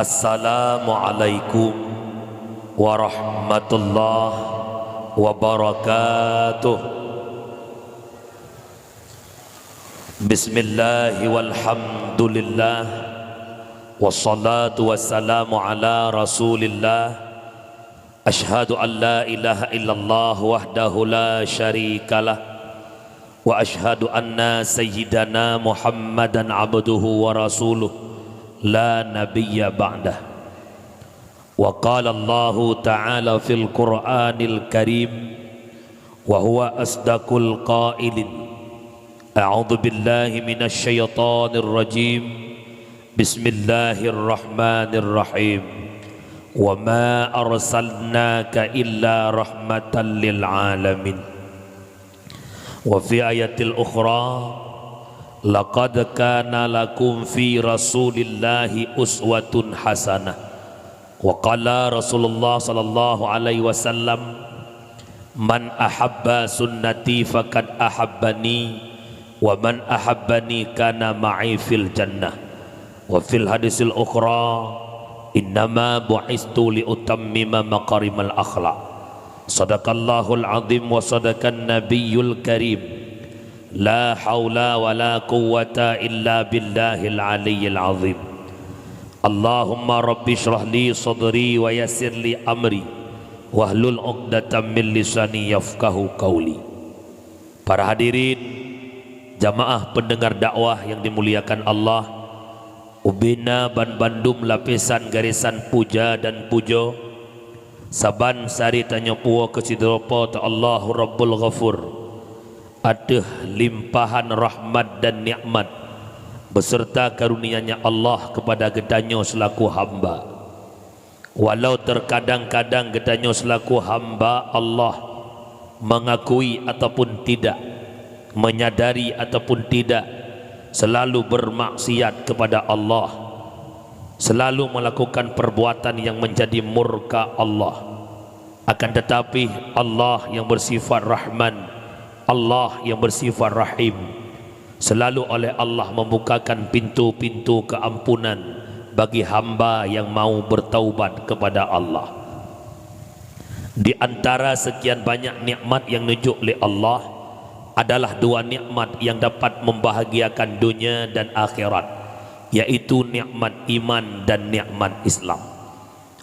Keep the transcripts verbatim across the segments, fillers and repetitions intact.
Assalamualaikum warahmatullahi wabarakatuh. Bismillah walhamdulillah, wassalatu wassalamu ala Rasulillah. Asyhadu an la ilaha illallah wahdahu la syarikalah, wa asyhadu anna sayyidana Muhammadan abduhu wa rasuluh, la nabiyya ba'dah. Wa qala Allahu ta'ala fil Qur'anil Karim, wa huwa asdaqul qailin. A'udzu billahi minasy syaithanir rajim. Bismillahirrahmanirrahim. Wa ma arsalnaka illa rahmatan lil alamin. Wa fi ayatil ukhra, laqad kana lakum fi Rasulillahi uswatun hasanah. Wa qala Rasulullah sallallahu alaihi wasallam, "Man ahabba sunnati faqad ahabbani, wa man ahabbani kana ma'i fil jannah." Wa fil hadisil ukhra, "Innama bu'istu li utammima makarimal akhlak." Sadaqallahul azim wa sadaqan nabiyyul karim. La haula wa la quwwata illa billahil aliyyil azim. Allahumma rabbi shrah li sadri wa yassir li amri, wahlul 'uqdatam min lisani yafqahu qauli. Para hadirin, jamaah pendengar dakwah yang dimuliakan Allah, ubena ban bandum lapisan garesan puja dan pujo, saban sari tanyoe puwoe keu sidroe Po teu Allahu Rabbul Ghafur, ateueh limpahan rahmat dan nikmat beserta karunia-Nya Allah kepada geutanyoe selaku hamba. Walau terkadang-kadang geutanyoe selaku hamba Allah mengakui ataupun tidak, menyadari ataupun tidak, selalu bermaksiat kepada Allah, selalu melakukan perbuatan yang menjadi murka Allah. Akan tetapi, Allah yang bersifat Rahman, Allah yang bersifat Rahim, selalu oleh Allah membukakan pintu-pintu keampunan bagi hamba yang mau bertaubat kepada Allah. Di antara sekian banyak nikmat yang neujok lé Allah, adalah dua nikmat yang dapat membahagiakan dunia dan akhirat, yaitu nikmat iman dan nikmat Islam.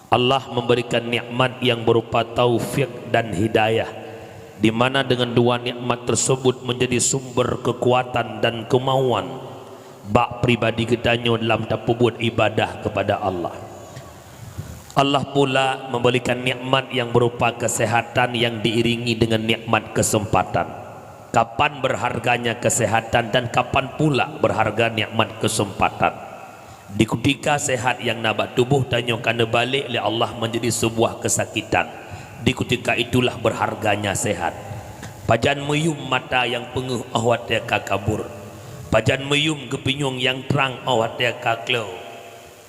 Allah memberikan nikmat yang berupa taufik dan hidayah, di mana dengan dua nikmat tersebut menjadi sumber kekuatan dan kemauan bak pribadi geutanyoe dalam tapeubuet ibadah kepada Allah. Allah pula memberikan nikmat yang berupa kesehatan yang diiringi dengan nikmat kesempatan. Kapan berharganya kesehatan dan kapan pula berharga nikmat kesempatan? Di kutika sehat nyang na bak tuboh tanyoe ka neubalek lé Allah menjadi sebuah kesakitan, di kutika itulah berharganya sehat. Pajan meuyum mata nyang peungeuh óh watée ka kabur? Pajan meuyum geupinyueng nyang trang óh watée ka kleu?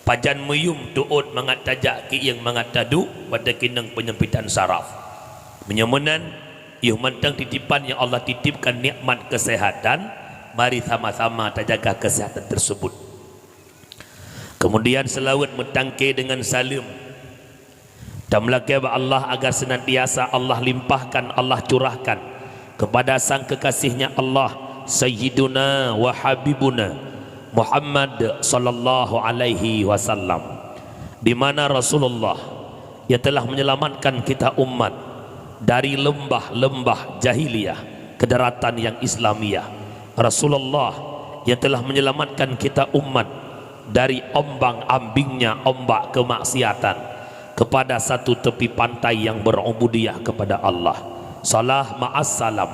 Pajan meuyum teuôt mangat tajak kieng mangat taduek watée keunong peunyempitan saraf? Meunyoe meunan, yoh mantong titipan nyang Allah titipkan nikmat keuseuhatan, mari sama-sama tajaga keuseuhatan teusebut. Keumudian seulaweuet meutangke deungon saleuem. Tameulakée bak Allah agar seunantiasa Allah limpahkan, Allah curahkan keupada sang keukasih-Nya Allah, Sayyiduna wa Habibuna Muhammad sallallahu alaihi wasallam, di mana Rasulullah nyang telah menyelamatkan kita umat dari leumbah-leumbah jahiliyah ke daratan nyang Islamiyah. Rasulullah nyang telah menyelamatkan kita umat dari ombang-ambingnya ombak kemaksiatan kepada satu tepi pantai yang berubudiyah kepada Allah. Salam ma'as salam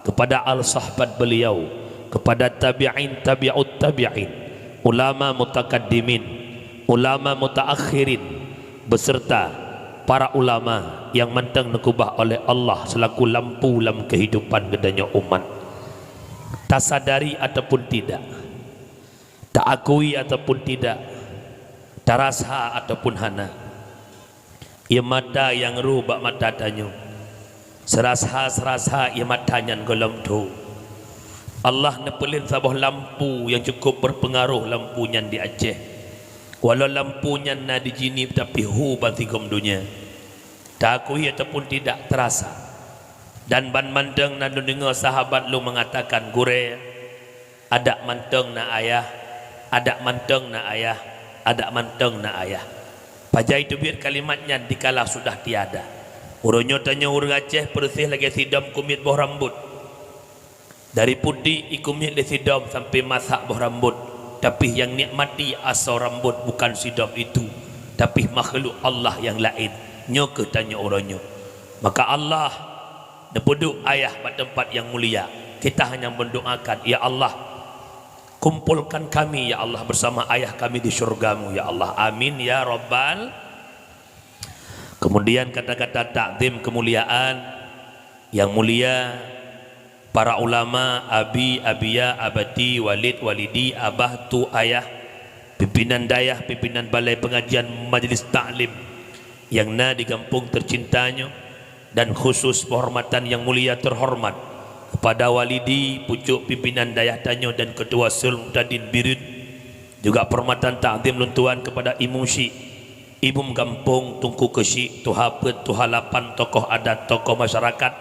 kepada al sahabat beliau, kepada tabi'in tabi'ut tabi'in, ulama mutakaddimin, ulama mutaakhirin, beserta para ulama nyang mantong neukeubah oleh Allah selaku lampu lam keuhidupan geutanyoe umat. Tasadari ataupun tidak, taakui ataupun tidak, tarasa ataupun hana, ie mata nyang rô bak mata tanyoe, seurasa-seurasa ie mata nyan gohlom tho. Allah neupeulén saboh lampu nyang cukup berpengaruh lampu nyan di Aceh. Walau lampu nyan na di jihneuh, tapi hu ban sigom donya, takui ataupun tidak terasa. Dan ban mantong na lôn deungoe sahabat lôn mengatakan, "Gurée, adak mantong na ayah, adak mantong na ayah, adak mantong na ayah." Pajan teubiet kalimat nyan dikala sudah tiada. Uroe nyoe tanyoe ureuëng Aceh peureuseh lagée sidom kumiet boh rambot. Dari putéh ikumiet lé sidom sampai masak boh rambot, tapi nyang nikmati asoe rambot bukan sidom itu, tapi makhluk Allah nyang laén. Nyoe kheueh tanyoe uroe nyoe. Maka Allah neupeuduek ayah bak teumpat nyang mulia. Kita hanya mendoakan, "Ya Allah, kumpulkan kami, ya Allah, bersama ayah kami di syurga-Mu, ya Allah. Amin, ya Rabbal." Kemudian kata-kata takzim kemuliaan, yang mulia para ulama, abi, abia, abati, walid, walidi, abah, tu, ayah, pimpinan dayah, pimpinan balai pengajian, majlis taklim yang na di gampông tercinta nyoe, dan khusus penghormatan yang mulia terhormat kepada walidi, pucuk pimpinan dayah tanyoe dan ketua Sultan Bireuen, juga penghormatan takzim lôn tuan kepada Imum Syik, Imum Gampông, Teungku Keuchik, Tuha Peuet, Tuha Lapan, tokoh adat, tokoh masyarakat,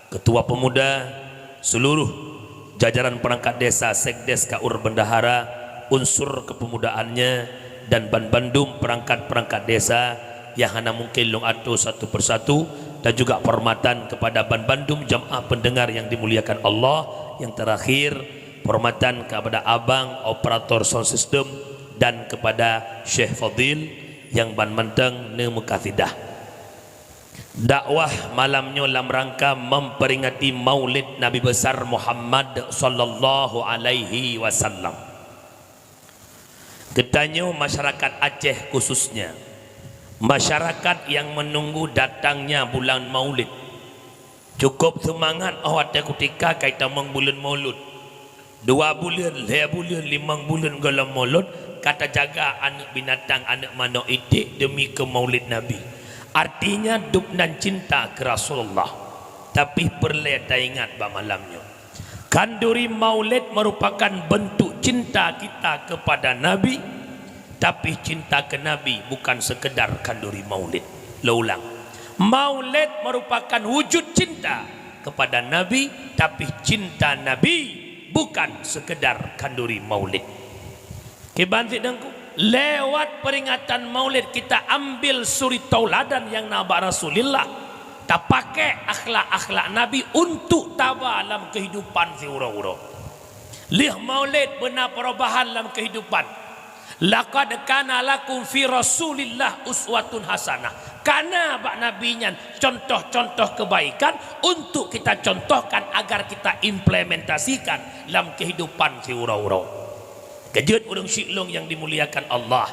ketua pemuda, seluruh jajaran perangkat desa, sekdes, kaur bendahara, unsur kepemudaannya, dan ban bandum perangkat-perangkat desa yang hana mungkin lôn atur satu persatu, dan juga penghormatan kepada ban bandum jamaah pendengar yang dimuliakan Allah. Yang terakhir, penghormatan kepada abang operator sound system dan kepada Syekh Fadil yang ban mantong neumeukasidah. Dakwah malam nyoe lam rangka memperingati Maulid Nabi Besar Muhammad sallallahu alaihi wasallam. Geutanyoe masyarakat Aceh khususnya, masyarakat yang menunggu datangnya bulan Maulid. Cukup seumangat óh watée kutika ka itamong buleuen Maulud. Dua buleuen, lhée buleuen, limong buleuen gohlom Maulud, ka tajaga aneuëk binatang, aneuëk manok iték deumi keu Maulid Nabi. Artinya, dub nan cinta keu Rasulullah. Tapi peureulée taingat bak malam nyoe, khanduri Maulid merupakan bentuk cinta kita kepada Nabi. Tapi cinta ke Nabi bukan sekedar khanduri Maulid. Lôn ulang, Maulid merupakan wujud cinta kepada Nabi, tapi cinta Nabi bukan sekedar khanduri Maulid. Kiban cit Teungku, lewat peringatan Maulid kita ambil suri tauladan nyang na bak Rasulullah, tapakai akhlak-akhlak Nabi untuk taba lam kehidupan siuroe-uroe. Lheueh Maulid beuna perubahan lam kehidupan. "Laqad kana lakum fi Rasulillah uswatun hasanah." Kana bak Nabi nyan contoh-contoh kebaikan untuk kita contohkan agar kita implementasikan lam kehidupan siuroe-uroe. Keujeuet ureuëng syik lôn nyang dimuliakan Allah.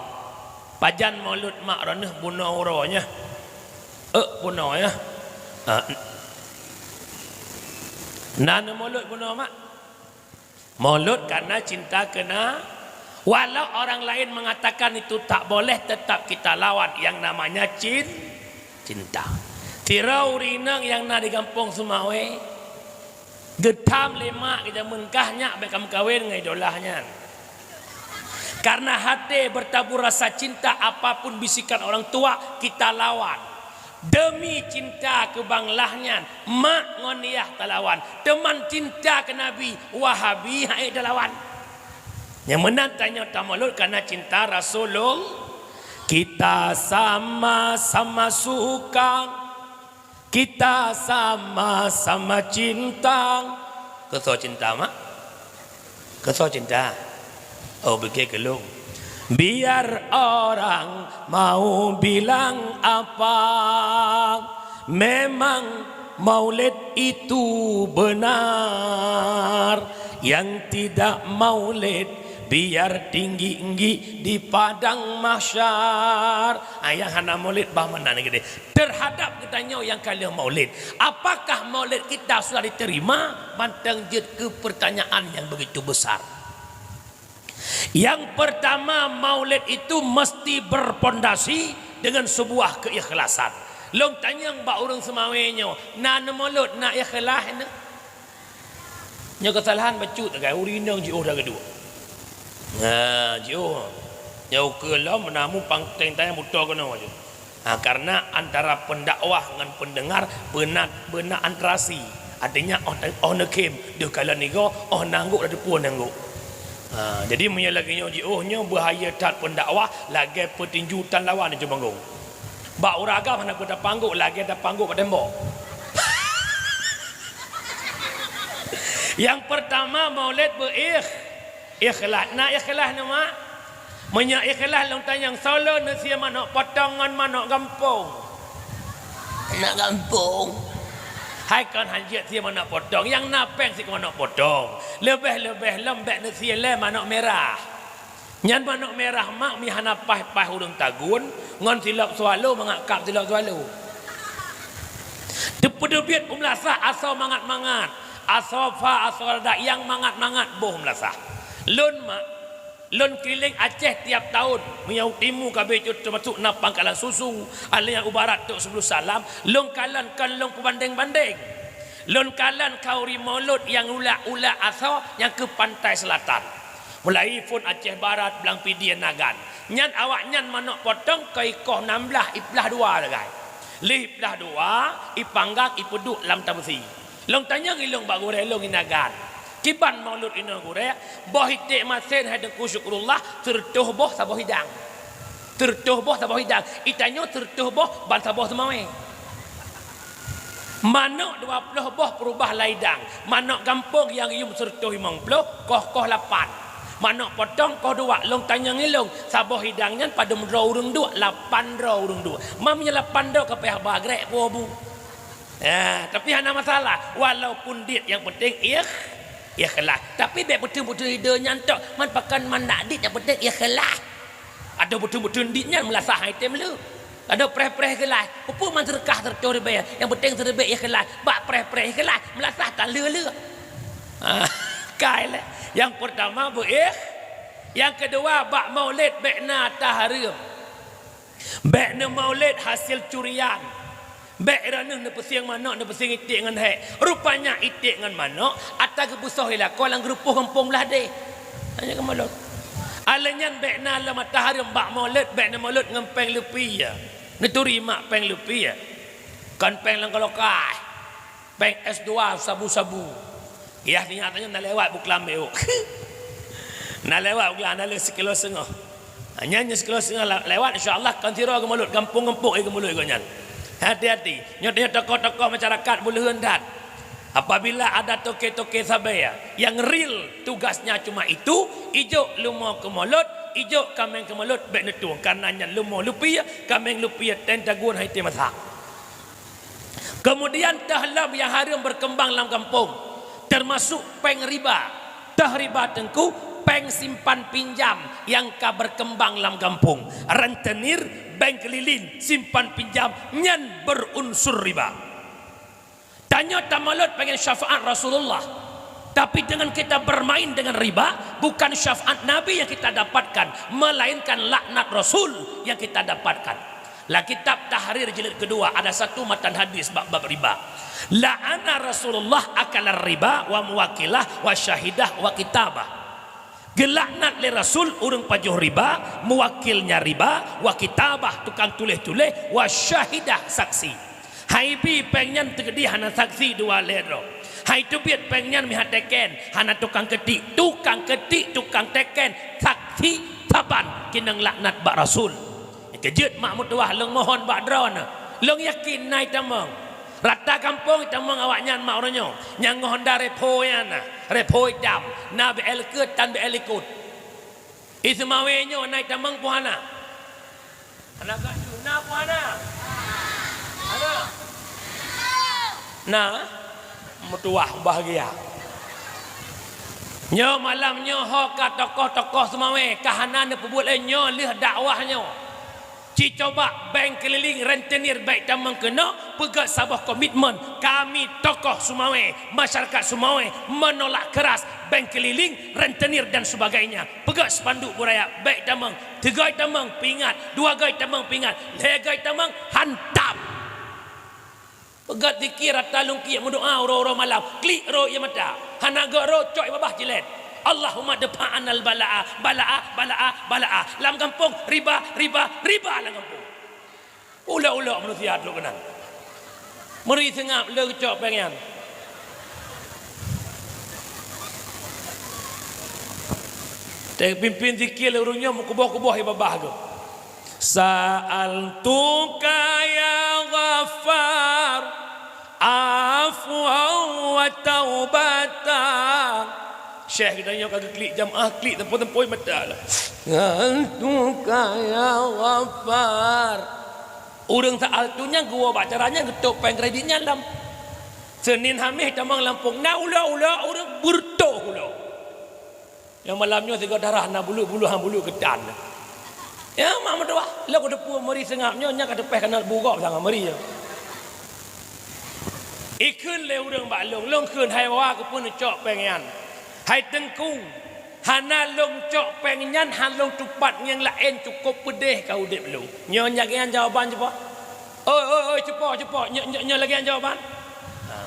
Pajan Maulud mak droeneuh bunoe uroe nyoe? Euk bunoe nyoe? Ah, n-, na neumaulud bunoe mak? Maulud karena cinta keu Na-, walau orang lain mengatakan itu tak boleh, tetap kita lawan yang namanya cin-, cinta. Sidroe ureuëng inong nyang na di gampông Seumawe, geutham lé mak geuh, jameun kah nyak bék kameukawen ngon idolah nyan. Karena hati bertabur rasa cinta, apapun bisikan orang tua, kita lawan. Demi cinta keu banglah nyan, mak ngon yah talawan. Teuma cinta keu Nabi, Wahabi han ék talawan. Nyang meunan tanyoe tamaulud karena cinta Rasulul-, kita sama-sama suka, kita sama-sama cinta. Keu soe cinta, mak? Keu soe cinta? Oh, beuke keu lôn. Biar orang mau bilang apa, memang Maulid itu benar. Yang tidak maulid, biar tinggi-tinggi di padang mahsyar. Ah, nyang hana maulid, bah meunan geude. Terhadap geutanyoe nyang ka lheueh maulid, apakah maulid kita sudah diterima? Mantong jeuet keu pertanyaan yang begitu besar. Yang pertama, maulid itu mesti berpondasi dengan sebuah keikhlasan. Lôn tanyong bak ureuëng Seumawe nyoe, na neumaulud, na ikhlas na? Nyoe keusalahan bacut tagai, ureuëng inong jiôh dah geuduek. Nah, jiôh. Nyoe keu lom namu pangteng tanya muto keunoe je. Ha, karena antara pendakwah ngon pendengar beuna, beuna antarasi. Artinya, oh, oh neukhém, deuh kalon nigo, oh nanggok dah teupue nanggok. Ha, jadi meunyoe lagèe nyoe jiôh nyoe, bahaya that pendakwah, lagèe peutinju tan lawan di ujong panggong. Bak ureueng agam hana peue tapanggok, lagèe tapanggok bak tembok. Yang pertama, maulid beuikh-, ikhlas. Na ikhlas na, Mak? Meunyoe ikhlas lôn tanyong, soe lôn neusie manok potong ngon manok gampông? Manok gampông. Hai kon hanjeuet sie manok potong, nyang na péng sie manok potong. Leubeh-leubeh lom bèk neusie lé manok mirah. Nyan manok mirah mak mi hana paih-paih ureueng tagun, ngon silop swallow mangat kab silop swallow. Teupeuteubiet u meulasah asoe mangat-mangat, asoe fa, asoe rada nyang mangat-mangat boh meulasah. Lôn mak, lôn keuliléng Aceh tiap tahun, meunyoe u timu ka habéh cut teumasok na Pangkalan Susu, alèh nyan u barat Tok Sibeulusalam, lôn kalon kon lôn peubandeng-bandeng. Lôn kalon khauri mulod nyang ulak-ulak asoe nyang keu pantai seulatan. Mulai phôn Aceh Barat, Blang Pidie, Nagan. Nyan awaknyan manok potong ka ikoh nam blaih, iplah dua sagai. Lheuh iplah dua, ipanggang, ipeuduek lam tabeusi. Lôn tanyong ilôn bak gurèe lôn i Nagan, "Kiban mulod inoe gurèe?" "Boh iték masén hai Teungku Syukrullah, seureutôh boh saboh hidang." Seureutôh boh saboh hidang. Itanyoe seureutôh boh ban saboh seumawé. Manok dua ploh boh peurubah lam hidang. Manok gampông nyang yum seureutôh limong ploh, koh-koh lapan. Manok potong koh dua, lôn tanyong ilôn, saboh hidang nyan padum droe ureueng duek? Lapan droe ureueng duek. Mam nyan lapan droe ka payah ba grek po bu. Ya, tapi hana masalah. Walaupun dit, yang penting ikh-, ikhlas. Tapi bèk beutôi-beutôi ide nyan tok. Man pakon man nak dit, yang penting ikhlas. Adoh beutôi-beutôi dit nyan meulasah hai tem le. Adoh preh-preh ikhlas. Peue man seudeukah seureutôh ribèe, yang penting siribèe ikhlas. Bak preh-preh ikhlas, meulasah tan le-le. Ah, kai lé. Yang pertama beuikh, yang kedua bak maulid bèk na tahareuem. Bèk neumaulid hasil curian. Bèk droeneuh neupeusieng manok, neupeusieng iték ngon hék. Rupanya iték ngon manok ata geupeusoh i lakoe lam geurupoh gampông blah deh. Hanya keumaulud. Alèh nyan bèk na lom ata hareuem bak maulid, bèk neumaulid ngon péng lupi ya. Neuturi mak péng lupi ya. Kon péng lam kalokai. Péng S dua sabu-sabu. Yah, ingat tanyoe na lewat buklam beu. Na lewat buklam, na le sikilo seungoh. Ha, nyan, nyan sikilo seungoh la-, lewat, insya Allah, kon sidroe geumulot, gampông-gampông, eh, geumulot gobnyan. Hati-hati. Nyoe, nyoe tokoh-tokoh masyarakat beuleuheun that. Apabila ada toke-toke sabe yang real, tugasnya cuma itu, ijok leumo keu mulot, ijok kaméng keu mulot, bèk neutueng. Karena nyan leumo lupie, kaméng lupie, ten tagun hai teumasak. Kemudian, toh lom nyang hareuem berkembang lam gampông, termasuk péng riba. Toh riba teungku, péng simpan pinjam nyang ka berkembang lam gampông. Rentenir, bank keliling, simpan pinjam, nyan berunsur riba. Tanyoe tamulot pengen syafaat Rasulullah. Tapi dengan kita bermain dengan riba, bukan syafaat Nabi yang kita dapatkan, melainkan laknat Rasul yang kita dapatkan. Lam kitab Tahrir jilid kedua ada satu matan hadis bab, bab riba. La'ana Rasulullah akalar riba wa muwakilah wa syahidah wa kitabah. Geulaknat lé Rasul ureuëng pajoh riba, muwakilnya riba, wa kitabah, tukang tuléh-tuléh, wa syahidah, saksi. Hai bi péng nyan teukeudi hana saksi dua lhèe droe. Hai teubiet péng nyan meuhat teken, hana tukang keutik, tukang keutik, tukang teken, saksi saban keunong laknat bak Rasul. Keujeuet mak meutuwah lôn mohon bak droeneuh. Lôn yakin na itamong. Rata gampông itamong awaknyan mak uroe nyoe. Nyang ngon honda repo nyan na, repo itam, na B L keut tan B L ikot. I Seumawe nyoe na itamong peue hana? Hana gak tu, na peue hana? Hana? Na? Meutuwah bahgia. Nyoe malam nyoe ho ka tokoh-tokoh Seumawe ka hana neupeubuet lé nyoe lheueh dakwah nyoe. Ci coba bank keliling rentenir bèk tamong keunoe peugöt saboh komitmen, kami tokoh Seumawe, masyarakat Seumawe menolak keras bank keliling rentenir dan sebagainya. Peugöt spanduk beuraya bèk tamong, tiga tamong peuingat, dua gai tamong peuingat, lhèe gai tamong hantam. Peugöt zikir rata lungkiek meudoa uroe-uroe malam, klik rot ie mata. Hana gèt rot cok ie babah cilét. Allahumma dfa 'annal bala'a, bala'a, bala'a, bala'a. Lam gampông, riba, riba, riba lam gampông. Ulok-ulok manusia trok keunan. Meuri seungab le geucok péng nyan. Teupimpin zikir lé ureueng nyoe meukuboh-kuboh ié babah geuh. Sa'altuka ya Ghaffar afwan wa taubatan. Syekh geutanyoe ka geuklik jamaah, klik teumpo-teumpo mata lah. Sa'altuka ya Ghaffar. Ureueng sa'altu nyan geuwoe bak cara nyan geutôp péng kredit nyan lam. Senin Hamis tamong lampôh na ulok-ulok ureueng beureutoh ulok. Nyang malam nyoe sigoe darah na buleuk-buleuk han buleuk keutan. Ya, mak meutuwah, lôn kuteupeu meuri seungab nyoe, nyan ka teupéh kana bu gob sangat meuri nyoe. Ikheun lé ureueng bak lôn, lôn kheun, "Hai wa, keupeue neucok péng nyan? Hai teungku, hana lôn cok péng nyan, han lôn tupat nyang laén, cukôp peudeh ka udeb lôn." Nyoe lagée nyan jawaban cuba. Oi, oi, oi, cupo, cupo. Nyoe, nyoe, nyoe lagée nyan jawaban. Ha.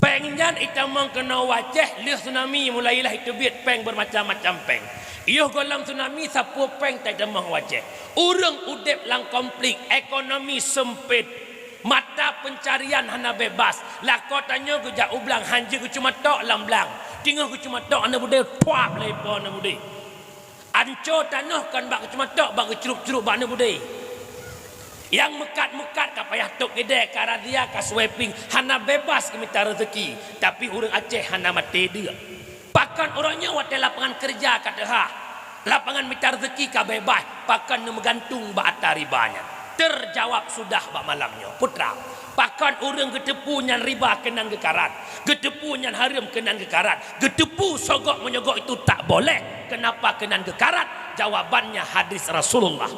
Péng nyan itamong keunoe u Aceh, lheueh tsunami mulai lah iteubiet péng bermacam-macam péng. Yoh gohlom tsunami sapeue péng taitamong u Aceh. Ureueng udeb lam konflik, ekonomi seumpet, mata pencarian hana bebas. Lakoe tanyoe geujak u blang, han jeuet geucuma tok lam blang. Teungoh geucuma tok aneuk beudé, puap lé po aneuk beudé. Anco tanoh kon bak geucuma tok, bak geucrup-crup bak aneuk beudé. Nyang meukat-meukat ka payah tôb idée, ka razia, ka sweeping, hana bebas geumita rezeki. Tapi ureueng Aceh hana maté deuk. Pakon uroe nyoe watée lapangan keureuja ka teuhah, lapangan mita rezeki ka bebas, pakon neumeugantung bak atra riba nyan? Teujawab sudah bak malam nyoe, putra. Pakon ureueng geuteupeue nyan riba keunan geukarat, geuteupeue nyan hareuem keunan geukarat, geuteupeue sogok meunyoe itu tak boleh, kenapa keunan geukarat? Jawabannya hadis Rasulullah,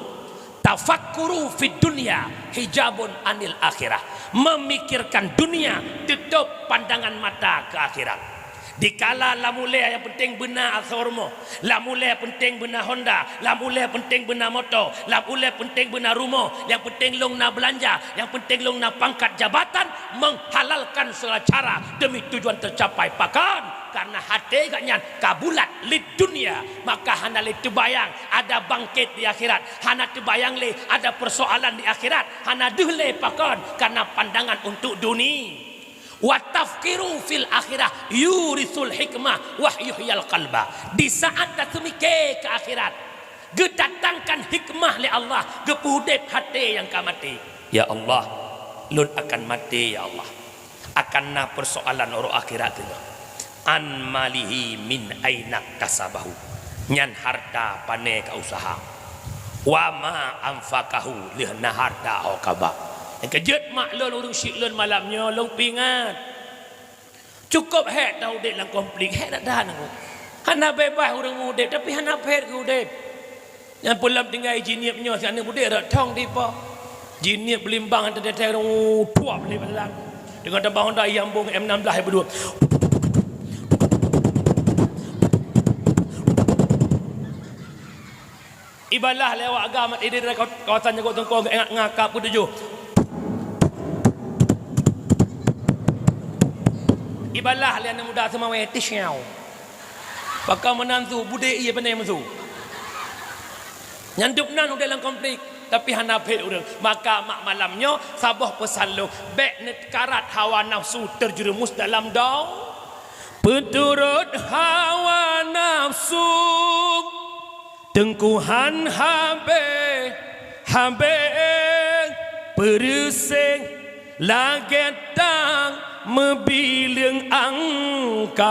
"Tafakkuru fid dunya hijabun anil akhirah." Memikirkan dunia, tutup pandangan mata ke akhirat. Dikala lam ulée nyang penting beuna asor rumoh, lam ulée penting beuna Honda, lam ulée penting beuna moto, lam ulée penting beuna rumoh, nyang penting lôn na beulanja, nyang penting lôn na pangkat jabatan, menghalalkan segala cara demi tujuan tercapai. Pakon? Karena até geuh nyan ka bulat lid dunia, maka hana lé teubayang ada bangkét di akhirat, hana teubayang lé ada persoalan di akhirat, hana deuh lé. Pakon? Karena pandangan untuk duni. "Wa tafkiru fil akhirah yurisul hikmah wa yuhyal qalba." Di saat taseumike ke akhirat, geudatangkan hikmah lé Allah, geupeuudeb até nyang ka maté. "Ya Allah, lôn akan maté, ya Allah. Akan na persoalan uroe akhirat teungoh. An malihi min aina kasabahu." Nyan harta pane ka usaha. "Wa ma anfaqahu," lheueh na harta ho ka ba. Nyang keujeuet mak lôn, ureueng syiek lôn malam nyoe lôn peuingat. Cukôp hék taudeb lam konflik, hék that-that. Hana bebas ureueng meu udeb, tapi hana phét keu udeb. Nyang peulom tinggai jinieub nyoe, si aneuk udeb rot thong dipo. Jinieub beulimbang teuntèe ureueng tuap lé badan. Deungon tabang Honda nyang bong M enam belas beudua. Ibalah lé awak agam idéh dari kawasan Nyogo Tungkong, ingat ngakap peutujoh. Ibalah lé aneuk muda seumawé, tisyaw. Pakon meunan su, budé ié beunai meusu. Nyan dub nan udeb lam konflik, tapi hana phét ureueng. Maka mak malam nyoe saboh peusan lôn, bék neukarat hawa nafsu terjerumus dalam do-, peuturot hawa nafsu. Teungku han habéh-habéh peureuséh lagèe tang meubileung angkang.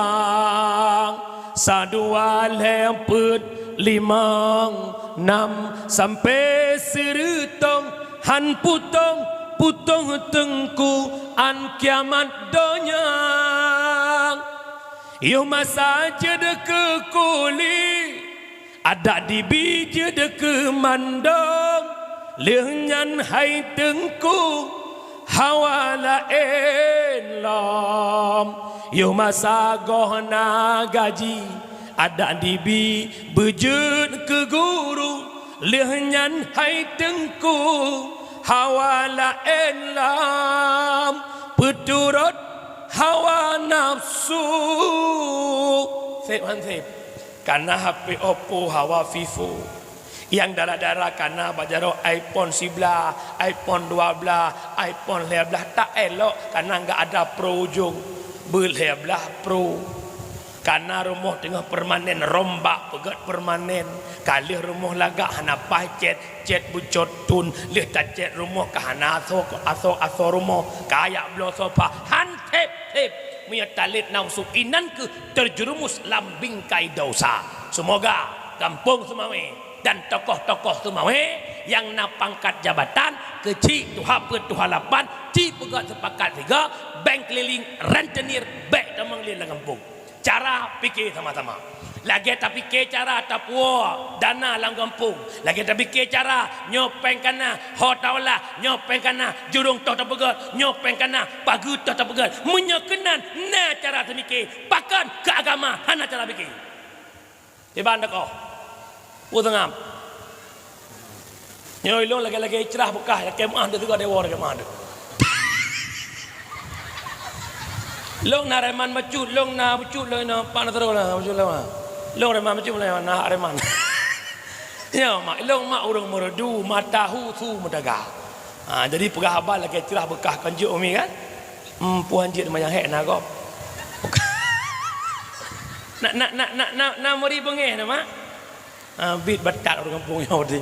Sa dua lhèe peuet limong nam sampoe seureutông han putông-putông teungku án kiamat donya. Yoh masa jeuet keu kuli, adak dibi jeuet keu mandong, lheueh nyan hai teungku hawa laén lom. Yoh masa goh na gaji, adak dibi beujeuet keu guru, lheueh nyan hai teungku hawa laén lom, peuturot hawa nafsu. Sép han sép. Kana H P Oppo, hawa Vivo. Nyang dara-dara kana bak jaroe iPhone siblaih, iPhone dua blaih, iPhone lhèe blaih. Tak elok kana enggak ada pro ujong. Beu lhèe blaih pro. Kana rumoh teungoh permanen, rombak peugöt permanen. Ka lheueh rumoh lagak hana paih cét, cét beucot thon. Lheueh tacét rumoh ka hana asoe, asoe, asoe rumoh. Ka jak bloe sofa, han sép-sép. Meunyoe talét nafsu, inan kheueh terjerumus lam bingkai dosa. Seumoga gampông Seumawé dan tokoh-tokoh Seumawé nyang na pangkat jabatan, keuchik tuha peuet, tuha lapan, ci peugöt seupakat sigoe, bèk keulileng, rentenir, bèk tamong lé lam gampông. Cara pike sama-sama. Lagèe tapike cara tapuwoe dana lam gampông, lagèe tapike cara nyoe pèng kana ho taolah, nyoe pèng kana jurông toh tapeugöt, nyoe pèng kana pageue toh tapeugöt. Meunyoe keunan na cara teumike, pakon keu agama hana cara pike? Iban takoh. Peue seungab? Nyoe ilông lagèe-lagèe icrah beukah, lakèe meu'ah deuh sigoe deungon lakèe meu'ah deuh. Lông na reman bacut, lông na bacut, lông na pan terus lah, bacut lông na. Lông reman bacut, lông na reman. Ya, mak, lông mak ureueng Meureudu, mata hu su meudaga. Ha, jadi peugah haba lakèe icrah beukah kon jeuet umi kan? Hmm, puhan jeuet manyang hék na gob. Na, na, na, na, na, na meuri beungéh na, mak? Ah, bit batat ureueng gampông nyoe tadi.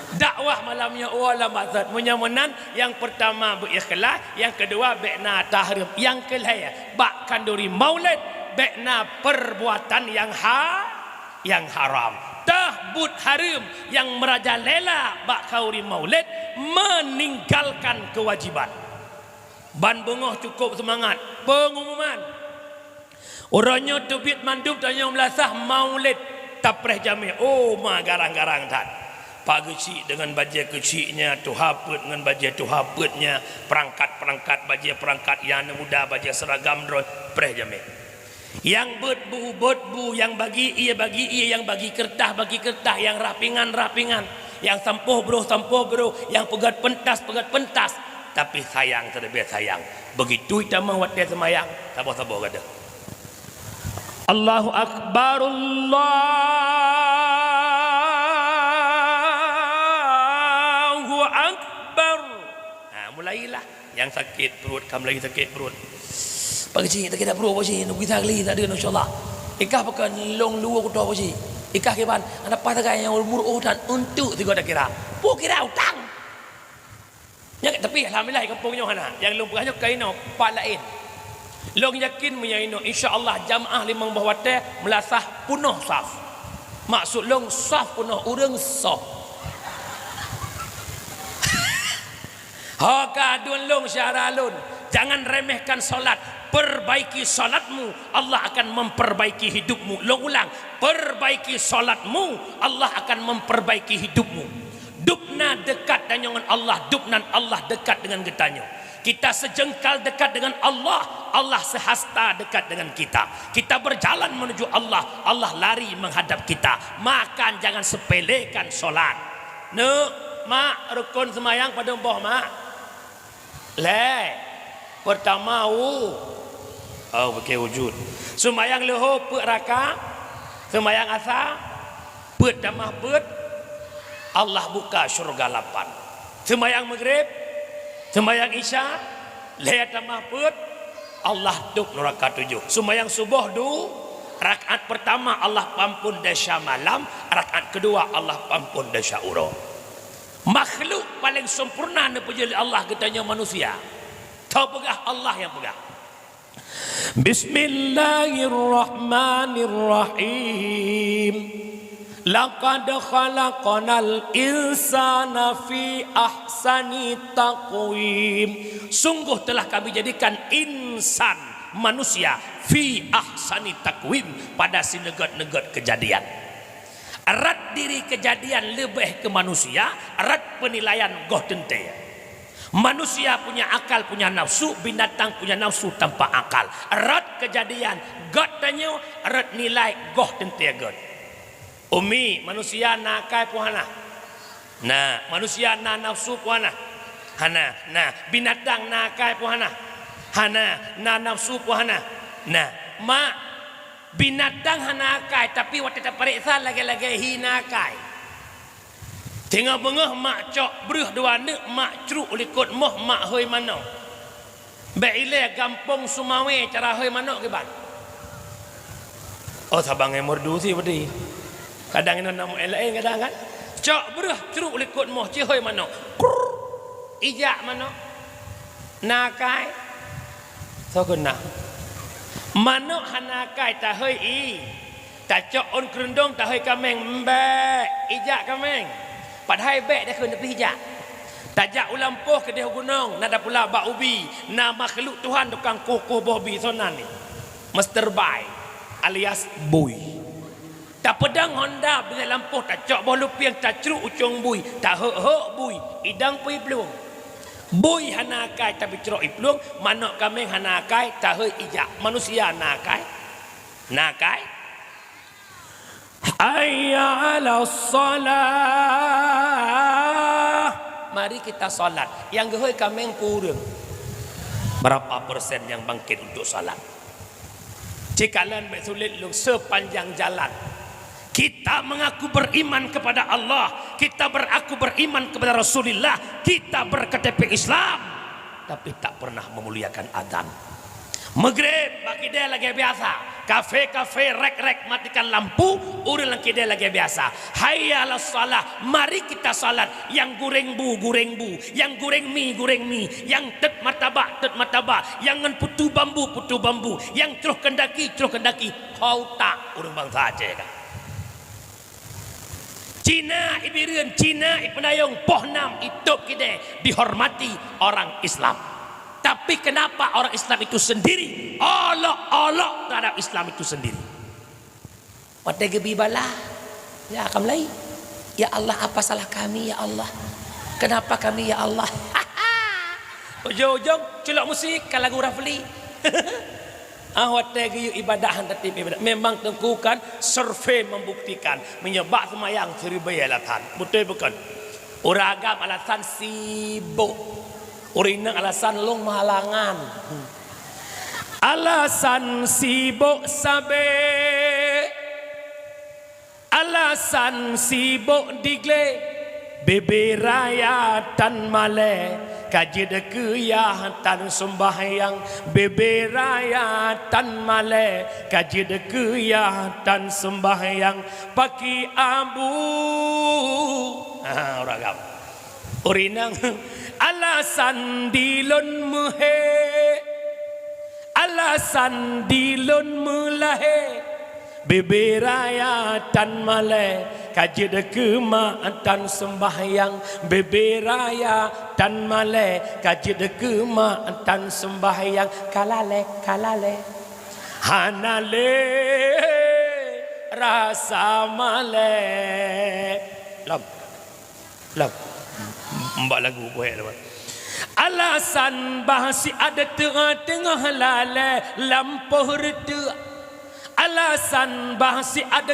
Dakwah malam nyoe, oh, lam maksud. Meunyoe meunan, nyang peurtama beu ikhlas, nyang keudua bèk na tahareuem, nyang keulhèe bak khanduri maulid bèk na peurbuatan nyang ha-, nyang haram. Teuh buet hareuem nyang meurajalela bak khanduri maulid, meninggalkan kewajiban. Ban beungoh cukôp seumangat. Peungumuman. Uroe nyoe teubiet mandum tanyoe meulasah maulid tapreh jamé. Oh, ma garang-garang that. Pak geuchik deungon bajèe geuchiknya, tuha peuet ngon bajèe tuha peuetnya, peurangkat-peurangkat bajèe peurangkat, nyang muda bajèe seuragam droe preh jamé. Nyang beuet bu, beuet bu, nyang bagi ié, bagi ié, nyang bagi keureutah, bagi keureutah, nyang rah pingan, rah pingan, nyang sampoh broh, sampoh broh, nyang peugöt peuntas, peugöt peuntas. Tapi sayang, teuleubèh sayang, begitu itamong watèe seumayang, saboh-saboh gata. Allahu Akbar, Allahu Akbar. Ha, mulailah. Nyang sakét pruet, ka mulai sakét pruet. Pak geuchik, sakét dak pruet, Pak geuchik, neugisa geli, tak ada, insya Allah. Ikah pakon lông luwa kuto, Pak geuchik. Ikah kiban, ada pas sagai nyang umur oh dan untuk tiga dak kira. Pue kira utang. Nyan, tapi alhamdulillah, di gampông nyoe hana. Nyang lôn peugah nyoe ka inoe, pat laén. Lôn yakin meunyoe inoe, insya Allah jamaah limong boh watèe meulasah peunoh saf. Maksud lôn saf peunoh ureueng soh. Ho ka aduen lôn syedara lôn, jangan remehkan salat. Perbaiki salatmu, Allah akan memperbaiki hidupmu. Lôn ulang, perbaiki salatmu, Allah akan memperbaiki hidupmu. Dubna dekat tanyoe ngon Allah, dubnan Allah dekat dengan geutanyoe. Kita sejengkal dekat dengan Allah, Allah sehasta dekat dengan kita. Kita berjalan menuju Allah, Allah lari menghadap kita. Maka jangan sepelekan salat. Neuk, mak, rukon seumayang padum boh, mak? Lhèe. Peurtama, u-, oh, bukon wujud. Seumayang leuhô peuet raka, seumayang asa peuet tamah peuet, Allah buka syeuruga lapan. Seumayang Maghrib, seumayang Isya, lhèe tamah peuet, Allah tôp nuraka tujoh. Seumayang suboh du, rakaat peurtama Allah peuampôn desya malam, rakaat keudua Allah peuampôn desya uroe. Makhluk paleng sempurna neupeujeuet lé Allah geutanyoe manusia. Teupeugah Allah nyang peugah. Bismillahirrahmanirrahim. Laqad khalaqnal insana fi ahsani taqwim. Sungguh telah Kami jadikan insan, manusia, fi ahsani taqwim, pada sineugöt-neugöt keujadian. Rot diri keujadian leubeh keu manusia, rot peunilaian goh teuntèe. Manusia punya akal, punya nafsu, binatang punya nafsu tanpa akal. Rot keujadian göt tanyoe, rot nilai goh teuntèe göt. Umi, manusia na akai peue hana? Na. Manusia na nafsu peue hana? Hana. Na. Binatang na akai peue hana? Hana. Na nafsu peue hana? Na. Mak, Binatang hana akai, tapi watée tapareksa lagée-lagée hi na akai. Teungoh beungoh mak cok breuh dua neuk, mak cruk likot moh, mak hôi manok. Bék ilée gampông Sumawe cara hôi manok kiban. Oh, sabang e merdu si bedi. Kadang inoe na mu'en laén kadang kan. Cok breuh cruk likot moh, ci hôi manok. Krrr. Ijak manok. Na akai. Soe keuna. Manok hana akai tahôi i. Tacok ôn keurundong tahôi kaméng, mbek, ijak kaméng. Padahai bék dakheun tapi ijak. Tajak u lampôh keudeh u gunong, na tapula bak ubi, na makhluk Tuhan tukang kueh-kueh boh bi, soe nan ni. Mister Bai alias Bui. Tapeudong honda bak lampôh, tacok boh lupieng, tacruk ucong bui, tahok-hok bui, idong pui plueng. Bui hana akai tapi crok i plueng, manok kaméng hana akai, tahôi ijak. Manusia na akai? Na akai? Hayya 'alas shalah. Mari kita salat. Nyang geuhôi kaméng peue ureuëng? Berapa persen yang bangkit untuk salat? Cikalon bék sulet lôn sepanjang jalan. Kita mengaku beriman kepada Allah, kita beraku beriman kepada Rasulullah, kita berKTP Islam, tapi tak pernah memuliakan azan. Maghrib bak kidée lagée biasa, kafe-kafe, rek-rek matikan lampu, ureuëng lam kidée lagée biasa. Hayya 'alas shalah, mari kita salat. Nyang goreng bu, goreng bu, nyang goreng mi, goreng mi, nyang tét martabak, tét martabak, nyang ngon putu bambu, putu bambu, nyang troh keundaki, troh keundaki. Ho utak ureuëng bansa Aceh ka. Cina i Bireuen, Cina i Peunayong, poh nam i tôb kidée dihormati orang Islam. Tapi kenapa orang Islam itu sendiri olok-olok terhadap Islam itu sendiri? Watée geubi bala, ya, ka mulai. Ya Allah, apa salah kami, ya Allah? Kenapa kami, ya Allah? Ujong-ujong culok musik ka lagu Rafli. Ah, watée geuyue ibadah han tatib ibadah. Memang teungku kan survei membuktikan, meunyoe bak seumayang siribée alasan. Beutôi bukon? Ureuëng agam alasan sibok. Ureuëng inong alasan lôn meuhalangan. Alasan sibok sabe. Alasan sibok digle, bebe raya tan malée, ka jeuet keu yah tan seumbahyang, bebe raya tan malée, ka jeuet keu yah tan seumbahyang, paki abu. Ha, ureuëng agam. Ureuëng inong, alasan dilôn meuhé. Alasan dilôn meulahé, bebe raya tan malée, ka jeuet keu mak tan seumbahyang, bebe raya tan malée, ka jeuet keu mak tan seumbahyang, ka lalée, ka lalée. Hana lé rasa malée. Lom. Lam. Mbak lagu poet tu. Alasan bah siat teungoh-teungoh lalée lampôh reuteuek. Alasan bah siat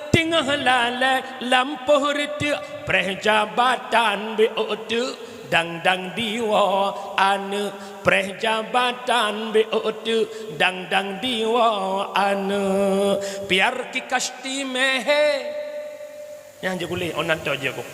teungoh lalée lampôh reuteuek. Preh jabatan beu teuk dang-dang diwoe aneuëk. Preh jabatan beu teuk dang-dang diwoe aneuëk. Piar ki kasti meuhé. Nyang jeuet kuleh, oh, nan toh jeuet ku.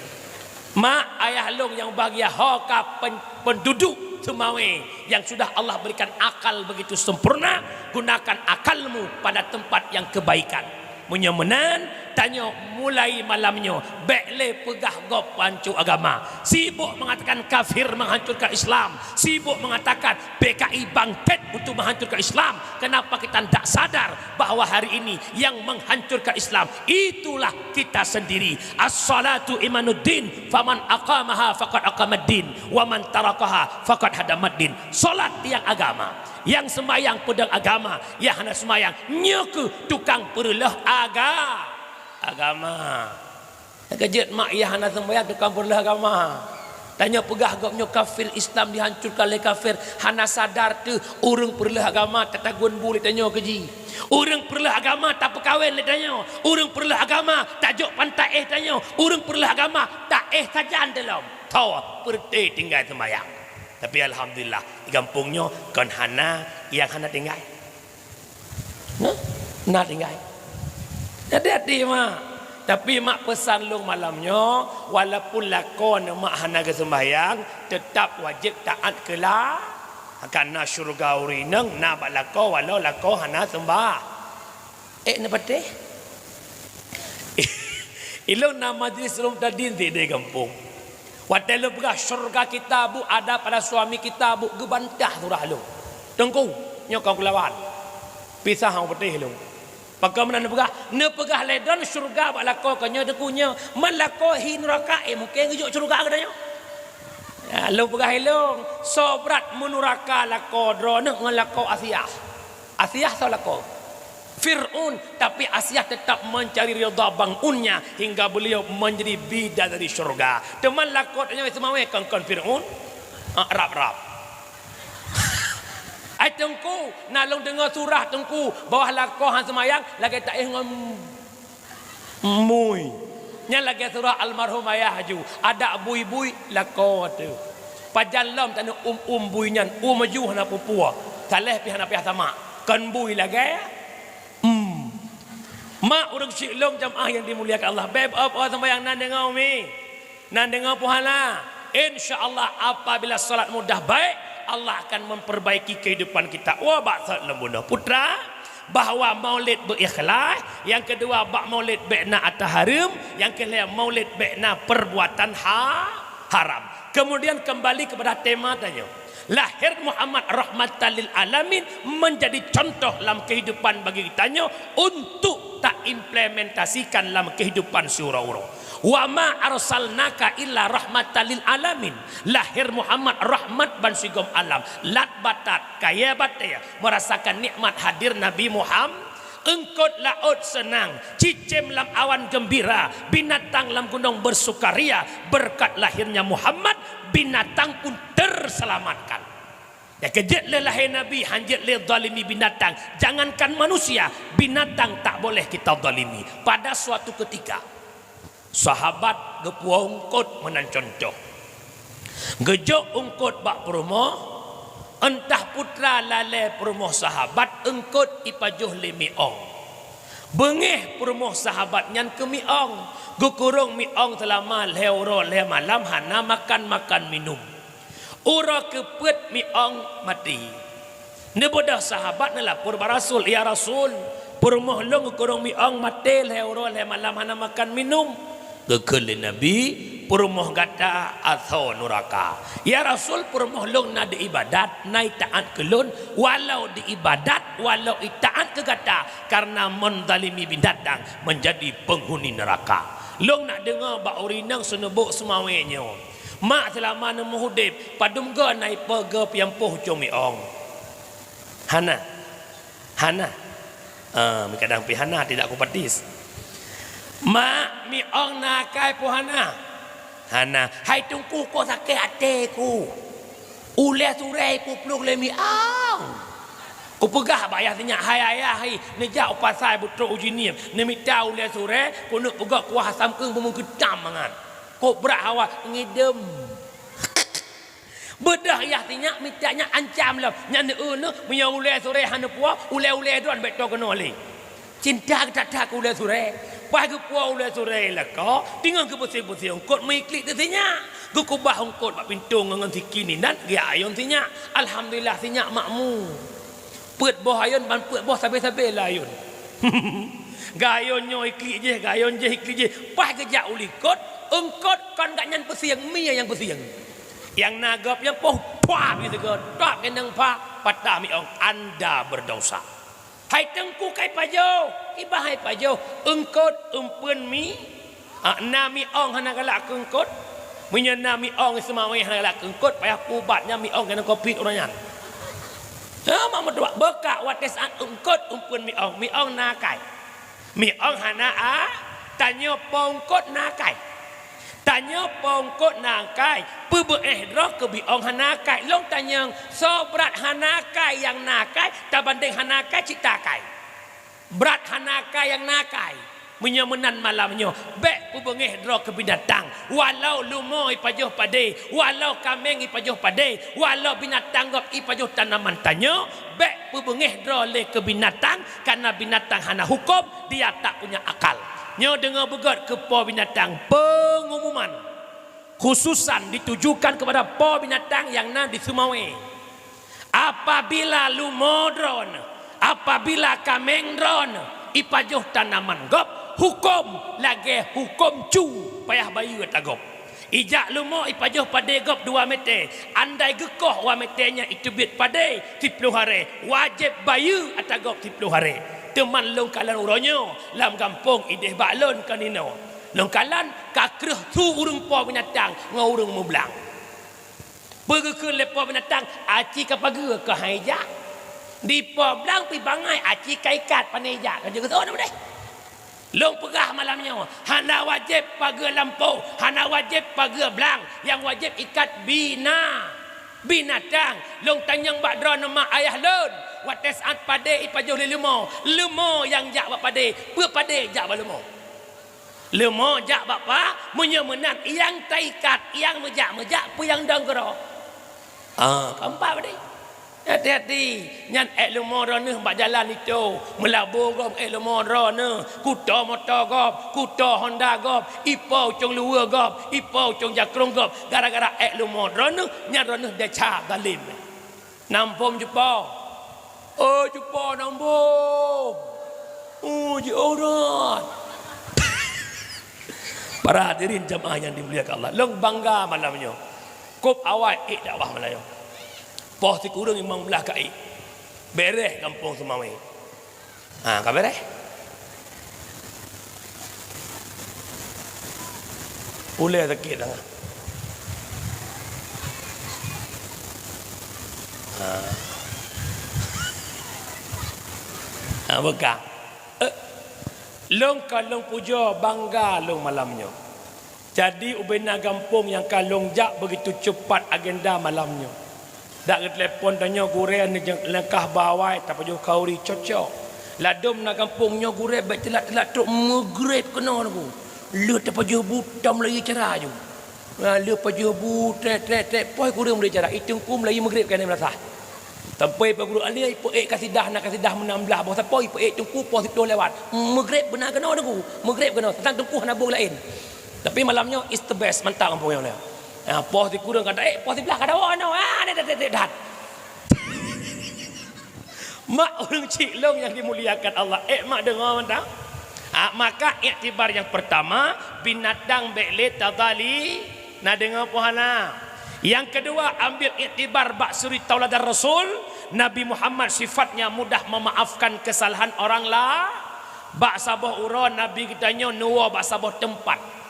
Mak ayah lôn nyang bahgia, ho ka pen-, penduduk Seumawe yang sudah Allah berikan akal begitu sempurna, gunakan akalmu pada tempat yang kebaikan. Meunyoe meunan, tanyoe mulai malam nyoe, bék lé peugah gob peuhanco agama. Sibok mengatakan kafir menghancurkan Islam, sibok mengatakan P K I bangkit untuk menghancurkan Islam. Kenapa kita tidak sadar bahwa hari ini yang menghancurkan Islam itulah kita sendiri. As-salatu imaduddin, faman aqamaha faqad aqamaddin, wa man tarakaha faqad hadamaddin. Salat tiang agama, nyang seumayang peudong agama, nyang hana seumayang nyoe keuh tukang peureuloh aga-, agama. Keujeuet mak nyang hana seumayang tukang peureuloh agama. Tanyoe peugah gobnyoe kafir, Islam dihancurkan lé kafir, hana sadar teuh ureuëng peureuloh agama tatagun bu lé tanyoe keuji. Ureuëng peureuloh agama tapeukawen lé tanyoe. Ureuëng peureuloh agama tajok pantat éh tanyoe. Ureuëng peureuloh agama taéh sajan teulom. Tho, peureuté tinggai seumayang. Tapi alhamdulillah, di gampông nyoe kon hana nyang hana tinggai. Nah, Na tinggai. Jadi hati mak. Tapi mak pesan lôn malam nyoe, walaupun lakoe neuh mak hana geuseumbahyang, teutap wajéb taát keu la-, karna syeuruga ureuëng inong na bak lakoe walau lakoe hana seumbah. Ék neupatéh? Ilôn na majlis lôn tadi di, di gampông. Watée lôn peugah syeuruga kita bu ada pada suami kita bu geubantah surah lôn. Teungku, nyoe kon keulawan. Pisah hang patéh lôn. Pakon meunan neupeugah, neupeugah lé droen syeuruga bak lakoe keu nyoe teungku nyoe. Man lakoe hi neuraka, eh mungken geujok syeuruga geutanyoe. Ya, lôn peugah ilôn, soe brat meunuraka lakoe droeneuh ngon lakoe Asiah. Asiah soe lakoe? Fir'aun, tapi Asiah tetap mencari ridha bang unnya hingga beliau menjadi bidadari syurga. Teuma lakoe tanyoe seumawé kon-kon Fir'aun? Ah, rab-rab. Ai teungku, na lôn deungoe surah teungku, bawah lakoe han seumayang, lagée taéh ngon mui. Nyan lagée surah almarhum ayah aju, adak bui-bui lakoe teuh. Pajan lom taneuk um-um bui nyan, um aju hana peue-peue. Saleh pih hana payah samak. Kon bui lagée, hmm. Mak ureuëng syik lôn jamaah yang dimuliakan Allah. Beb op oh sembahyang nan deungoe umi. Nan deungoe puhana, insya Allah apabila salat mudah baik, Allah akan memperbaiki kehidupan kita. Wah, bak salat lom bunoe putra, bahwa maulid berikhlas, yang kedua bak maulid bék na ata hareuem, yang kelhée maulid bék na perbuatan ha-, haram. Kemudian kembali kepada tema tanya. Lahir Muhammad rahmatan lil alamin menjadi contoh lam kehidupan bagi geutanyoe untuk taimplementasikan lam kehidupan siuroe-uroe. Wa ma arsalnaka illa rahmatan lil alamin. Lahir Muhammad rahmat bansigom alam. Lat batat, kayée batée, merasakan nikmat hadir Nabi Muhammad. Eungkot laôt seunang, cicém lam awan geumbira, binatang lam gunong beusukaria, beureukat lahirnya Muhammad, binatang pun teusalamatkan. Nyang keu jeuet lé lahé Nabi, han jeuet lé zalimi binatang. Jangankan manusia, binatang tak boleh kita zalimi. Pada suatu ketika, sahabat geupuwoe eungkot meunan contoh. Geujok eungkot bak peurumoh, entah putra lalée peurumoh sahabat eungkot ipajoh lé miong. Beungéh peurumoh sahabat nyan keu miong, geukurong miong seulama lhée uroe lhée malam hana makan-makan minum. Uroe keupeuet miong maté. Neubeudoh sahabat neulapor bak Rasul, "Ya Rasul, peurumoh lôn geukurong miong maté lhée uroe lhée malam hana makan minum." Geukheun lé Nabi, "Peurumoh gata asoe nuraka." "Ya Rasul, peurumoh lôn na di ibadat, na itaát keu lôn, walau di ibadat, walau itaát keu gata, karena menzalimi binatang menjadi penghuni neraka." Lôn na deungoe bak ureuëng inong seuneubok seumawé nyoe. Mak seulama neumeuhudép, padum goe na ipe goe piampoh ucong miong? Hana. Hana. Ah, meukadang pih hana, tidak kupatis. Mak, miong na akai po hana? Hana. Hai teungku, kok sakét até ku. Ulée surée ipuplueng lé miong. Kupeugah bak ayah sinyak, "Hai ayah, hai, neujak u pasai beutrok u Jeunieb, neumita ulée surée, keuneuk peugöt kuah asam keueng beumeukeutam mangat." Kok brat hawa ngidem. Beudôh yah sinyak mita nyan ancam lom. Nyan eu neuh, meunyoe ulée surée hana puwoe, ulée-ulée droen bék toe keunoe lé. Cinta geutak-tak keu ulée surée. Pas geupuwoe ulée surée lakoe, teungoh geupeusieng-peusieng eungkot meuiklik teuh sinyak. Geukubah eungkot bak pintoe ngon, ngon sikin inan, geuayôn sinyak. Alhamdulillah sinyak makmu. Peuet boh ayôn ban peuet boh sabe-sabe lé ayôn. Gayôn nyoe iklik jih, gayôn jih iklik jih. Pas geujak u likot, eungkot kon gobnyan peusieng, mie nyang peusieng. Nyang na gob nyang poh, pah, geuseugot, top keunong pah, patah miong, anda berdosa. Hai teungku kai pajoh, ibah hai pajoh, eungkot eumpeuen mi, ah, na miong hana galak keu eungkot. Meunyoe na miong seumawé hana galak keu eungkot, payah ubat nyan miong keunan covid uroe nyan. Ha, mak meutuah, beukak watée saat eungkot eumpeuen miong, miong na akai. Miong hana a, tanyoe po eungkot na akai. Tanyoe po eungkot na akai, peubeuéh droe keu miong hana akai. Lôn tanyong, soe brat hana akai nyang na akai, tabandeng hana akai cit ta akai. Brat hana akai nyang na akai. Meunyoe meunan malam nyoe, bék peubeungéh droe keu binatang. Walau leumo ipajoh padé, walau kaméng ipajoh padé, walau binatang gob ipajoh tanaman tanyoe, bék peubeungéh droe lé keu binatang, karena binatang hana huköm, dia tak punya akal. Nyoe deungoe beugöt keu po binatang, peungumuman khususan ditujukan kepada po binatang nyang na di Seumawé. Apabila leumo droeneuh, apabila kaméng droeneuh ipajoh tanaman gob, huköm lagée huköm cu payah bayeue ata gob. Ijak leumo ipajoh padé gob dua meter, andai geukoh dua meter nyan iteubiet padé siplôh haré, wajéb bayeue ata gob siplôh haré. Teuma lôn kalon uroe nyoe lam gampông idéh bak lôn kon inoe. Lôn kalon ka kreueh su ureuëng po binatang ngon ureuëng meublang. Peue geukheun lé po binatang, aci ka pageue keuhai jak. Di po blang pih bangai aci ka ikat, pane jak ka jeuet geuseuôt na udeh. Lôn peugah malam nyoe, hana wajéb pageue lampôh, hana wajéb pageue blang, nyang wajéb ikat bina-, binatang. Lôn tanyong bak droeneuh mak ayah lôn, watée saát padé ipajoh lé leumo, leumo nyang jak bak padé, peue padé jak bak leumo? Leumo jak bak pa, meunyoe meunan nyang taikat, nyang meujak-meujak peue nyang dong keudroe. Ah, keumpat padé. Hati-hati, nyan ék leumo droeneuh bak jalan itu, meulabô gob ék leumo droeneuh, kuto moto gob, kuto honda gob, ipo ucong luweue gob, ipo ucong jakrong gob, gara-gara ék leumo droeneuh, nyan droeneuh desya zalim. Nampôm jipo. Oh, jipo nampôm. Oh, jiurat. Para hadirin jamaah yang dimuliakan Allah, lôn bangga malam nyoe. Kôb awai ék dakwah malam nyoe. Poh sikureueng limong blaih ka ék. Beres gampông Seumawé. Ha, ka beres. Ulée sakét sangat. Ha. Ha, beukah. Eh, lôn ka lôn pujoe bangga lôn malam nyoe. Jadi, ubena gampông nyang ka lôn jak begitu cepat agenda malam nyoe. Dak geutelepon tanyoe gurée neujak langkah bawai tapajoh khauri cocok. Ladôm na gampông nyoe gurée bék teulat-teulat trok meugreb keunoe nunggu. Lheueh tapajoh bu tam lagi cara ju. Na lheueh pajoh bu trek-trek-trek poh kureueng meudeh cara. Itungku meulayeue meugreb keuneuk meulasah. Sampai paguru alih ipeuék kasidah na kasidah meunam blaih boh sapo ipeuék tungku poh siplôh lewat. Meugreb beuna keunoe nunggu. Meugreb keunoe. Teuntang tungku hana bu laén. Tapi malam nyoe is the best mantap gampông nyoe. Ha, poh sikureueng ka daék, poh siblaih ka dawa nyoe. Ha, dek, dek, dek, dek, dat. Mak ureuëng chik lôn nyang dimuliakan Allah. Eh, mak deungoe mantap. Ha, maka iktibar yang pertama, binatang bék lé tazali, na deungoe poh hana. Yang kedua, ambil iktibar bak suri tauladan Rasul, Nabi Muhammad sifatnya mudah memaafkan kesalahan orang la-, bak saboh uroe Nabi geutanyoe neuwoe bak saboh teumpat.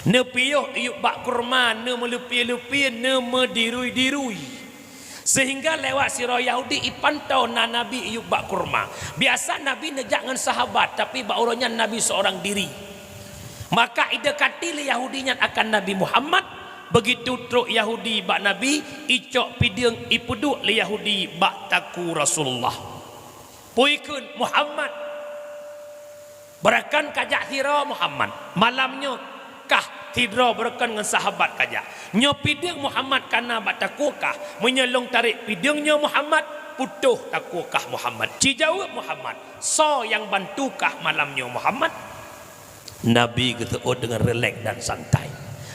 Neupiôh iyup bak kurma, neumeuleupie-leupie, neumeudirui-dirui. Sehingga lewat sidroe Yahudi ipantoe na Nabi iyup bak kurma. Biasa Nabi neujak ngon sahabat, tapi bak uroe nyan Nabi seorang diri. Maka idekati lé Yahudi nyan akan Nabi Muhammad, begitu trok Yahudi bak Nabi, icok pideueng ipeuduek lé Yahudi bak takue Rasulullah. Peue kheun Muhammad. Beurakan kajak sidroe Muhammad. Malam nyoe kah sidroe beurakan ngon sahabat kajak. Nyoe pideueng Muhammad kana bak takue kah. Meunyoe lôn tarek pideueng nyoe Muhammad, putôh takue kah Muhammad. Ci jaweueb Muhammad, soe nyang bantu kah malam nyoe Muhammad? Nabi geuseuôt deungon rileks dan santai.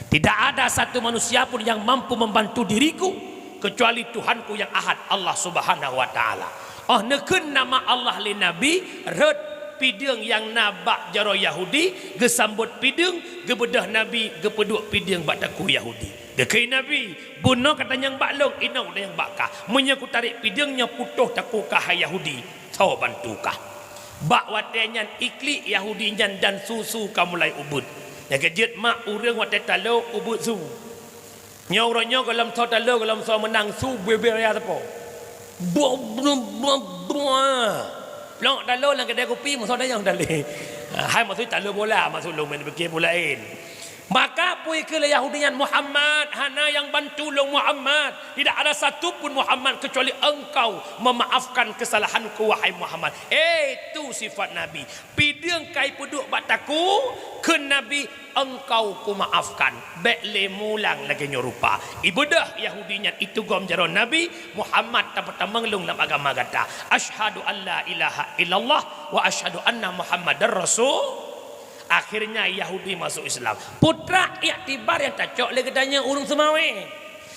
Tidak ada satu manusia pun yang mampu membantu diriku kecuali Tuhanku yang Ahad, Allah Subhanahu wa Taala. Óh neukheun nama Allah lé Nabi, rhot pideueng nyang na bak jaroe Yahudi, geusambot pideueng, geubeudôh Nabi, geupeuduek pideueng bak takue Yahudi. Geukheun Nabi, "Bunoe ka tanyong bak lôn, inoe tanyong bak kah. Meunyoe kutarek pideueng nyoe putôh takue kah hai Yahudi, soe bantu kah?" Bak watée nyan iklik Yahudi nyan dan su-su ka mulai ubeuet. Nyang keujeuet mak ureuëng watée talo ubeuet su. Nyoe uroe nyoe gohlom soe talo, gohlom soe meunang su bubé raya sapo. Bua, bua, bua, bua. Lok talo lam keudai kupi, musoh dayang tali. Hai maksud talo bola, maksud lôn main pikir bola laén. Maka peue kheun lé Yahudi nyan, "Muhammad, hana nyang bantu lôn Muhammad. Tidak ada satu pun Muhammad kecuali engkau memaafkan kesalahanku, wahai Muhammad." Eh, tu sifat Nabi. Pideueng kai peuduek bak takue, kheun Nabi, "Engkau kumaafkan." Bék lé mulang lagée nyoe rupa. Ibeudôh Yahudi nyan, itugom jaroe Nabi, "Muhammad, tapeutamong lôn lam agama gata. Asyhadu an la ilaha illallah wa asyhadu anna Muhammadar Rasul." Akhirnya Yahudi masuk Islam. Putra iktibar nyang tacok lé geutanyoe ureuëng Seumawe.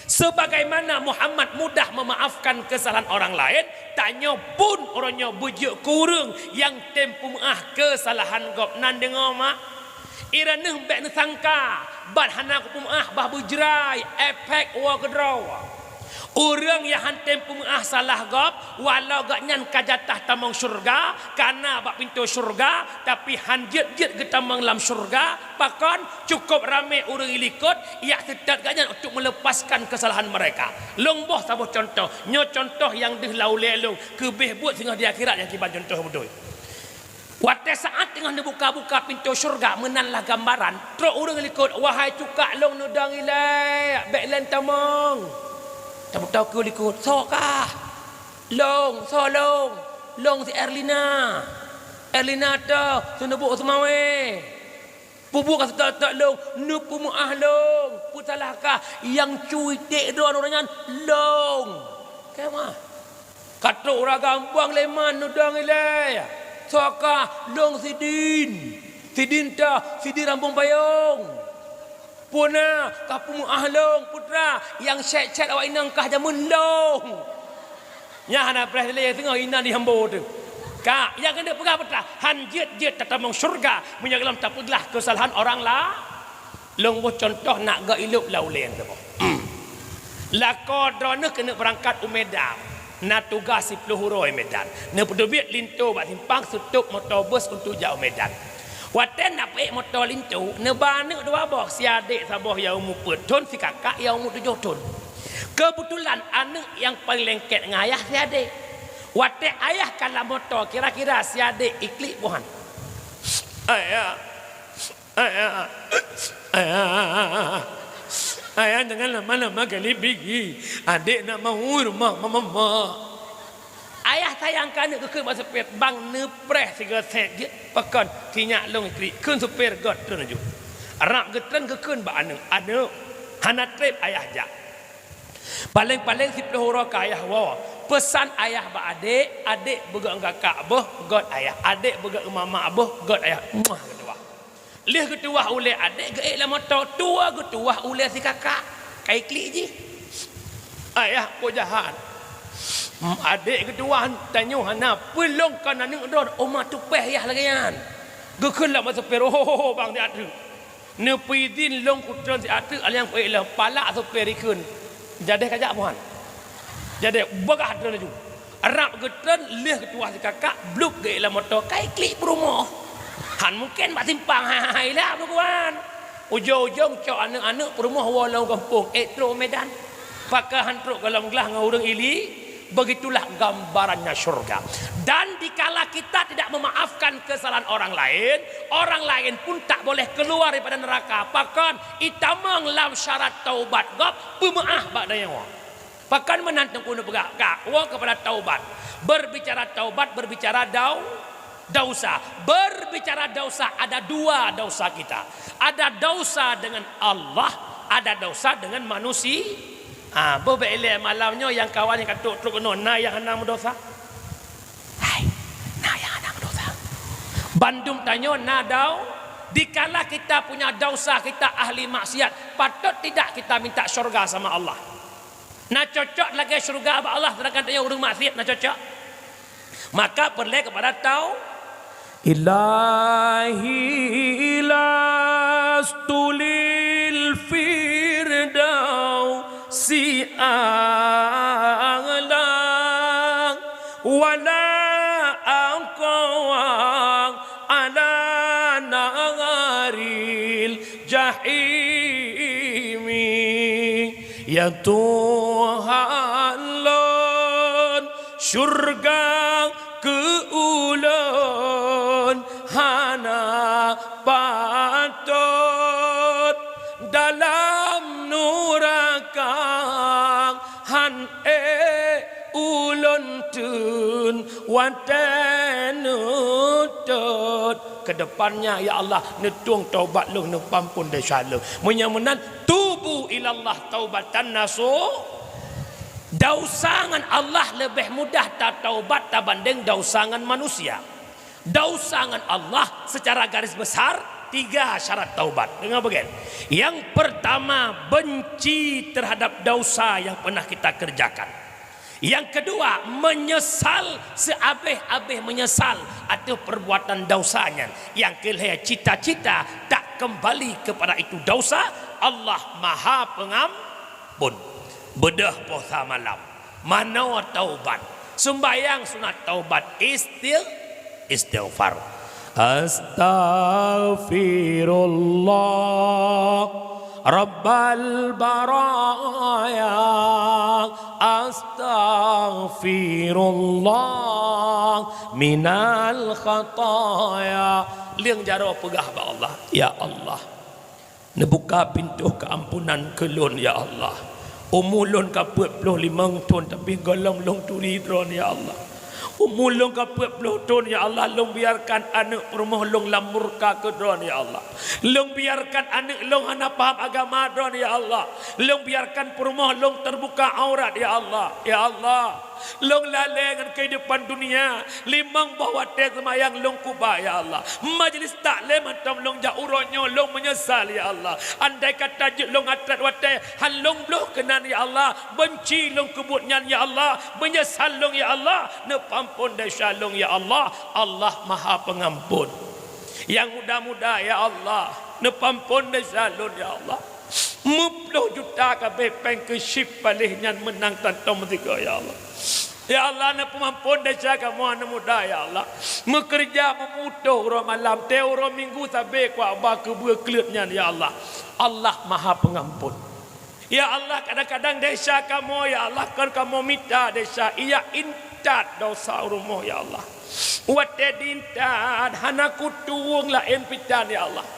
Sebagaimana Muhammad mudah memaafkan kesalahan orang lain, tanyoe pun uroe nyoe beujeuet keu ureuëng nyang tem peumeuáh kesalahan gobnyan deungoe mak. Ireuneuh bék neusangka, ban hana kupeumeuáh bah beujrai, efek woe keudroe. Ureuëng nyang han tem peumeuáh salah gob, walau gobnyan ka jatah tamong syeuruga, kana bak pintoe syeuruga, tapi han jeuet-jeuet geutamong lam syeuruga, pakon, cukup ramé ureuëng likot, jak seutôt gobnyan untuk meuleupaskan keusalahan meureka. Lôn boh saboh cuntoh, nyoe cuntoh nyang deuh lam ulée lôn, keubeh buet singoh di akhirat nyang kiban cuntoh beutôi. Watée saát teungoh neubuka-buka pintoe syeuruga meunan lah gambaran, trok ureuëng likot, "Wahai cuka lôn neudong ilée, bék lôn tamong." Tapeutokeu likot, "Soe kah?" "Lôn, soe lôn?" "Lôn si Erlina." "Erlina toh, seuneubok Seumawe." "Peue buet ka seutôt-tôt lôn?" "Neupeumeuáh lôn." "Peue salah kah?" "Nyang cui dék droe nyan lôn." Keuh mah. Ka trok ureuëng agam buang lé man neudong ilée. "Soe kah?" "Lôn Sidin." "Sidin toh?" "Sidin Rambong Payong." "Peue na ka peumeuáh lôn, putra, nyang sét-sét awak inong kah jameun lôn." Nyan hana preh lé teungoh inan di hambo teuh. Ka, nyang keuneuk peugah putra, han jeuet-jeuet tatamong syeuruga meunyoe gohlom tapeuglah keusalahan orang la-, Lôn boh cuntoh nak geuilop lam ulée teuboh. Lakoe droeneuh keuneuk beurangkat u Medan, na tugaih siploh uroe Medan. Neupeuteubiet linto bak simpang, seutôt moto bus untuk jak u Medan. Watée nak peuék moto linto, neuba aneuëk dua boh, si adék saboh nyang umu peuet thon, si kakak nyang umu tujoh thon. Keubeutulan aneuëk nyang paleng lengket ngon ayah si adék. Watée ayah ka lam moto, kira-kira si adék iklik boh han. Ayah, Ayah, ayah, ayah, jangan lama-lama gali bigi. Adék nak mau rumah mama. Ayah sayang keu aneuëk, geukheun bak supir, "Bang, neupreh sigoe sét jeuet, pakon, si nyak lôn iklik." Kheun supir, "Göt treun laju." Rab geutreun geukheun bak aneuëk, "Aneuëk, hana treb ayah jak. Paleng-paleng siploh uroe ka ayah woe. Peusan ayah bak adék, adék beugöt ngon kakak boh, göt ayah. Adék beugöt ngon mamak boh, göt ayah." Muah geutuwah. Lheueh geutuwah ulée adék, geuék lam moto, tuwoe geutuwah ulée si kakak. Ka iklik jih. Ayah, peue jahat. Adék geutuwah, tanyoe hana peulông kon aneuëk droe, oma tupeh yah lagée nyan. Geukheun lam supir, "Oh, bang, siat treuk." Neupeuidin lôn kutreun siat treuk, alah nyang peuék lom, palak supir ikheun. Jadeh kajak boh han. Jadeh beugah treun laju. Rab geutreun, lheueh geutuwah si kakak, blub geuék lam moto, ka iklik peurumoh. Han mungken bak simpang, hai, hai, hai, lah, bukan. Ujong-ujong cok aneuëk-aneuëk peurumoh woe lam gampông, ék trok Medan. Pakon han trok gohlom glah ngon ureuëng ili, begitulah gambarannya syurga. Dan dikala kita tidak memaafkan kesalahan orang lain, orang lain pun tak boleh keluar daripada neraka. Pakon? Itamong lam syarat taubat gob, peumeuáh bak tanyoe. Pakon meunan Teungku neupeugah, ka, woe keupada taubat. Berbicara taubat, berbicara dau-, dausa. Berbicara dausa, ada dua dausa kita. Ada dausa dengan Allah, ada dausa dengan manusia. Ah, boh bék ilée malam nyoe nyang kawan nyang ka trok-trok keunoe, na nyang hana meudosa? Hai, na nyang hana meudosa. Bandum tanyoe na dau-, dikala kita punya dausa, kita ahli maksiat, patut tidak kita minta syurga sama Allah? Na cocok lagée syurga bak Allah, sedangkan tanyoe ureuëng maksiat, na cocok? Maka peureulée keupada tau-, Ilahi lastu lil firdausi a'la, wala aqwa ala naril jahimi. Ya Tuhan lôn, syurga keu ulôn hana patot. Eh, ulôn theun watée neutot. Kedepannya, ya Allah, neutueng taubat lôn, neupampon desya lôn. Meunyoe meunan, tubu ilallah taubatan nasuh. Dausa ngon Allah leubeh mudah tataubat tabandeng dausa ngon manusia. Dausa ngon Allah secara garis besar tiga syarat taubat. Deungoe beugét. Yang pertama, benci terhadap dausa yang pernah kita kerjakan. Yang kedua, menyesal seabéh-abéh menyesal ateueh perbuatan dausa nyan. Yang keulhée, cita-cita tak kembali kepada itu dausa. Allah Maha Pengampun. Beudôh posa malam. Manoe taubat. Sumbayang sunat taubat. Istig-, istighfar. Astaghfirullah Rabbal baraya. Astaghfirullah minal khataya. Leueng jaroe peugah bak Allah, "Ya Allah, neubuka pintoe keuampunan keu lôn, ya Allah. Umu lôn ka peuet ploh limong thon, tapi gohlom lôn turi Droe, ya Allah. Umu lôn ka peuet ploh thon, ya Allah, lôn biarkan aneuëk peurumoh lôn lam murka keu Droe, ya Allah. Lôn biarkan aneuëk lôn hana paham agama Droe, ya Allah. Lôn biarkan peurumoh lôn teubuka aurat, ya Allah. Ya Allah, lôn lalée ngon keuhidupan dunia. Limong boh watée seumayang lôn kuba, ya Allah. Majlis taklim hantom lôn jak uroe nyoe, lôn meunyeusal, ya Allah. Andai kata jeuet lôn ateueh watée han lôn bloh keunan, ya Allah, benci lôn keu buet nyan, ya Allah, meunyeusal lôn, ya Allah, neupeuampon desya lôn, ya Allah. Allah Maha Pengampun. Nyang muda-muda, ya Allah, neupeuampon desya lôn, ya Allah. Meuploh juta kabeh péng keu chip paléh nyan meunang tantom meusigoe, ya Allah. Ya Allah, neupeuampon desya kamoe aneuk muda, ya Allah. Meukeureuja meumutôh uroe malam, tée uroe minggu sabe kuaba keubeue kleuet nyan, ya Allah. Allah Maha Pengampun. Ya Allah, kadang-kadang desya kamoe, ya Allah, kon kamoe mita desya, iya intat desya u rumoh, ya Allah. Watée diintat, hana kutueng laén pitan, ya Allah.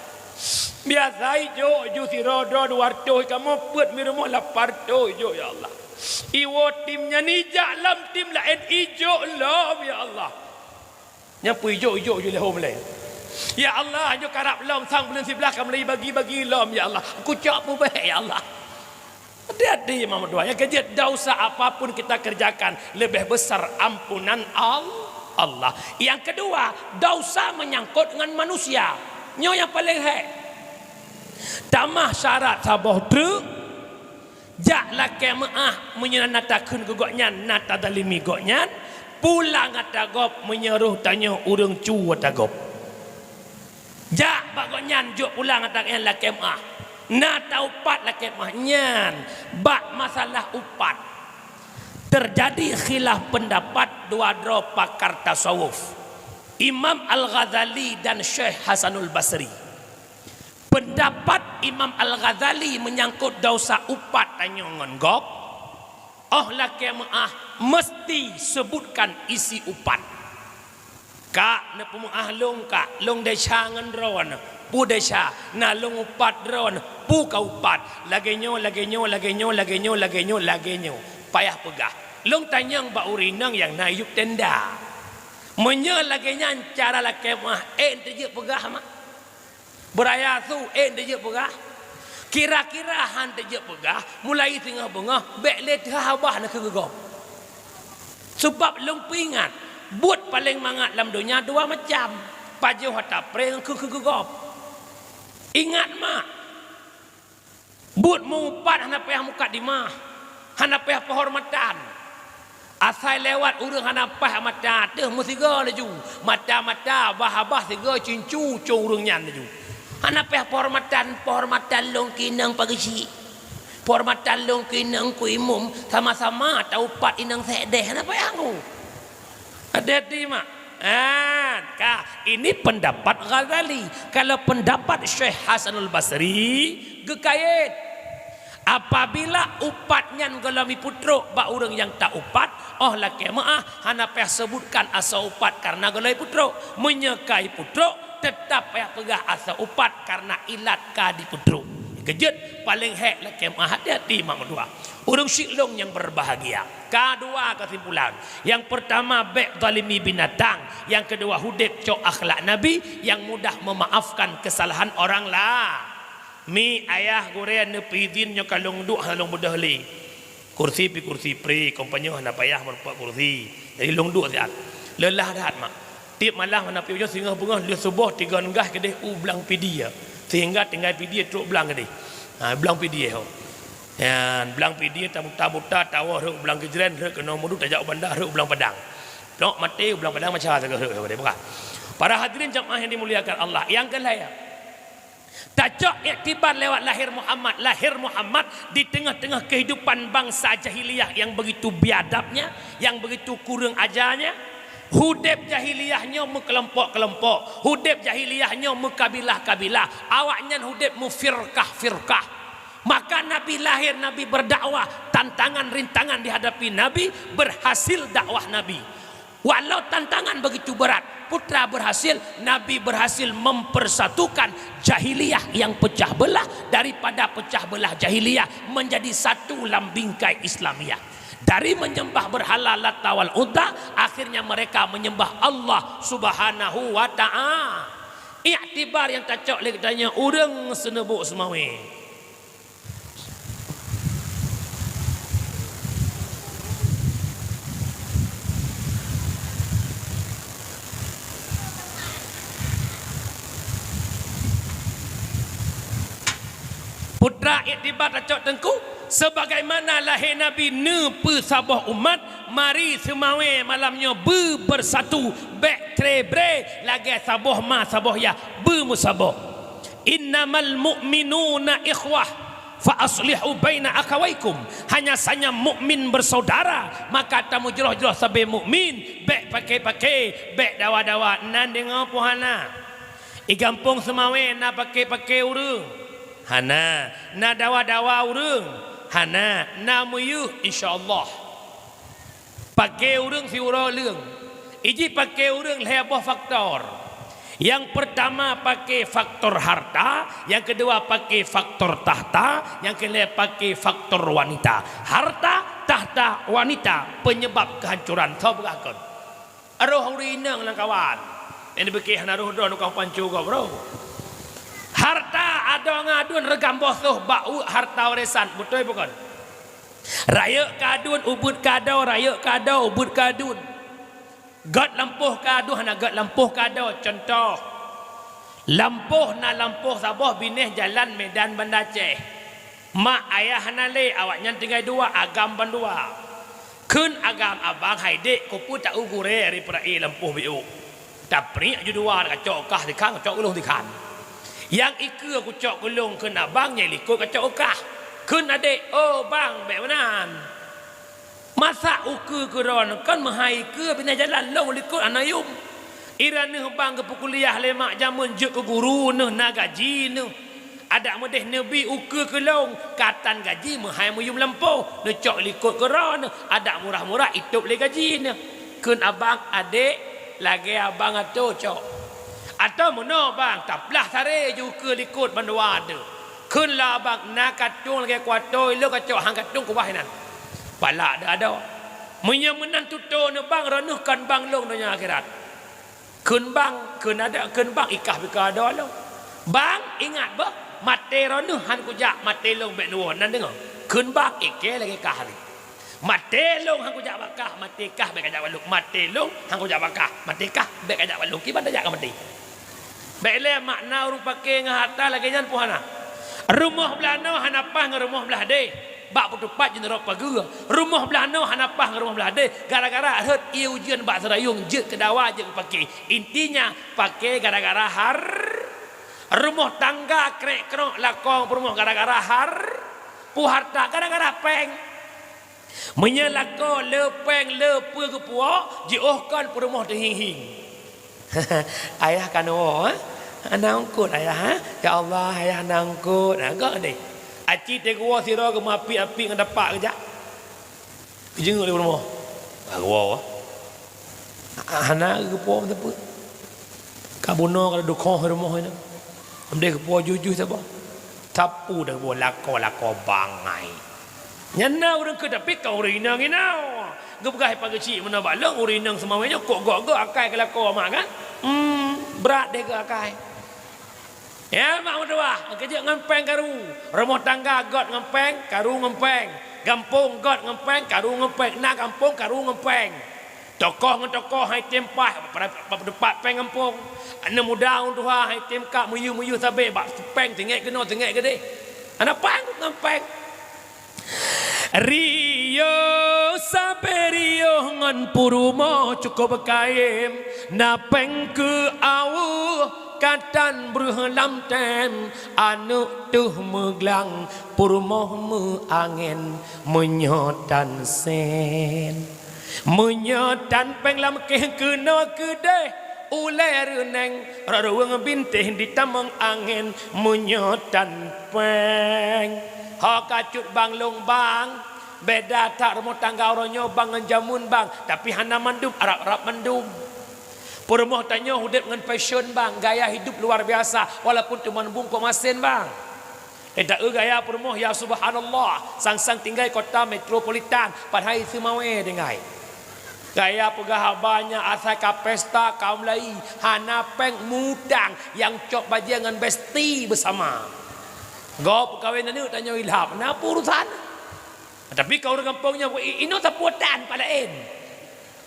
Biasa ijok ju sidroe-droe dua reutôh, kamoe peuet mi rumoh lapan reutôh ijok, ya Allah. Iwoe tim nyan ijak lam tim laén ijok lom, ya Allah. Nyan peue ijok-ijok ju lé hom lé. Ya Allah, nyoe karab lom sang buleuen siblaih ka mulai bagi-bagi lom, ya Allah. Kucok peubeh, ya Allah. Hati-hati, Imam Dua. Nyang keujeuet, dosa apapun kita kerjakan, lebih besar ampunan Al-, Allah. Yang kedua, dosa menyangkut dengan manusia. Nyoe nyang paling hék. Tamah syarat saboh treuk, jak lakée meuáh meunyoe na takheun keu gobnyan, na tazalimi gobnyan, pulang ata gob meunyoe roh tanyoe ureuëng cu ata gob. Jak bak gobnyan jok pulang ata nyan lakée meuáh. Na taupat lakée meuáh nyan bak masalah upat. Terjadi khilaf pendapat dua droe pakar tasawuf, Imam Al-Ghazali dan Syekh Hasanul Basri. Pendapat Imam Al-Ghazali menyangkut dosa upat tanyoe ngon gob, óh lakée meuáh meusti sebutkan isi upat. Kak, neupeumeuáh lôn, Kak, lôn desya ngon droeneuh. Peue desya? Na lôn upat droeneuh. Peue ka upat? Lagée nyoe, lagée nyoe, lagée nyoe, lagée nyoe, lagée nyoe, lagée nyoe. Payah peugah. Lôn tanyong bak ureuëng inong nyang na yup tenda. Meunyoe lagée nyan cara lakée meuáh, ék teujeuet peugah mak? Beuraya su ék teujeuet peugah? Kira-kira han teujeuet peugah, mulai singoh beungoh bék lé teuhah babah na keu geugob. Sabab lôn peuingat, buet paleng mangat lam donya dua macam, pajoh ata preh ngon keu keu geugob. Ingat mak, buet meu-upat hana payah mukadimah, hana payah peuhormatan. Asai lewat ureuëng hana paih mata teuh meusigoe laju. Mata-mata, bah-bah sigoe cincu cong ureuëng nyan laju. Hana paih peuhormatan, peuhormatan lôn keu inong pageusik. Peuhormatan lôn keu inong keu imum, sama-sama taupat inong sekdeh. Hana paih anggô. Hati-hati mak. Ah, ka. Ini pendapat Ghazali. Kalau pendapat Syekh Hasanul Basri, geukayét. Apabila upat nyan gohlom ipeutrok bak ureuëng nyang ta-upat, óh lakée meuáh hana payah sebutkan asoe upat kareuna gohlom ipeutrok. Meunyoe ka ipeutrok, teutap payah peugah asoe upat kareuna ilat ka dipeutrok. Keujeuet paléng hék lakée meu'ah, hati-hati mak meutuah. Ureuëng syik lôn nyang berbahagia. Ka dua kesimpulan. Nyang peurtama, bék zalimi binatang. Nyang keudua, udeb cok akhlak Nabi nyang mudah meumaafkan keusalahan orang la. Mi ayah gurée neupeuidhin nyoe ka lôn duek hana lôn beudôh lé. Kursi pi kursi pri, kompanyong hana payah meurumpok kursi. Jadi lôn duek siat. Leulah that mak. Tiep malam hana piôh nyoe singoh beungoh lheueh suboh tigon gah keudeh u blang Pidie. Sehingga tinggai Pidie trok blang keudeh. Ha, blang Pidie ho. Nyan, blang Pidie tabuta-buta tawoe rhot u blang Gejren, rhot keunoe Mudu, tajak u Banda, rhot u blang Padang. Lok maté u blang Padang maca sagoe rhot, rhot, rhot, Para hadirin jamaah yang dimuliakan Allah, nyang keulhèe, tacok iktibar lewat lahir Muhammad. Lahir Muhammad di tengah-tengah kehidupan bangsa jahiliyah yang begitu biadabnya, yang begitu kurang ajarnya. Udeb jahiliyah nyoe meukelompok-kelompok, udeb jahiliyah nyoe meukabilah-kabilah, awaknyan udeb meufirkah-firkah. Maka Nabi lahir, Nabi berdakwah, tantangan, rintangan dihadapi Nabi, berhasil dakwah Nabi. Walau tantangan begitu berat, putra berhasil, Nabi berhasil mempersatukan jahiliyah yang pecah belah, daripada pecah belah jahiliyah menjadi satu lam bingkai Islamiyah. Dari menyembah berhala Lata wal Uzza, akhirnya mereka menyembah Allah Subhanahu wa Ta'ala. Iktibar nyang tacok lé geutanyoe ureuëng seuneubok seumawe. Putra iktibar tacok teungku, sebagaimana lahé Nabi neupeusaboh umat, mari seumawe malam nyoe beubersatu, bék cre-bre lagée saboh ma saboh yah beumeusaboh. "Innamal mu'minuna ikhwah, fa aslihu baina akhawaikum." Hanya saja mukmin bersaudara, maka tameujroh-jroh sabe mukmin, bék pake-pake, bék dawa-dawa. Na deungoe peue hana? I gampông seumawe na pake-pake ureuëng? Hana. Na dawa-dawa ureuëng? Hana. Na meuyeuh, insya Allah. Pake ureuëng siuroe leueng. Iji pake ureuëng lhée boh faktor. Nyang peurtama pake faktor harta, nyang keudua pake faktor tahta, nyang keulhée pake faktor wanita. Harta, tahta, wanita, penyebab kehancuran. Soe peugah kon? Roh ureuëng inong lam kawan. Nyang dibeuki hana roh droe nukang pancu gob roh. Harta adoe ngon aduen reugam boh soh bak uek harta warisan. Beutôi bukon? Rayeuk keu aduen, ubeuet keu adoe, rayeuk keu adoe, ubeuet keu aduen. Gét lampôh keu aduen, hana gét lampôh keu adoe. Cuntoh, lampôh na lampôh saboh binéh jalan Medan Banda Aceh. Mak ayah hana lé, awaknyan tinggai dua, agam bandua. Kheun agam, "Abang hai dék, keupeue ta-eu gurée ri peuraie lampôh biôk? Tapriek ju dua, kacok kah sikhan, kacok ulôn sikhan. Nyang ikeue kucok keu lôn," kheun abang, "nyang likot kacok keu kah." Kheun adék, "Oh bang, bék meunan. Masa ukeue keu droeneuh kon meuhai ikeue, binéh jalan lôn likot hana yum. I droeneuh bang geupeukuliah lé mak jameun jeuet keu guru neuh na gaji neuh. Adak meudeh neubi ukeue keu lôn, ka tan gaji meuhai meuyum lampôh, neucok likot keu droeneuh, adak murah-murah itôb lé gaji neuh." Kheun abang, "Adék, lagée abang atoe cok. Atawa meunoe bang, taplah saré ju ukeue likot bandua teuh." Kheun lé abang, "Na katueng lagée kuatoe ilôn kacok, han katueng kubah inan." Palak deuh adoe. "Meunyoe meunan tutoe neuh bang, droeneuh kon bang lôn donya akhirat." Kheun bang, kheun adak, kheun bang, ikah bika adoe lôn. "Bang, ingat beuh, maté droeneuh han kujak, maté lôn bék neuwoe, nan deungoe." Kheun bang, ikée lagée kah nyoe. "Maté lôn han kujak bak kah, maté kah bék kajak bak lôn. Maté lôn han kujak bak kah, maté kah bék kajak bak lôn. Kiban tajak ka maté." Bék lé makna ureuëng pake ngon harta lagée nyan peue hana. Rumoh blah noe hana paih ngon rumoh blah deh. Bak peutupat jeuet rot pageue. Rumoh blah noe hana paih ngon rumoh blah deh. Gara-gara rhot ié ujeuen bak seurayueng jeuet keu dawa jeuet keu pake. Intinya pake gara-gara har-, rumoh tangga krek-krok lakong peurumoh gara-gara har-, peue harta gara-gara péng. Meunyoe lakoe le péng le peue geupuwoe, jiôh kon peurumoh teuhing-hing. Ayah ka neuwoe, eh? Hana eungkot ayah, eh? Ya Allah, ayah hana eungkot. Nah, gak deh. Aci teuguwoe sidroe geumeuapi-api ngon dapak geujak. Geujeuet lé peurumoh. Ka geuwoe. Hana geupuwoe meuteupeu. Ka bunoe ka dukhoh rumoh nyan. Amdeh geupuwoe juih-juih saboh. Sapeue dah buet lakoe-lakoe bangai. Nyan na ureuëng keu, tapi kon ureuëng inong inoe. Geupeugah pageuchik meunoe bak lôn, ureuëng inong seumawé nyoe kok gok-gok akai keu lakoe mak kan? Hmm, brat deh gok akai. Ya, mak meutuwah, keujeuet ngon péng karu. Rumoh tangga gét ngon péng, karu ngon péng. Gampông gét ngon péng, karu ngon péng. Na gampông, karu ngon péng. Tokoh ngon tokoh hai tem paih, pada, pada teumpat péng gampông. Aneuk muda ngon tuha hai tem kak meuyeuh-meuyeuh sabe bak péng teungét keunoe teungét keudeh. Hana péng ngon péng. Riôh sabe riôh ngon peurumoh cukup kayém, na péng keu aweuh ka tan breuh lam tem, aneuk teuh meuglang peurumoh meuangén meunyoe tan sén. Meunyoe tan péng lam kéh keunoe keudeh, ulée reuneng, rot ruweueng bintéh ditamong angén, meunyoe tan péng. Ho ka cut bang lôn bang, beda that rumoh tangga uroe nyoe bang ngon jameun bang, tapi hana mandum, arab-arab mandum. Peurumoh tanyoe udeb ngon fashion bang, gaya hidup luar biasa, walaupun teuma bungkôh masén bang. Eh, taeu gaya peurumoh, ya subhanallah, sang-sang tinggai kota metropolitan, padahai seumawé tinggai. Gaya peugah haba nyan asai ka pesta kaum laén, hana péng mutang nyang cok bajée ngon besti beusama. Gob peukawen aneuk tanyoe ilhab, na peue urusan. Tapi ka ureuëng gampông nyoe, i-, inoe sapeue tan palaén.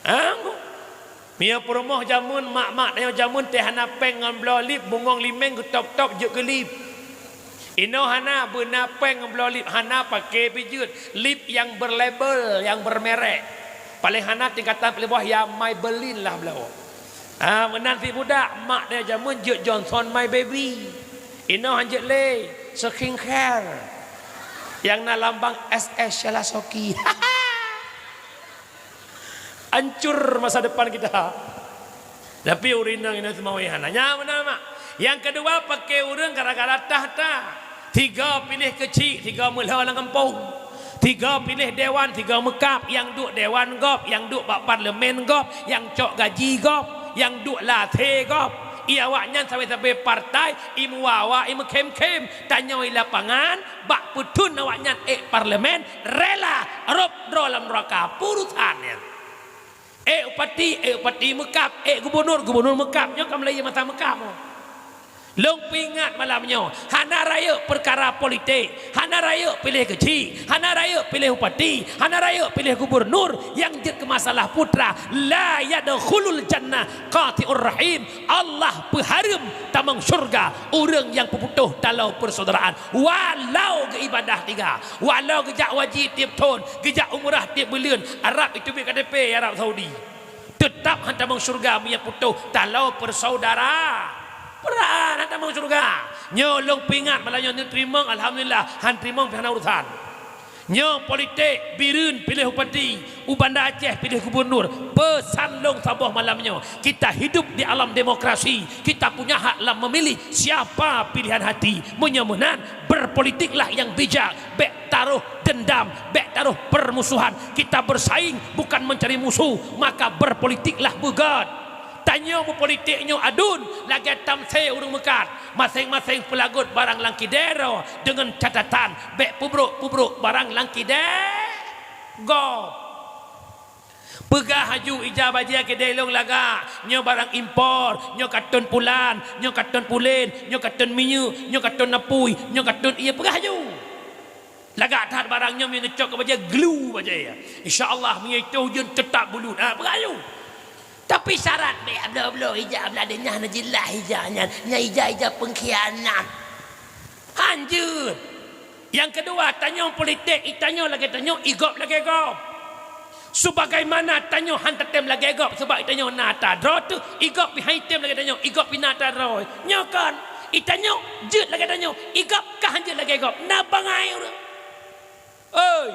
Ha? Meunyoe peurumoh jameun mak-mak tanyoe jameun teuh hana péng ngon bloe lip, bungong limeng geutôb-tôb jeuet keu lip. Inoe hana beuna péng ngon bloe lip, hana paké pih jeuet. Lip nyang berlabel, nyang bermerek. Paléng hana tingkatan paléng bawah ya Maybelline lah bloe. Ah, meunan si budak, mak tanyoe jameun jeuet Johnson My Baby. Inoe han jeuet lé, skincare. Nyang na lambang S S Syalasoki. Hancur masa depan kita. Tapi ureuëng inong inoe seumawé hana. Nyan meunan mak. Nyang keudua, paké ureuëng gara-gara takhta. Tiga piléh keuchik, tiga meulhô lam gampông. Tiga piléh dewan, tiga meukab, nyang duek dewan gob, nyang duek bak parlemen gob, nyang cok gaji gob, nyang duek lasé gob. I awaknyan sabe-sabe partai, i meuwawa, i meukhém-khém. Tanyoe i lapangan, bak peutheun awaknyan ék parlemen, rela rôb droe lam neuraka. Peue urusan nyan. Ék bupati, ék bupati meukab, ék gubunur, gubunur meukab. Nyoe ka meulayeue masa meukab nyoe. Lôn peuingat malam nyoe, hana rayeuk peukara politik, hana rayeuk piléh keuchik, hana rayeuk piléh bupati, hana rayeuk piléh gubunur, nyang jeuet keu masalah putra. La yadkhulul jannah qati'ur rahim. Allah peuhareuem tamong syeuruga ureuëng nyang peuputôh taloe peusaudaraan. Walau geuibadah tiga, walau geujak haji tieb thon, geujak umrah tieb buleuen, Arab iteubiet K T P Arab Saudi, teutab han tamong syeuruga meunyo putôh taloe peusaudara. Peuraan han tamong syeuruga. Nyoe lôn peuingat malam nyoe neuteurimong, alhamdulillah, han teurimong pih hana urusan. Nyoe politik, Bireuen piléh bupati, u Banda Aceh piléh gubunur. Peusan lôn saboh malam nyoe, kita hidup di alam demokrasi, kita punya hak lam memilih siapa pilihan hati. Meunyoe meunan, berpolitiklah yang bijak, bék taroh dendam, bék taroh permusuhan. Kita bersaing bukan mencari musuh, maka berpolitiklah beugét. Tanyoe meupolitik nyoe aduen lagée tamsé ureuëng meukat, maséng-maséng peulagot barang lam kidée droe deungon catatan bék peubrok-peubrok barang lam kidée gob. Peugah laju ija bajée kidée lôn lagak, nyoe barang impor, nyoe katôn pulan, nyoe katôn pulen, nyoe katôn minyeuk, nyoe katôn apui, nyoe katôn ié, peugah laju. Lagak that barang nyoe meunyoe neucok keu bajée, glue bajée. Insya Allah meunyoe itôh ujeuen teutap bulut. Ha, peugah laju. Tapi syarat bék bloe-bloe ija, blah deh nyan hana jeulaih ija nyan. Nyan ija-ija peungkhianat. Hanjeuet. Nyang keudua, tanyoe politik, i tanyoe lagée tanyoe, i gob lagée gob. Sebagaimana tanyoe han tatem lagée gob, sebab i tanyoe na atra droe teuh, i gob pih han item lagée tanyoe, i gob pih na atra droe. Nyoe kon, i tanyoe jeuet lagée tanyoe, i gob ka han jeuet lagée gob. Na bangai ureuëng. Oi!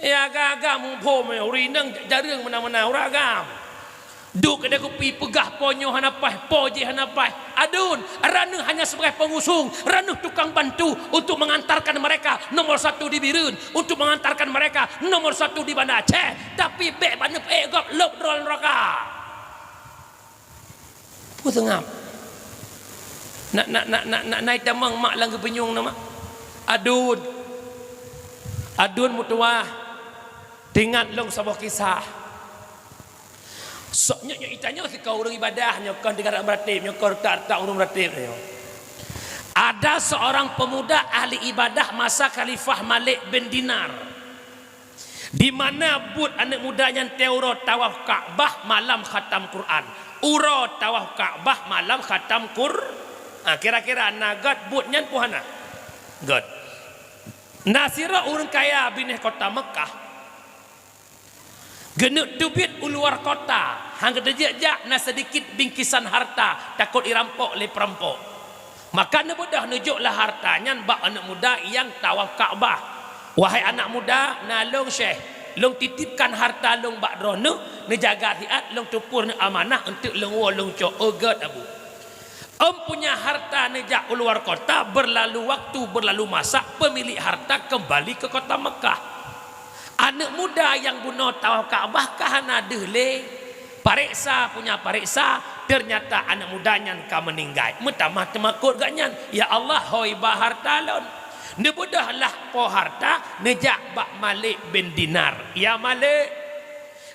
Eh, agam-agam muphom, eh, ureuëng inong jareueng meunan-meunan, ureuëng agam. Duek keudeh kupi peugah po nyoe hana paih, po jih hana paih. Aduen, ranuh hanya sebagai pengusung, ranuh tukang bantu untuk mengantarkan mereka nomor satu di Bireuen, untuk mengantarkan mereka nomor satu di Banda Aceh. Tapi bék baneup ék gob lôb droe lam neuraka. Peue seungab? Nak, nak, nak, nak, nak, na itamong mak lam geupeunyueng na mak. Aduen. Aduen meutuwah. Teuingat lôn saboh kisah. Sok nyoe, nyoe itanyoe sikoe ureuëng ibadah, nyoe kon tinggai meuratéb, nyoe kon retak-retak ureuëng meuratéb nyoe. Ada seorang pemuda ahli ibadah masa Khalifah Malik bin Dinar. Di mana buet aneuëk muda nyan watée uroe tawaf Ka'bah malam khatam Quran. Uroe tawaf Ka'bah malam khatam Qur-, ah, kira-kira na gét buet nyan peue hana? Gét. Na sidroe ureuëng kaya binéh kota Mekkah. Geuneuk teubiet u luwa kota, han geuteujak jak na seudikit bingkisan harta, takot irampok lé peurampok. Maka neubeudôh neujok lah harta nyan bak aneuëk muda nyang tawaf Ka'bah. "Wahai anak muda, na lôn syeh, lôn titipkan harta lôn bak droeneuh, neujaga siat, lôn teupeue neuh amanah eunteuk lôn woe lôn cok," "Oh gét, Abu." Empunya harta neujak u luwa kota, berlalu waktu, berlalu masa, pemilik harta kembali ke kota Mekah. Aneuëk muda nyang bunoe tawaf Ka'bah ka hana deuh lé. Pareksa punya pareksa, ternyata aneuëk muda nyan ka meuninggai. Meutamah teumakot gobnyan, "Ya Allah, hôi ba harta lôn." Neubeudôh lah po harta, neujak bak Malik bin Dinar. "Ya Malik,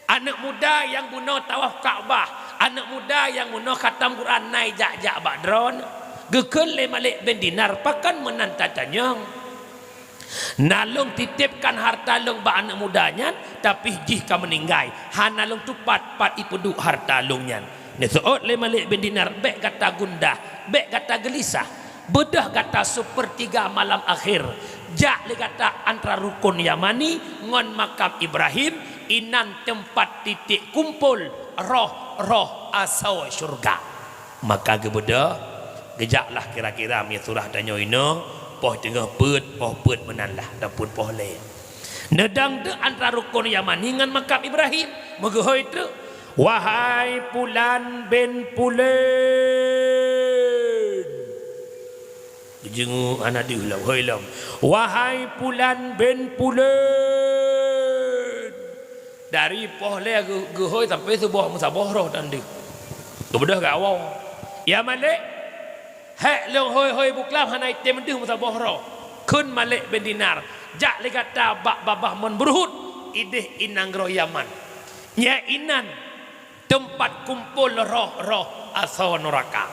aneuëk muda nyang bunoe tawaf Ka'bah, aneuëk muda nyang bunoe khatam Quran na ijak-jak bak droeneuh." Geukheun lé Malik bin Dinar, "Pakon meunan tatanyong? Na lôn titipkan harta lôn bak aneuëk muda nyan, tapi jih ka meuninggai, hana lôn tupat pat ipeuduek harta lôn nyan." Neuseuôt lé Malik bin Dinar, "Bék gata gundah, bék gata geulisah. Beudôh gata sepertiga malam akhir, jak lé gata antara Rukun Yamani ngon Makam Ibrahim, inan teumpat titik kumpul roh-roh asoe syeuruga." Maka geubeudôh, geujak lah kira-kira meunyoe surah tanyoe inoe, poh teungoh peuet, poh peuet meunan lah, ataupun poh lhée. Neudong teuk antara Rukun Yamani ngon Makam Ibrahim, meugeuhôi teuk, "Wahai Pulan bin Pulen." Geujingu hana deuh lom, hôi lom. "Wahai Pulan bin Pulen." Dari poh lhée geu-, geuhôi sampai suboh meusaboh roh tan deuh. Geubeudôh geuwoe. "Ya Malik, hék lôn hôi-hôi buklam hana item deuh meusaboh roh." Kheun Malik bin Dinar, "Jak lé gata bak babah Mon Beuruhut, ideh i nanggroe Yaman. Nyan inan teumpat kumpul roh-roh asoe nuraka."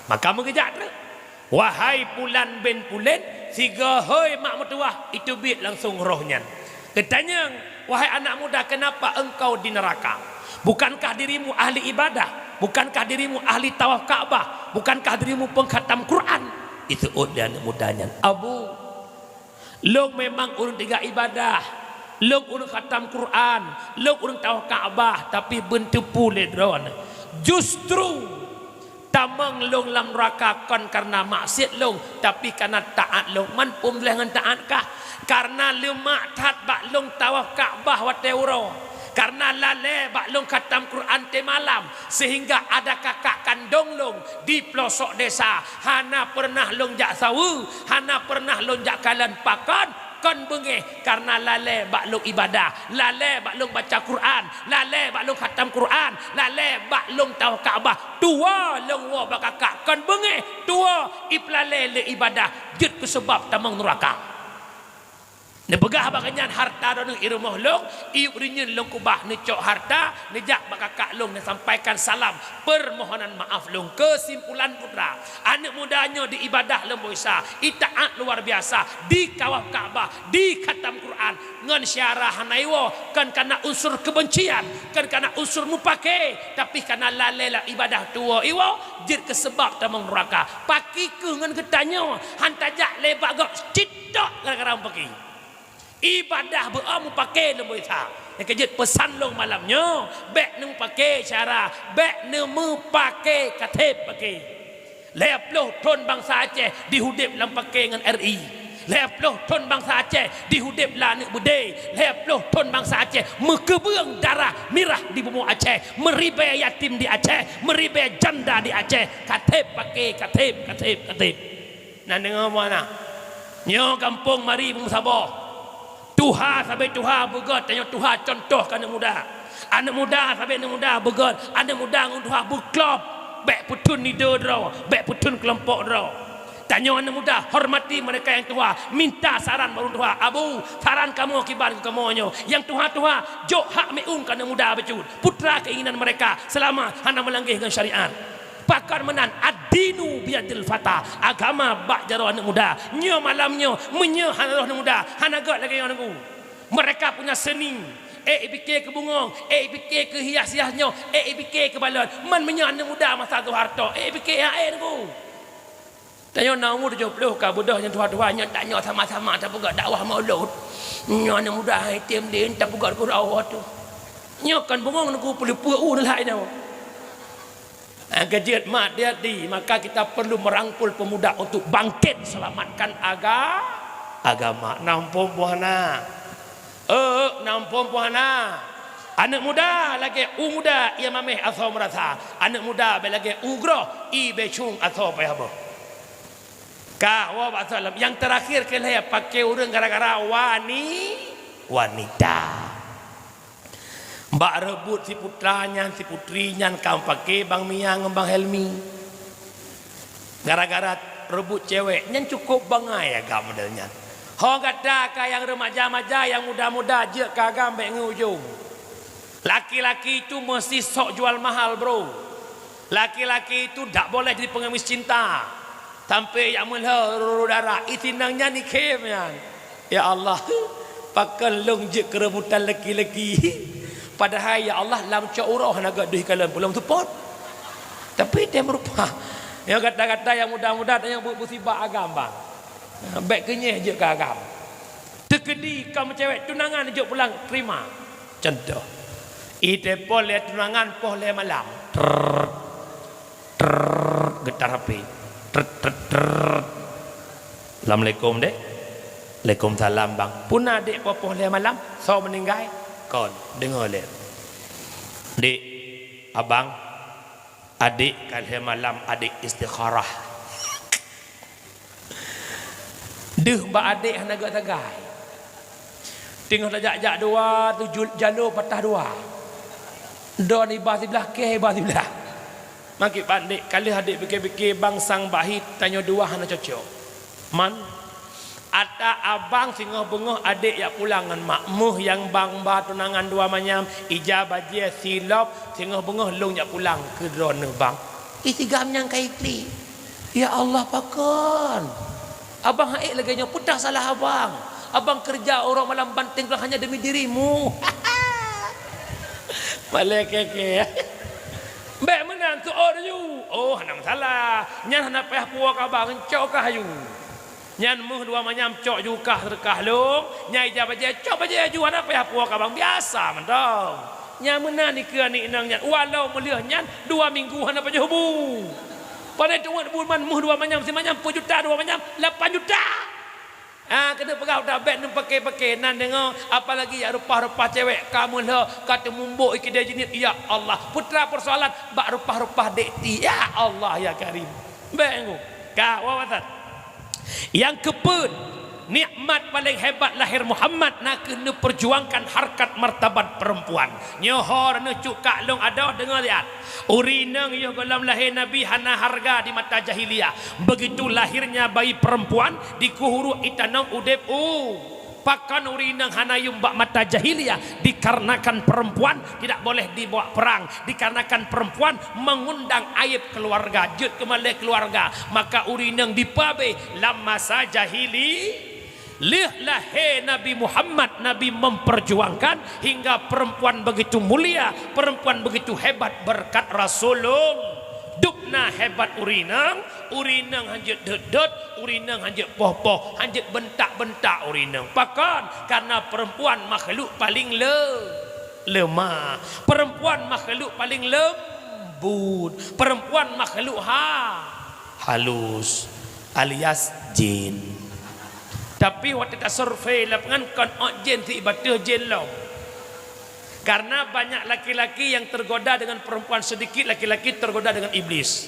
Maka meugeujak treuk. "Wahai Pulan bin Pulen, sigoe hôi mak meutuwah, iteubiet langsong roh nyan. Geutanyong, 'Wahai anak muda, kenapa engkau di neraka? Bukankah dirimu ahli ibadah? Bukankah dirimu ahli tawaf Ka'bah? Bukankah dirimu pengkhatam Quran?'" Iseuôt lé aneuëk muda nyan, "Abu, lôn memang ureuëng teuga ibadah, lôn ureuëng khatam Quran, lôn ureuëng tawaf Ka'bah, tapi beuteupeue lé droeneuh. Justru tamong lôn lam nuraka kon kareuna maksiet lôn, tapi kareuna taát lôn." "Man peue lheueh ngon taát kah?" "Kareuna leumak that bak lôn tawaf Ka'bah watée uroe. Kareuna lalée bak lôn khatam Quran tiep malam, sehingga ada kakak kandong lôn di pelosok desa, hana peureunah lôn jak saweue, hana peureunah lôn jak kalon. Pakon? Kon beungéh, kareuna lalée bak lôn ibadah, lalée bak lôn baca Quran, lalée bak lôn khatam Quran, lalée bak lôn tawaf Ka'bah. Tuwoe lôn woe bak kakak, kon beungéh, tuwoe ipeulalée lé ibadah, jeuet keu seubab tamong nuraka." Neupeugah bak gobnyan, "Harta droeneuh i rumoh lôn, i rumoh lôn keubah, neucok harta, neujak bak kakak lôn, neusampaikan salam, peumohonan maaf lôn." Keusimpulan putra, aneuëk muda nyoe di ibadah luar biasa, itaát luar biasa, di tawaf Ka'bah, di khatam Quran, ngon syara hana iwoe, kon kareuna unsur keubencian, kon kareuna unsur mupake, tapi kareuna lalée lam ibadah tuwoe iwoe, jeuet keu seubab tamong nuraka. Pakri kheueh ngon geutanyoe, han tajak lé bak gob cit tok gara-gara mupake. Ibadah beu-o mupake lôn beuisa. Nyang keu jeuet peusan lôn malam nyoe, bék neumupake syara, bék neumupake katheb pake. Lhée ploh thon bansa Aceh dihudeb lam pake ngon R I. Lhée ploh thon bansa Aceh dihudeb lam aneuk beudé. Lhée ploh thon bansa Aceh meukeubeueng darah mirah di bumoe Aceh, meuribée yatim di Aceh, meuribée janda di Aceh. Katheb pake, katheb, katheb, katheb. Na deungoe meunan? Nyoe gampông Mari Bungsaboh. Tuha sabe tuha beugét, tanyoe tuha cuntoh keu aneuk muda. Aneuk muda sabe aneuk muda beugét, aneuk muda ngon tuha beuklop. Bék peuthon leader droe, bék peuthon keulompok droe. Tanyoe aneuk muda, hormati mereka nyang tuha, minta saran bak ureuëng tuha. "Abu, saran kamoe kiban keu kamoe nyoe. Nyang tuha-tuha, jok hak miueng keu aneuk muda bacut. Putra keinginan mereka selama hana meulanggaih ngon syariat." Pakon meunan, ad-dinu biyadil fata. Agama bak jaroe aneuk muda. Nyoe malam nyoe, meunyoe hana roh aneuk muda, hana gét lagée nyoe nunggu. Mereka punya seni. Eh, ipike keu bungong, eh, ipike keu hias-hias nyoe, eh, ipike keu balon. Man meunyoe aneuk muda masa tuha harto, eh, ipike, eh, nunggu. Tanyoe na umu tujoh ploh ka beudôh nyang tuha-tuha nyoe, tanyoe sama-sama tapeugah dakwah maulud. Nyoe aneuk muda hai tem lé tapeugah keu Allah tu. Nyoe kan bungong nunggu peuleupeue u neulhai nyoe. Nyang keujeuet mat hati-hati, maka kita perlu merangkul pemuda untuk bangkit selamatkan aga-, agama. Nampung puhana. Eh, nampung puhana. Aneuk muda lagée u muda ia mameh asoe meurasa. Aneuk muda bék lagée u groh, i bécung asoe payah boh. Ka, woe bak soalan. Nyang terakhir keu lhée paké ureuëng gara-gara wani-, wanita. Bak reubot si putra nyan, si putri nyan ka meupaké Bang Mia ngon Bang Helmi. Gara-gara reubot cewek nyan cukôp bangai agam model nyan. Ho gata ka nyang remaja-maja, nyang muda-muda jeuet keu agam bék ngon ujong. Laki-laki itu meusti sok jual mahal, bro. Laki-laki itu dak boleh jadi pengemis cinta. Sampai jak meulhô ruru dara, itinang nyan ikhém nyan. Ya Allah, pakon lôn jeuet keu rebutan laki-laki. Padahai ya Allah lam cok uroe hana gét deuh kalon peulom seupôt. Tapi tém rupa. Ya gata-gata nyang muda-muda nyang bu-, musibah agam bang. Bék keunyeh jeuet keu agam. Teukeudi ka meucewek tunangan jok pulang terima. Contoh. Iteupon lé tunangan poh lé malam. Trrrr. Trrrr, geutar H P. Trrrr, trrrr, trrrr. "Assalamualaikum, Dek." "Waalaikumsalam, Bang." "Puna Dek poh-poh lhée malam?" "Soe meuninggai?" "Kon, deungoe lé." "Dek, Abang, Adek ka lhée malam Adek istikharah." Deuh bak adek hana gét sagai. Teungoh tajak-jak dua, tu jul-, jaloe patah dua. Droeneuh iba siblah, kèe iba siblah. Maki pandek, ka lheueh adek pike-pike bang sang bahi tanyoe dua hana cocok. Man, ata abang singoh beungoh adek jak pulang ngon mak, meuh nyang bang ba tunangan dua manyam, ija bajée silop, singoh beungoh lôn jak pulang keu droeneuh bang. Ih, si gam nyang ka iklik. Ya Allah, pakon? Abang ha'ék lagée nyoe, peue salah abang? Abang keureuja uroe malam banting tulang hanya demi dirimu. Malée kèe-kèe. Bék meunan, seuôt aju. Oh, hana masalah. Nyan hana payah puwoe keu abang, cok kah aju. Nyan meuh dua manyam cok ju kah seudeukah lôn, nyan ija bajée cok bajée aju, hana payah puwoe keu abang, biasa mantong. Nyan meunan dikeue aneuk inong nyan, walau meuleueh nyan dua minggu hana pajoh bu. Pane teungoh bu man meuh dua manyam, simanyam peuet juta, dua manyam lapan juta. Ah, keuneuk peugah udah bék neupake-pake nan deungoe, apalagi jak reupah-reupah cewek, ka meulhô, ka teumumbok i keudée jinéh, ya Allah, putra persoalan bak reupah-reupah dek ti, ya Allah, ya Karim. Bék ngu, ka wawasan. Nyang keupeuet, nikmat paleng hebat lahé Muhammad na kheueh neupeurjuangkan harkat martabat peurempuan. Nyoe ho neucuk kak lôn adoh deungoe liat. Ureueng inong yoh gohlom lahé Nabi hana hareuga di mata jahiliyah. Begitu lahirnya bayi perempuan, dikeuh uruek itanom udeb u. Pakon ureueng inong hana yuem bak mata jahiliyah? Dikarenakan perempuan tidak boleh dibawa perang, dikarenakan perempuan mengundang aib keluarga, jeuet keu malée keluarga, maka ureueng inong dipeuabéh lam masa jahili. Lheueh lahé Nabi Muhammad, Nabi memperjuangkan hingga perempuan begitu mulia, perempuan begitu hebat berkat Rasulullah. Dubna hebat ureueng inong, ureueng inong hanjeuet dot-dot, ureueng inong hanjeuet poh-poh, hanjeuet bentak-bentak ureueng inong. Pakon? Karena perempuan makhluk paling le-, lemah. Perempuan makhluk paling lembut. Perempuan makhluk ha-, halus alias jin. Tapi watée tasurvei lapangan kon ot jin, si ibateue jin lom. Karena banyak laki-laki yang tergoda dengan perempuan, sedikit laki-laki tergoda dengan iblis.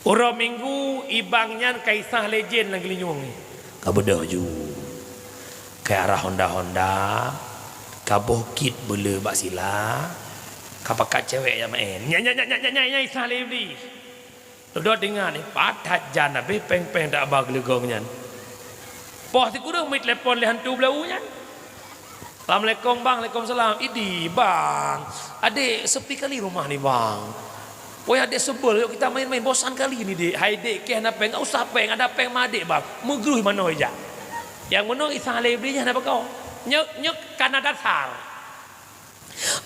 Uroe Minggu, ibang nyan ka isah lé jén lam geulinyueng nyan. Ka beudôh ju. Ka arah honda-honda, ka boh kit beuleu bak sila, Ka pakat cewek nyang maén. Nyan, nyan, nyan, nyan, nyan, nyan, nyan, Iblih. Dudoe deungon, eh, pat that jan habéh péng-péng dak ba geuleugong nyan. Poh sikureueng meutelepon lé hantu blau nyan. "Assalamualaikum, Bang." "Waalaikumsalam." "Idi, Bang. Adék sepi kali rumah ni, Bang. Pokoknya adék sebel, yuk kita main-main. Bosan kali ni, Dek." "Hai, Dek, keu hana péng, enggak usah péng. Ada péng ma adék, Bang." Meugrui manoe ijak. Nyang meunoe Isa lé Iblih nyan hana peugah. Nyoe, nyoe ka na dasar.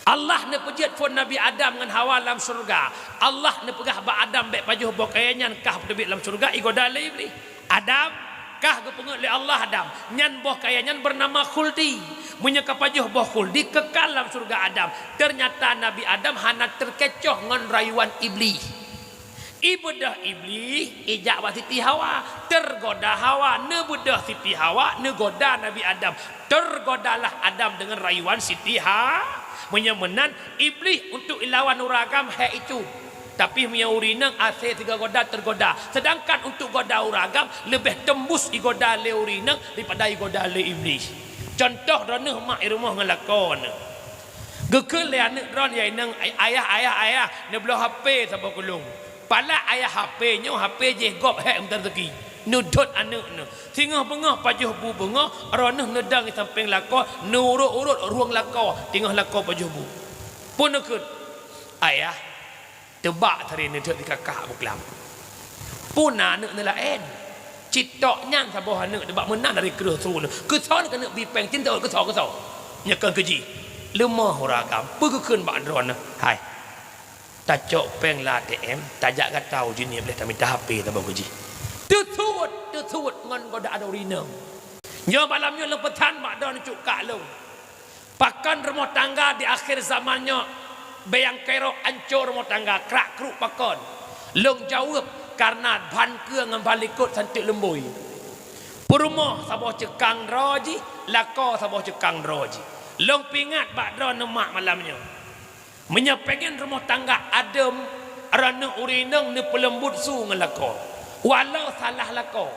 Allah neupeujeuet phon Nabi Adam ngon Hawa lam syeuruga. Allah neupeugah bak Adam, "Bèk pajoh boh kayèe nyan, kah teubiet lam syeuruga," igoda lé Iblih. "Adam, kah geupeungeut lé Allah, Adam, nyan boh kayèe nyan beunama Khuldi. Meunyoe ka pajoh boh Khuldi, keukal lam syeuruga, Adam." Teunyata Nabi Adam hana teukecoh ngon rayuan Iblih. Ibeudôh Iblih ijak bak Siti Hawa, teugoda Hawa, neubeudôh Siti Hawa, neugoda Nabi Adam. Teugodalah Adam deungon rayuan Siti Ha-, meunyoe meunan, Iblih untuk ilawan ureueng agam hék icut. Tapi meunyoe ureueng inong asé sigoe goda teugoda. Seudangkan untuk goda ureueng agam leubeh teumbus igoda lé ureueng inong daripada igoda lé Iblih. Cuntoh, droeneuh mak i rumoh ngon lakoe neuh. Geukheun lé aneuk droen, "Ya inong, ay-, ayah, ayah, ayah, neubloe H P saboh keu lôn." Palak ayah H P nyoe, H P jih gob hék meuteureuki. Neudhôt aneuk neuh. Singoh beungoh pajoh bu beungoh, droeneuh neudong di sampéng lakoe, neuurot-urot rueng lakoe, teungoh lakoe pajoh bu. Peue neukheun? "Ayah, teubak sare neudhôt di kakak buklam." Peue na aneuk neulaén? Cit tok nyan saboh aneuk teubak meunan dari kreueh su neuh. Keusoe keuneuk bi péng, cit tok keusoe, keusoe. Nyoe kheun keu jih. Leumoh ureueng agam, peue geukheun bak droeneuh? Hai. Tacok péng lam A T M, tajak gata u Jeunieb lé tamita H P saboh keu jih. Teusuet, teusuet ngon godaan ureueng inong. Nyoe malam nyoe lôn peusan bak droeneuh cut kak lôn. Pakon rumoh tangga di akhé zaman nyoe bèe nyang keurok ancô rumoh tangga, krak-kruk pakon? Lôn jaweueb, kareuna ban keue ngon ban likot santeuk leumbôi. Peurumoh saboh ceukang droe jih, lakoe saboh ceukang droe jih. Lôn peuingat bak droeneuh mak malam nyoe. Meunyoe pengen rumoh tangga adem, droeneuh ureueng inong neupeuleumbot su ngon lakoe, walau salah lakoe.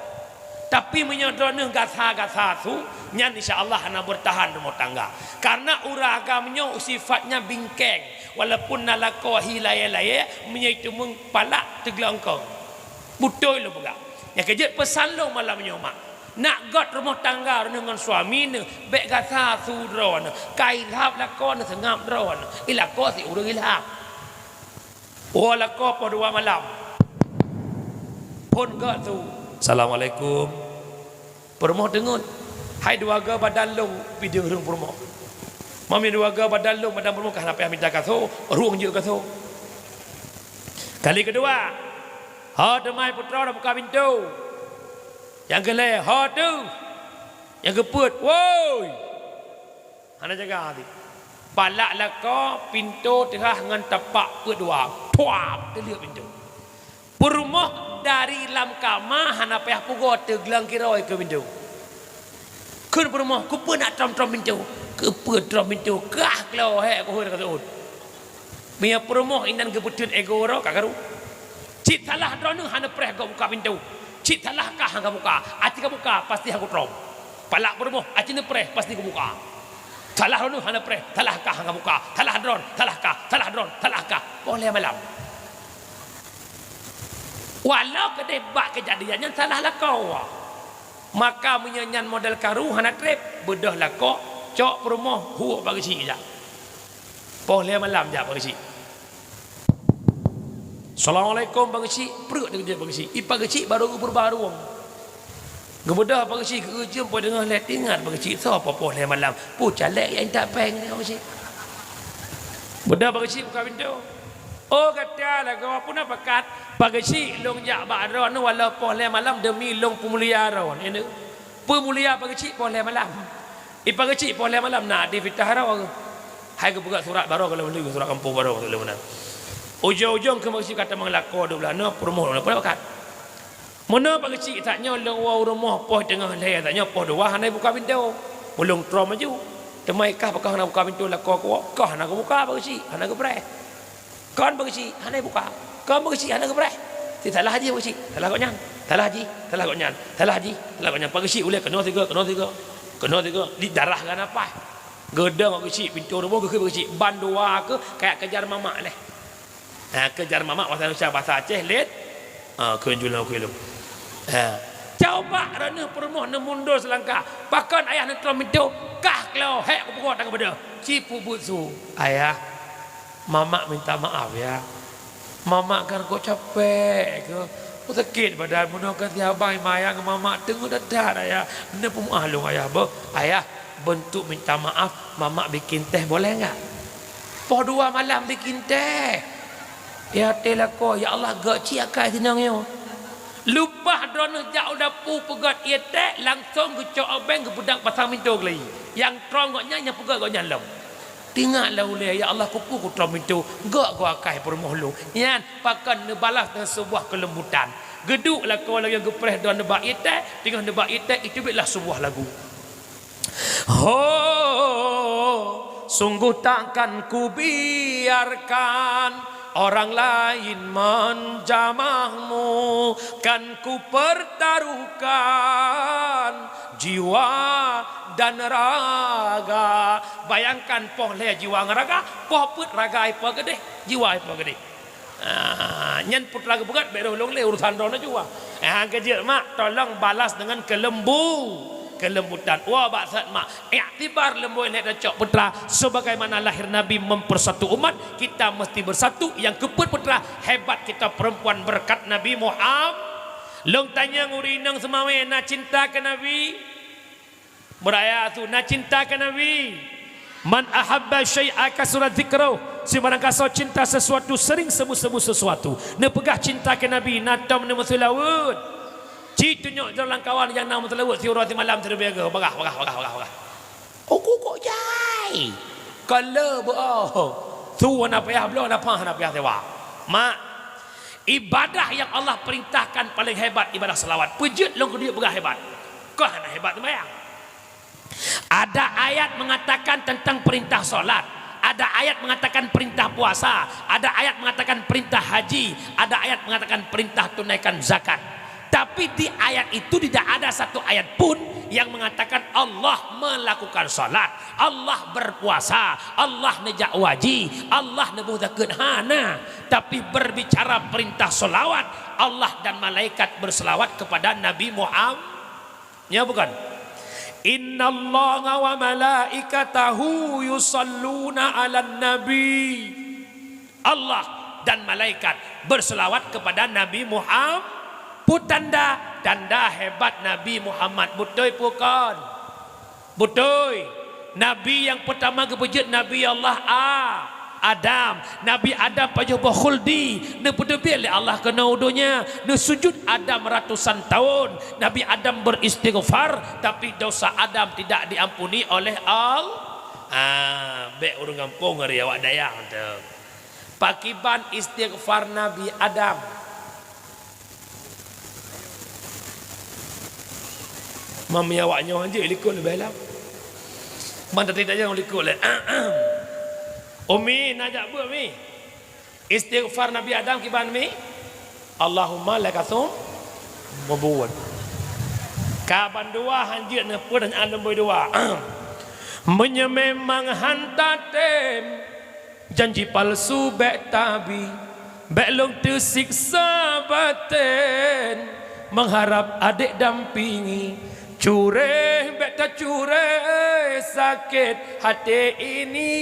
Tapi meunyoe droeneuh gasa-gasa su, nyan insya Allah hana beurtahan rumoh tangga. Kareuna ureueng agam nyoe sifatnya bingkeng, walaupun na lakoe hi layèe-layèe, meunyoe jiteumeung palak teuglengkong. Beutôi lôn peugah. Nyang keu jeuet peusan lôn malam nyoe mak. Nak göt rumoh tangga droeneuh ngon suami neuh, bèk gasa su droeneuh. Ka ilhab lakoe neuh seungab droeneuh. Ilakoe si ureueng ilhab. Woe lakoe poh dua malam. Phôn göt su. "Assalamualaikum." Peurumoh teungeut. "Hai dua goe badan lôn," pih deuh ureueng peurumoh. "Mami dua goe badan lôn, badan peurumoh kah na payah mita kaso, rueng jeuet kaso." Kali keudua, "Ho teuma hai putroe, buka pintoe." Nyang keu lhèe, "Ho teuh." Nyang keu peuet, "Woi!" Hana jaga hati. Palak lakoe, pintoe teuhah ngon tapak peuet dua. Puap! Teuleuek pintoe. Peurumoh dari lam kama hana payah pugoe teugleng kiroe keu pintoe. Kheun peurumoh, "Keupeue nak trom-trom pintoe?" "Keupeue trom pintoe? Kah klo hék keuhôi ka seuôt." Meunyoe peurumoh inan geupeuteun ego droe ka karu. Cit salah droeneuh hana preh gob buka pintoe. Cit salah kah hana buka. Aci ka buka pasti hana kutrom. Palak peurumoh aci neupreh pasti kubuka. Salah droeneuh hana preh, salah kah hana buka. Salah droen, salah kah, salah droen, salah kah. Poh lhèe malam. Walau keudeh bak keujadian nyan salah lakoe. Maka meunyoe nyan model karu hana treb, beudôh lakoe, cok peurumoh, huok bak geuchik jak. Poh lhèe malam jak bak geuchik. "Assalamualaikum, Pak Geuchik." Preuk teukeujot Pak Geuchik. I Pak Geuchik barô geupeuruba rueng. Geubeudôh Pak Geuchik, geu-eu jeuem poh teungoh lhèe, teuingat Pak Geuchik, soe poh lhèe malam. Peue caleg nyang intat péng nyoe Pak Geuchik. Beudôh Pak Geuchik buka pintoe. "Oh, gata lagoe, peue na pakat?" "Pak Geuchik, lôn jak bak droeneuh walau poh lhèe malam demi lôn peumulia droeneuh." Peumulia Pak Geuchik poh lhèe malam. I Pak Geuchik poh lhèe malam na di fitah droe. Hai geupeugah surat barô, kalau beli surat kampung barô, kalau mana. Ujong-ujong keu Pak Geuchik ka tamong lakoe dua belah nyoe, peurumoh dua belah pakat. Meunoe Pak Geuchik, tanyoe lôn woe u rumoh poh teungoh lhèe, tanyoe poh dua hana buka pintoe. Ulôn trom laju. Teuma i kah pakon hana buka pintoe lakoe kuwoe, kah hana geubuka Pak Geuchik, hana geupreh. Kon Pak Geuchik hana buka. Kon Pak Geuchik hana geupreh. Ti salah jih Pak Geuchik. Salah gobnyan. Salah jih. Salah gobnyan. Salah jih. Salah gobnyan. Pak Geuchik ulèe keunoe sigoe, keunoe sigoe. Keunoe sigoe. Di darah geuh na paih. Geudong keuchik, pintoe rumoh geukheun keuchik, ban dua keuh kayak kejar mamak leh. Ha, kejar mamak bahasa Indonesia, bahasa Aceh laén. Ha, kheun julong kheun lom. Ha. Coba droeneuh peurumoh neuh mundur seulangkah. Pakon ayah neuh troh pintoe, kah klo, hék kupeugot tangan beudôh. Ci peubuet su, "Ayah, mamak minta maaf ya. Mamak kan kok capek keuh. Kok sakét badan, meunoe kan si abang mayang mamak teungoh that-that, Ayah. Neupeumeu'ah lôn, Ayah, beuh. Ayah, beuntuk minta maaf, mamak bikin teh boleh enggak?" Poh dua malam bikin teh. Ya teh lakoe, ya Allah, geuchik akai sinong nyoe. Leupah droeneuh jak u dapu peugöt ié teh, langsong geucok obeng geupeudang pasang pintoe keulayi. Nyang trong gobnyan, nyang peugöt gobnyan lom. Teuingat lom ulèe, "Ya Allah, keupeue kutroh pintoe, gok goe akai peurumoh lôn." Nyan pakon neubalas deungon seubuah keulembutan. Geuduek lakoe lagèe geupreh droeneuh bak ié teh, teungoh neuh bak ié teh, iteubiet lah seubuah lagu. Ho, sungguh takkan kubiarkan orang lain menjamahmu, kan kupertaruhkan jiwa dan raga. Bayangkan, poh lhèe jiwa ngon raga, poh peuet raga ipo geudeh, jiwa ipo geudeh. Ah, nyan putra geupeugah, "Bèk roh lôn lé, urusan droeneuh jua." Ah, keujeuet mak, tolong balas deungon keulembu-, keulembutan. Wah, bak saat mak, iktibar leumbôi lé tacok putra, sebagaimana lahir Nabi mempersatu umat, kita mesti bersatu. Nyang keupeuet putra, hebat kita perempuan berkat Nabi Muhammad. Lôn tanyong ureueng inong Seumawé na cinta keu Nabi? Meuraya su na cinta keu Nabi. "Man ahabba syai'a kasura dzikruh." Sibarang gasoe cinta sesuatu, sering sebut-sebut sesuatu. Neupeugah cinta keu Nabi, na tom neumeuseulaweuet. Ci tunyok jaroe lam kawan nyang na meuseulaweuet siuroe simalam sireubèe goe. Bagah, bagah, bagah, bagah, bagah. Uku kok jai. Kala beuoh. Su na payah bloe, na paih na payah sewa. Mak, ibadah nyang Allah perintahkan paling hebat ibadah seulaweuet. Peujeuet lôn keuneuk peugah hebat. Kah na hebat seumayang. Ada ayat mengatakan tentang perintah salat, ada ayat mengatakan perintah puasa, ada ayat mengatakan perintah haji, ada ayat mengatakan perintah tunaikan zakat. Tapi di ayat itu tidak ada satu ayat pun yang mengatakan Allah melakukan salat, Allah berpuasa, Allah neujak haji, Allah neuboh zakeuet, hana. Tapi berbicara perintah selawat, Allah dan malaikat berselawat kepada Nabi Muhammad. Nyo bukan? "Innallaha wa malaikatahu yusalluna 'alan nabi." Allah dan malaikat berselawat kepada Nabi Muhammad. Peue tanda? Tanda hebat Nabi Muhammad. Beutôi peue kon? Beutôi. Nabi nyang peutama geupeujeuet Nabi Allah A-, Adam. Nabi Adam pajoh boh khuldi, neupeuteubiet lé Allah keunoe u donya, neusujut Adam ratusan taun. Nabi Adam beristighfar, tapi dosa Adam tidak diampuni oleh Al-, ah, bèk ureueng gampông ari awak dayah tu. Pakiban istighfar Nabi Adam? Mami awak nyoe hanjeuet likot leubeh lam. Man tadi tajak likot lé. Umi, na jak beuet, Mi. Istighfar Nabi Adam kiban, Mi? Allahumma laka sum mabud. Ka bandua hanjeuet neupeu dan aleumbôi dua. Meunyoe memang hanta tem, janji palsu bèk tabi, bèk lôn teusiksa baten, mengharap adek dampingi, cureh bèk tacuréh, sakét hati ini.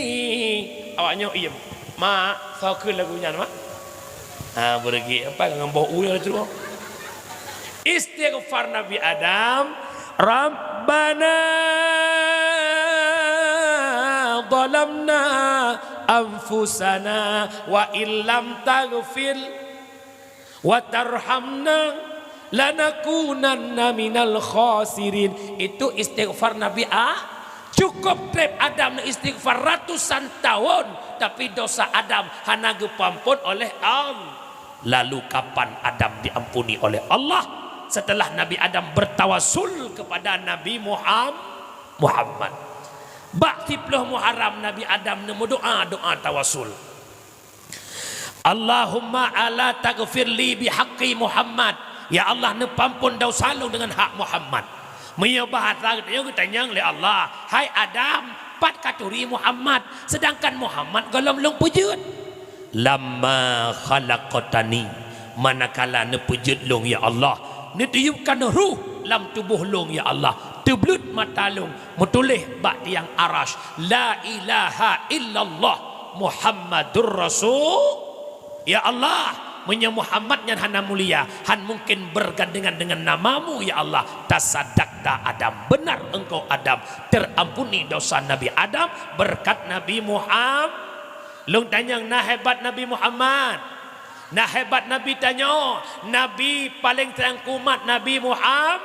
Awak nyoe iem. Mak, soe kheun lagu nyan, Mak? Ha, beureugi, apa ngon boh u nyoe terus? Istighfar Nabi Adam, "Rabbana zalamna anfusana wa illam taghfir wa tarhamna lanakunanna minal khasirin." Itu istighfar Nabi A-, cukup trép Adam istighfar ratusan tahun, tapi dosa Adam hana geupeuampon oleh Allah. Lalu kapan Adam diampuni oleh Allah? Setelah Nabi Adam bertawasul kepada Nabi Muham-, Muhammad. Bak siplôh Muharram Nabi Adam neumeudoa doa tawasul. Allahumma ala taghfir li bihaqqi Muhammad. Ya Allah, neupeuampon dosa lôn deungon hak Muhammad. Meunyoe bahasa geutanyoe geutanyong lé Allah, "Hai Adam, pat Ka turi Muhammad, seudangkan Muhammad gohlom lôn peujeuet. Lamma khalaqtani, manakala neupeujeuet lôn, ya Allah, neutiupkan ruh lam tuboh lôn, ya Allah, teubleuet mata lôn, meutuléh bak tiang Arasy, "La ilaha illallah Muhammadur Rasul." Ya Allah, meunyoe Muhammad nyan hana mulia, han mungken bergandengan dengan nama-Mu, ya Allah. Tasadakta Adam, benar engkau Adam, terampuni dosa Nabi Adam berkat Nabi Muhammad. Lôn tanyong, na hebat Nabi Muhammad? Na hebat Nabi tanyoe? Nabi paleng sayang keu umat, Nabi Muhammad.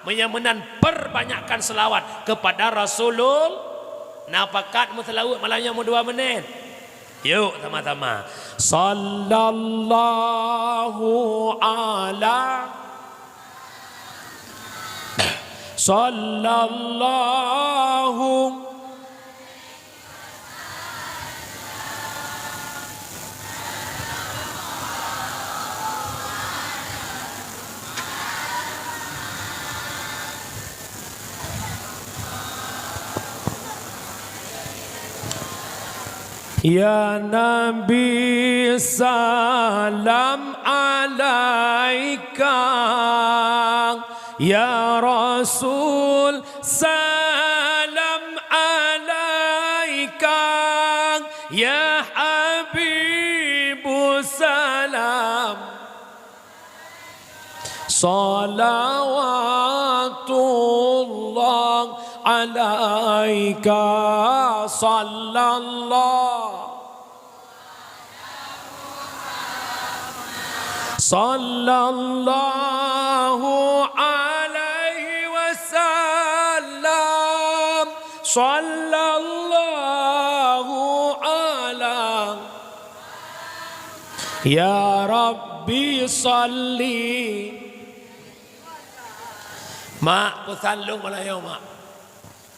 Meunyoe meunan, perbanyakkan selawat kepada Rasulul-, na pakat meuseulaweuet malam nyoe meudua menit? Yuk, sama-sama. Sallallahu ala, sallallahu. Ya Nabi, salam alaika. Ya Rasul, salam alaika. Ya Habibu, salam. Salawatullah alaika, sallallahu, sallallahu alaihi wasallam, sallallahu ala. Ya Rabbi, salli. Mak, peusan lôn malam nyoe, Mak.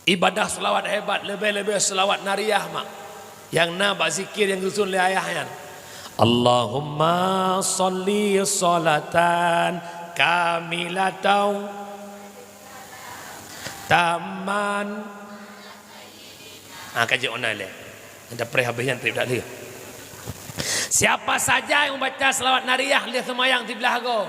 Ibadah seulaweuet hebat, leubeh-leubeh seulaweuet nariyah, Mak. Nyang na bak zikir nyang geususun lé ayah nyan. Allahumma salli salatan kamilatan tamman. Ha, ka jeuet online lé. Dah preh habéh nyan trép dak lé. Siapa saja yang membaca selawat nariyah lheueh seumayang siblaih agoe,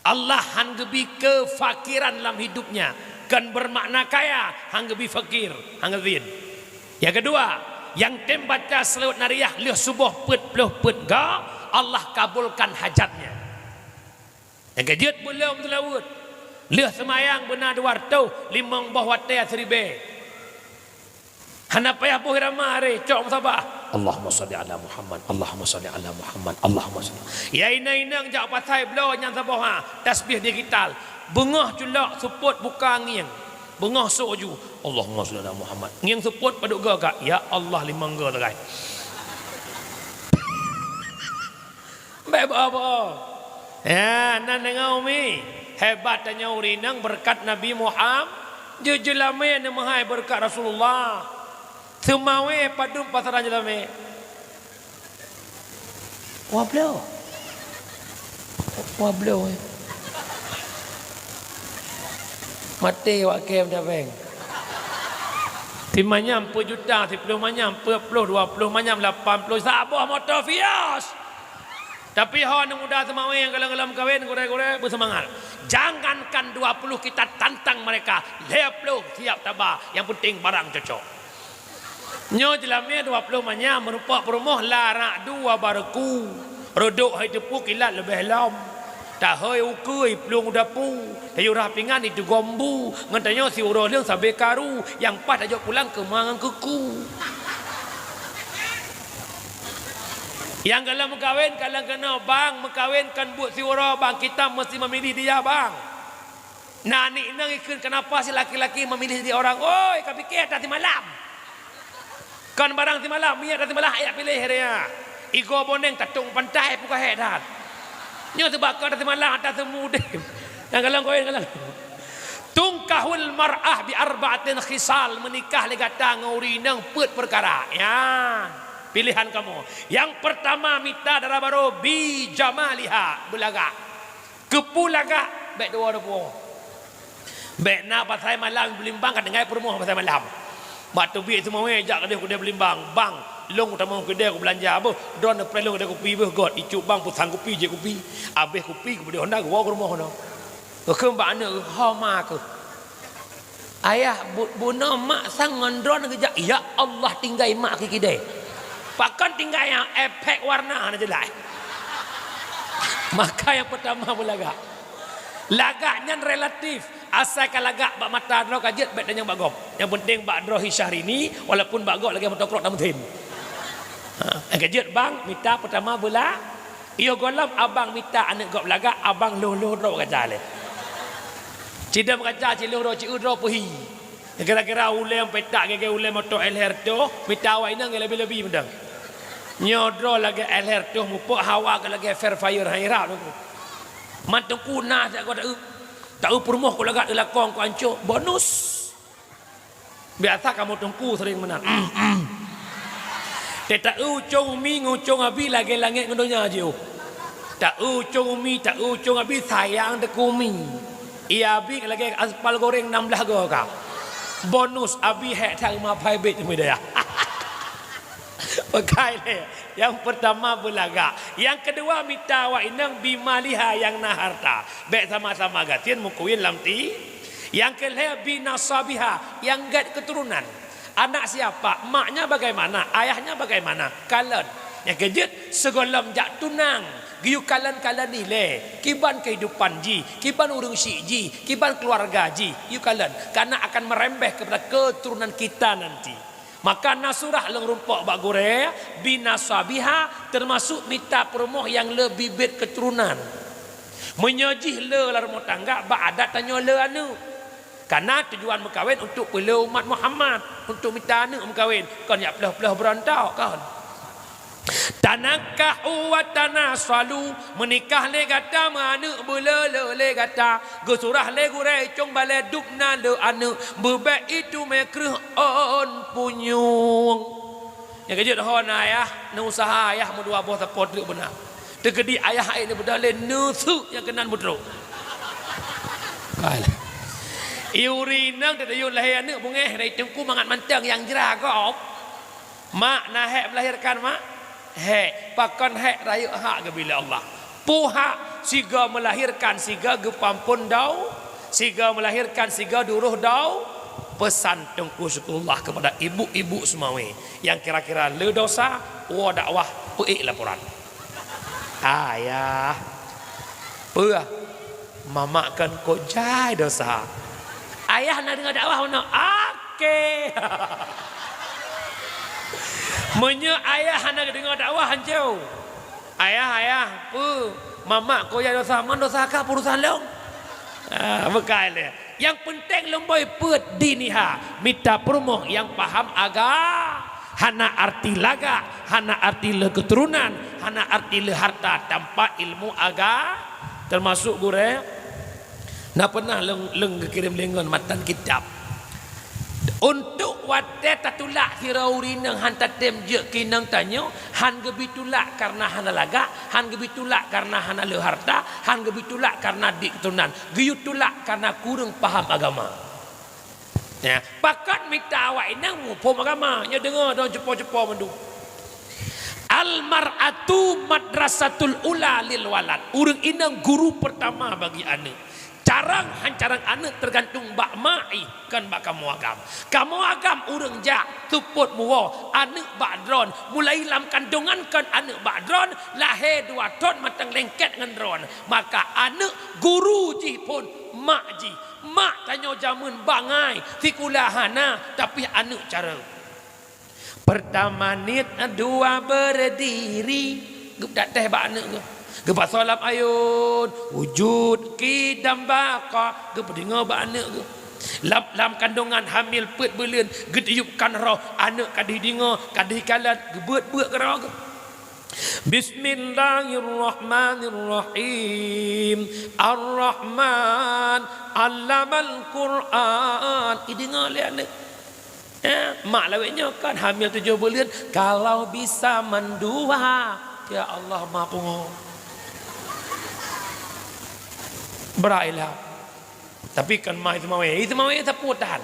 Allah han geubi kefakiran lam hidupnya. Kon bermakna kaya, han geubi fakir, han geuzien. Yang kedua, nyang tem baca selawat nariyah lheueh suboh peuet ploh peuet ga, Allah kabulkan hajatnya. Nyang keujeuet beu lom seulaweuet. Lheueh seumayang beuna dua reutôh, limong boh watée siribée. Hana payah boh irama aré, cok meusaboh. Allahumma shalli ala Muhammad, Allahumma shalli ala Muhammad, Allahumma shalli. Ya inong-inong jak pasai bloe nyang saboh ha, tasbih digital. Beungoh culok seupôt buka ngieng. Beungoh sôk ju. Allahumma shalli ala Muhammad. Ngieng seupôt padub goe ka. Ya Allah, limong goe sagai. Bék bohong-bohong. Ya, nan deungoe umi. Hebat tanyoe ureueng inong beureukat Nabi Muhammad. Jeuet jeulamé neumeuhai beureukat Rasulullah. Seumawé padum pasaran jeulamé. Wah bloe. Wah bloe, eh. Maté wak kém dah, Bang. Simanyam peuet juta, siploh manyam, peuet ploh, dua ploh manyam, lapan ploh, saboh moto Vios. Tapi ho aneuk muda seumawé nyang galom-galom kawén, gurée-gurée beuseumangat. Jangankan dua puluh kita tantang mereka, lhée ploh siap taba, yang penting barang cocok. Nyoe jeulamé dua ploh manyam, meurumpok peurumoh larak dua bareku. Reudok hai teupeu kilat leubeh lom. Tahôi ukeue plueng u dapu. Tayue rhah pingan itu gombu. Ngon tanyoe siuroe leueng sabe karu. Nyang paih tajok pulang keu ma ngon keu ku. Nyang galom meukawen ka lheueh keunoe, bang, meukawen kon buet siuroe, bang, kita mesti memilih dia, bang. Na aneuk inong ikheun, kenapa si laki-laki memilih jadi orang? Oi, ka pike atra simalam. Kon barang simalam, minyeuk atra simalam, ayak piléh raya. Igoe boneng tatong pantai, pukah hek that. Nyoe teuba kon atra simalam, atra seumu udeb. Nyang galong koin galong. Tungkahul mar'ah bi arba'atin khisal, menikah lé gata ngon ureueng inong peuet peukara. Ya, pilihan kamoe. Yang pertama, mita dara barô bi jamaliha, beulagak. Keupeue lagak, bék dua-dua. Bék na pasai malam beulimbang ka tinggai peurumoh pasai malam. Bak teubiet teuma wéh jak keudeh keudè Beulimbang, "Bang, lôn kutamong keudè kubeulanja beuh, droeneuh preh lôn keudè kupi beuh got." Icup bang peusang kupi jép kupi. Abéh kupi geupeudeh Honda geuwoe keu rumoh nyoe. Geukheun bak aneuk geuh, "Ho ma keuh." "Ayah, bu-, bunoe mak sang ngon droeneuh geujak." "Ya Allah, tinggai mak keu keudè." Pakon tinggai nyan, efek warna hana jeulaih. Maka nyang peurtama beulagak. Lagak nyan relatif. Asai ka lagak bak mata droe ka jeuet, bèk tanyong bak gob. Nyang peunteng bak droe hi Syahrini, walaupun bak gob lagèe moto krok dan meusén. Ha, nyang ka jeuet bang mita peurtama beula-, yoh gohlom abang mita aneuk gob lagak, abang lhôh-lhôh droe bak kaca lé. Ci deuh bak kaca, ci lhôh droe, ci eu droe peuhi. Kira-kira ulèe petak gègèe ulèe moto L R toh, mita awak inong leubi-leubi meudang. Nyoe droe lagèe L R toh mupok, hawa ka lagèe Fair Fire, hai rab tu. Man teungku na siat goe ta-eu. Ta-eu peurumoh ku lagak, eu lakong ku ancô, bonus. Biasa kamoe teungku sering meunan. Teuh ta-eu ucông umi ngon ucông abi lagèe langèt ngon donya jiôh. Ta-eu ucông umi, ta-eu ucông abi sayang teuh keu umi. Iya abi lagèe aspal goreng nam blah goe ka. Bonus abi hék that rumoh private teumé dayah. Peukai lé. Nyang peurtama beulagak. Nyang keudua mita awak inong bimaliha nyang na harta. Bèk sama-sama gasien meukuwin lam ti. Nyang keu lhèe binasabiha nyang gèt keuturonan. Anak siapa? Maknya bagaimana? Ayahnya bagaimana? Kalon. Nyang keu jeuet sigohlom jak tunang. Geuyue kalon-kalon ilèe. Kiban keuhidupan jih, kiban ureueng syik jih, kiban keuluwarga jih. Geuyue kalon. Karena akan merembeh kepada keturunan kita nanti. Maka na surah lôn rumpok bak gurèe, binasabiha, teumasok mita peurumoh nyang le bibit keuturonan. Meunyoe jih le lam rumoh tangga, bak adat tanyoe le aneuk. Karena tujuan meukawen untuk peulé umat Muhammad, untuk mita aneuk meukawen, kon jak ploh-ploh beurontok, kon. Tanakahu wa tanasalu, meunikah lé gata, meuaneuk beulé-lé lé gata, geusurah lé gurèe cong balèe dub na le aneuk, beubèk itu mè kreueh ôn punyueng. Nyang keu jeuet ho na ayah, neuusaha ayah meudua boh sapo treuk beuna. Teukeudi ayah ék neubeudôh lé neuseuk nyang keunan beutrok. Iuri inong teutayue lahé aneuk beungéh dari teungku mangat mantong nyang jra gob. Mak na hék melahirkan, mak? Hék. Pakon hék? Rayeuk hak geubri lé Allah. Peue hak? Sigoe melahirkan, sigoe geupeuampon dau-, sigoe melahirkan, sigoe duroh dau-. Pesan Teungku Syukurullah kepada ibu-ibu Seumawé nyang kira-kira le dosa, woe dakwah, peuék laporan. Ayah. Peue? Mamak kan kok jai dosa. Ayah na deungoe dakwah meunoe? Oke. Meunyoe ayah hana deungoe dakwah, hanco. Ayah, ayah, peue? Mamak kok jai dosa? Man dosa kah, urusan lôn? Ah, bukai lé. Nyang peunteng lôn boi peuet diniha, mita peurumoh nyang paham aga-, hana arti lagak, hana arti le keuturonan, hana arti le harta, tanpa ilmu aga-, teumasok gurèe. Na peunah lôn, lôn geukirém lé ngon matan kitab. Untuk watèe tatulak sidroe ureueng inong han tatém jeuet keu inong tanyoe, han geubi tulak kareuna hana lagak, han geubi tulak kareuna hana le harta, han geubi tulak kareuna dik keuturonan. Geuyue tulak kareuna kureueng paham agama. Ya, pakon mita awak inong muphom agama, nyoe deungoe dong cupo-cupo mandum. Al mar'atu madrasatul ula lil walad. Ureueng inong guru peurtama bagi aneuk. Carông han carông aneuk teugantung bak mak ih, kon bak kamoe agam. Kamoe agam ureueng jak seupôt muwoe aneuk bak droen, mulai lam kandongan kon aneuk bak droen, lahé dua thon mantong lengket ngon droen. Maka aneuk guru jih phon mak jih. Mak tanyoe jameun bangai, sikula hana, tapi aneuk carông. Pertama niet, dua berdiri. Geupeutah bak aneuk geuh. Geupasoe lam ayôn, wujud, qidam, baqa. Geupeudeungoe bak aneuk geuh. Lam, lam kandongan hamil peuet buleuen, geutiyeupkan roh, aneuk ka deuh deungoe, ka deuh kalon, geubeuet-beuet keudroe geuh. Bismillahirrahmanirrahim. Ar-Rahman, allamal Qur'an. Ideungoe lé aneuk. Eh, mak lawét nyoe kan hamil tujoh buleuen, kalau bisa mandua. Ya Allah, ma pungo. Bra ilah. Tapi kan ma Ismail, Ismail sapeue tahan.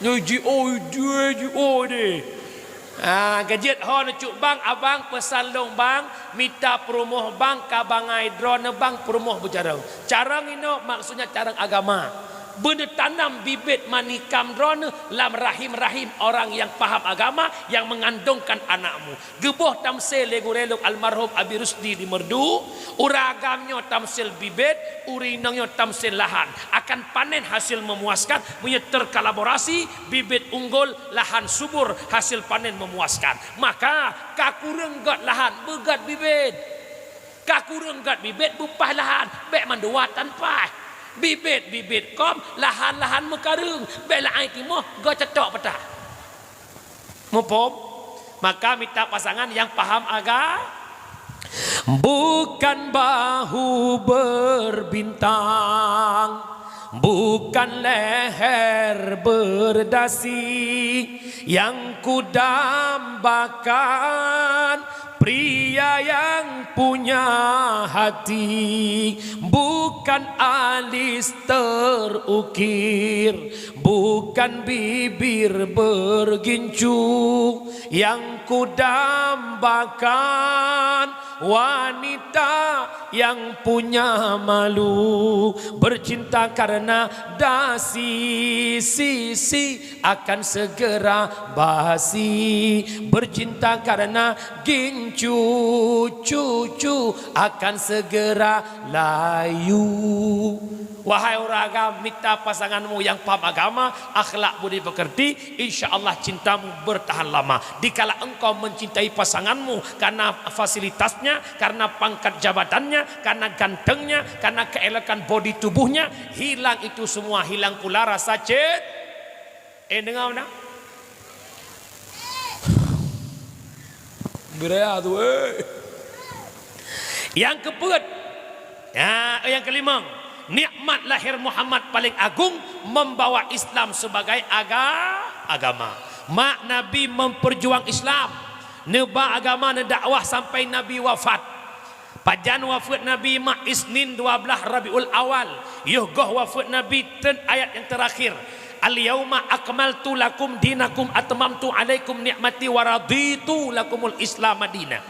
Nyoe jiôh deh, jiôh deh. Ah, geujeuet ho neucok bang, abang peusan lôn bang, mita peurumoh bang ka bangai droeneuh bang peurumoh beucarông. Carông inoe maksudnya carông agama. Beuneutanam bibit manikam droeneuh lam rahim-rahim orang yang paham agama yang mengandungkan anakmu. Geuboh tamsil lé gurée lôn almarhum Abi Rusdi di Meureudu, ureuëng agam nyoe tamsil bibit, ureuëng inong nyoe tamsil lahan. Akan panen hasil memuaskan meunyoe terkolaborasi, bibit unggul, lahan subur, hasil panen memuaskan. Maka, ka kureueng göt lahan, beugöt bibit. Ka kureueng göt bibit, beupaih lahan, bék mandua tan paih. Bibit-bibit kôm, lahan-lahan meukareueng, bék laén timoh, göt ceutok peutah. Muphom? Maka mita pasangan nyang paham aga-, bukan bahu berbintang, bukan leher berdasi, yang kudambakan pria yang punya hati, bukan alis terukir, bukan bibir bergincu, yang kudambakan wanita yang punya malu, bercinta karena dasi, si, si akan segera basi, bercinta karena gincu, cucu akan segera layu. Wahai ureuëng agam, mita pasanganmu nyang paham agama, akhlak budi pekerti, insya Allah cintamu bertahan lama. Dikala engkau mencintai pasanganmu karena fasilitasnya, karena pangkat jabatannya, karena gantengnya, karena keelokan bodi tubuhnya, hilang itu semua, hilang pula rasa cin-, Eh, dengar mana? Biraya tu, eh. Yang keempat, ya, yang kelima, nikmat lahir Muhammad paling agung membawa Islam sebagai aga-, agama. Mak Nabi memperjuang Islam, neuba agama, neudakwah sampai Nabi wafat. Pajan wafeuet Nabi mak? Isnin dua blaih Rabiul Awal. Yoh goh wafeuet Nabi treun ayat nyang teurakhir, "Al-yauma akmaltu lakum dinakum atmamtu alaikum ni'mati wa raditu lakumul Islam madina."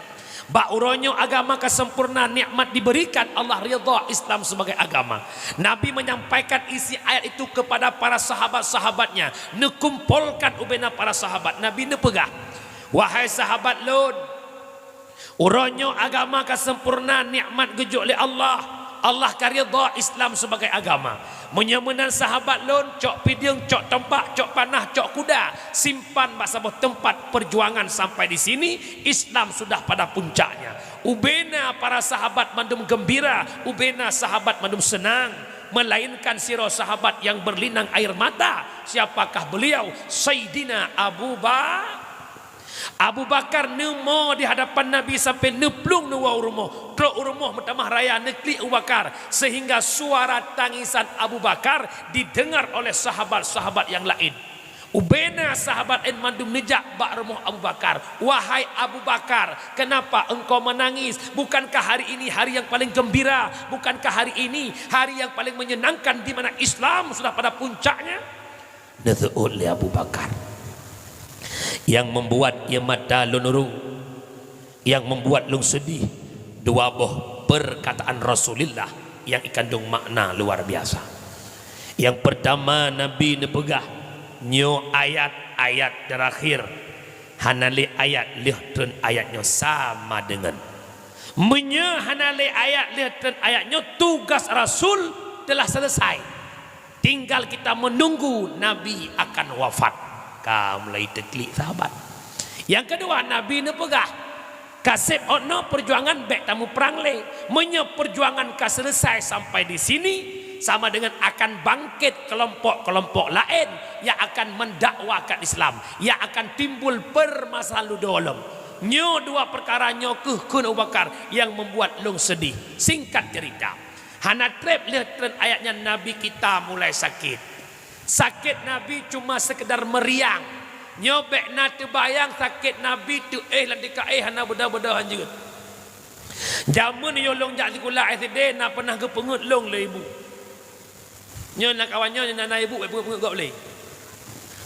Bak uroe nyoe agama ka sempurna, nikmat diberikan, Allah ridha Islam sebagai agama. Nabi menyampaikan isi ayat itu kepada para sahabat-sahabatnya, neukumpolkan ubena para sahabat. Nabi neupeugah, "Wahai sahabat lôn, uroe nyoe agama ka sempurna, nikmat geujok lé Allah. Allah ka ridha Islam sebagai agama. Meunyoe meunan sahabat lôn, cok pideung, cok tombak, cok panah, cok kuda, simpan bak saboh teumpat perjuangan sampai di sini, Islam sudah pada puncaknya." Ubena para sahabat mandum gembira, ubena sahabat mandum seunang, melainkan sidroe sahabat nyang berlinang air mata. Siapakah beliau? Saidina Abu Ba-, Abu Bakar neumo di hadapan Nabi sampai neuplueng neuwoe u rumoh. Trok u rumoh meutamah raya neuklik Abu Bakar, sehingga suara tangisan Abu Bakar didengar oleh sahabat-sahabat nyang laén. Ubena sahabat laén mandum neujak bak rumoh Abu Bakar. "Wahai Abu Bakar, kenapa engkau menangis? Bukankah hari ini hari yang paling gembira? Bukankah hari ini hari yang paling menyenangkan di mana Islam sudah pada puncaknya?" Neuseuôt lé Abu Bakar, "Yang membuat ie mata lôn urong, yang membuat lôn sedih, dua boh perkataan Rasulullah yang ikandung makna luar biasa. Yang pertama, Nabi neupeugah, 'Nyoe ayat-ayat terakhir, hana lé ayat lheueh treun ayat nyoe sama deungon.' Meunyoe hana lé ayat lheueh treun ayat nyoe, tugas Rasul telah selesai. Tinggal kita menunggu Nabi akan wafat." Ka mulai teuklik sahabat. Yang kedua, Nabi neupeugah, "Ka seb 'oh noe perjuangan bék tamuprang lé. Meunyoe perjuangan ka selesai sampai di sini, sama dengan akan bangkit kelompok-kelompok laén yang akan mendakwakan Islam, yang akan timbul permasalahan ludoe lom. Nyoe dua perkara nyoe kheueh," kheun Abu Bakar, "yang membuat lôn sedih." Singkat cerita, hana treb lheueh treun ayat nyan Nabi kita mulai sakét. Sakét Nabi cuma sekedar meriang. Nyoe bék na teubayang sakét Nabi teuéh lam tika éh hana beudôh-beudôh hanjeuet. Jameun yoh lôn jak sikula S D na peunah geupeungeut lôn lé ibu. Nyoe na kawan nyoe na, na ibu bék peungeut-peungeut gob lé.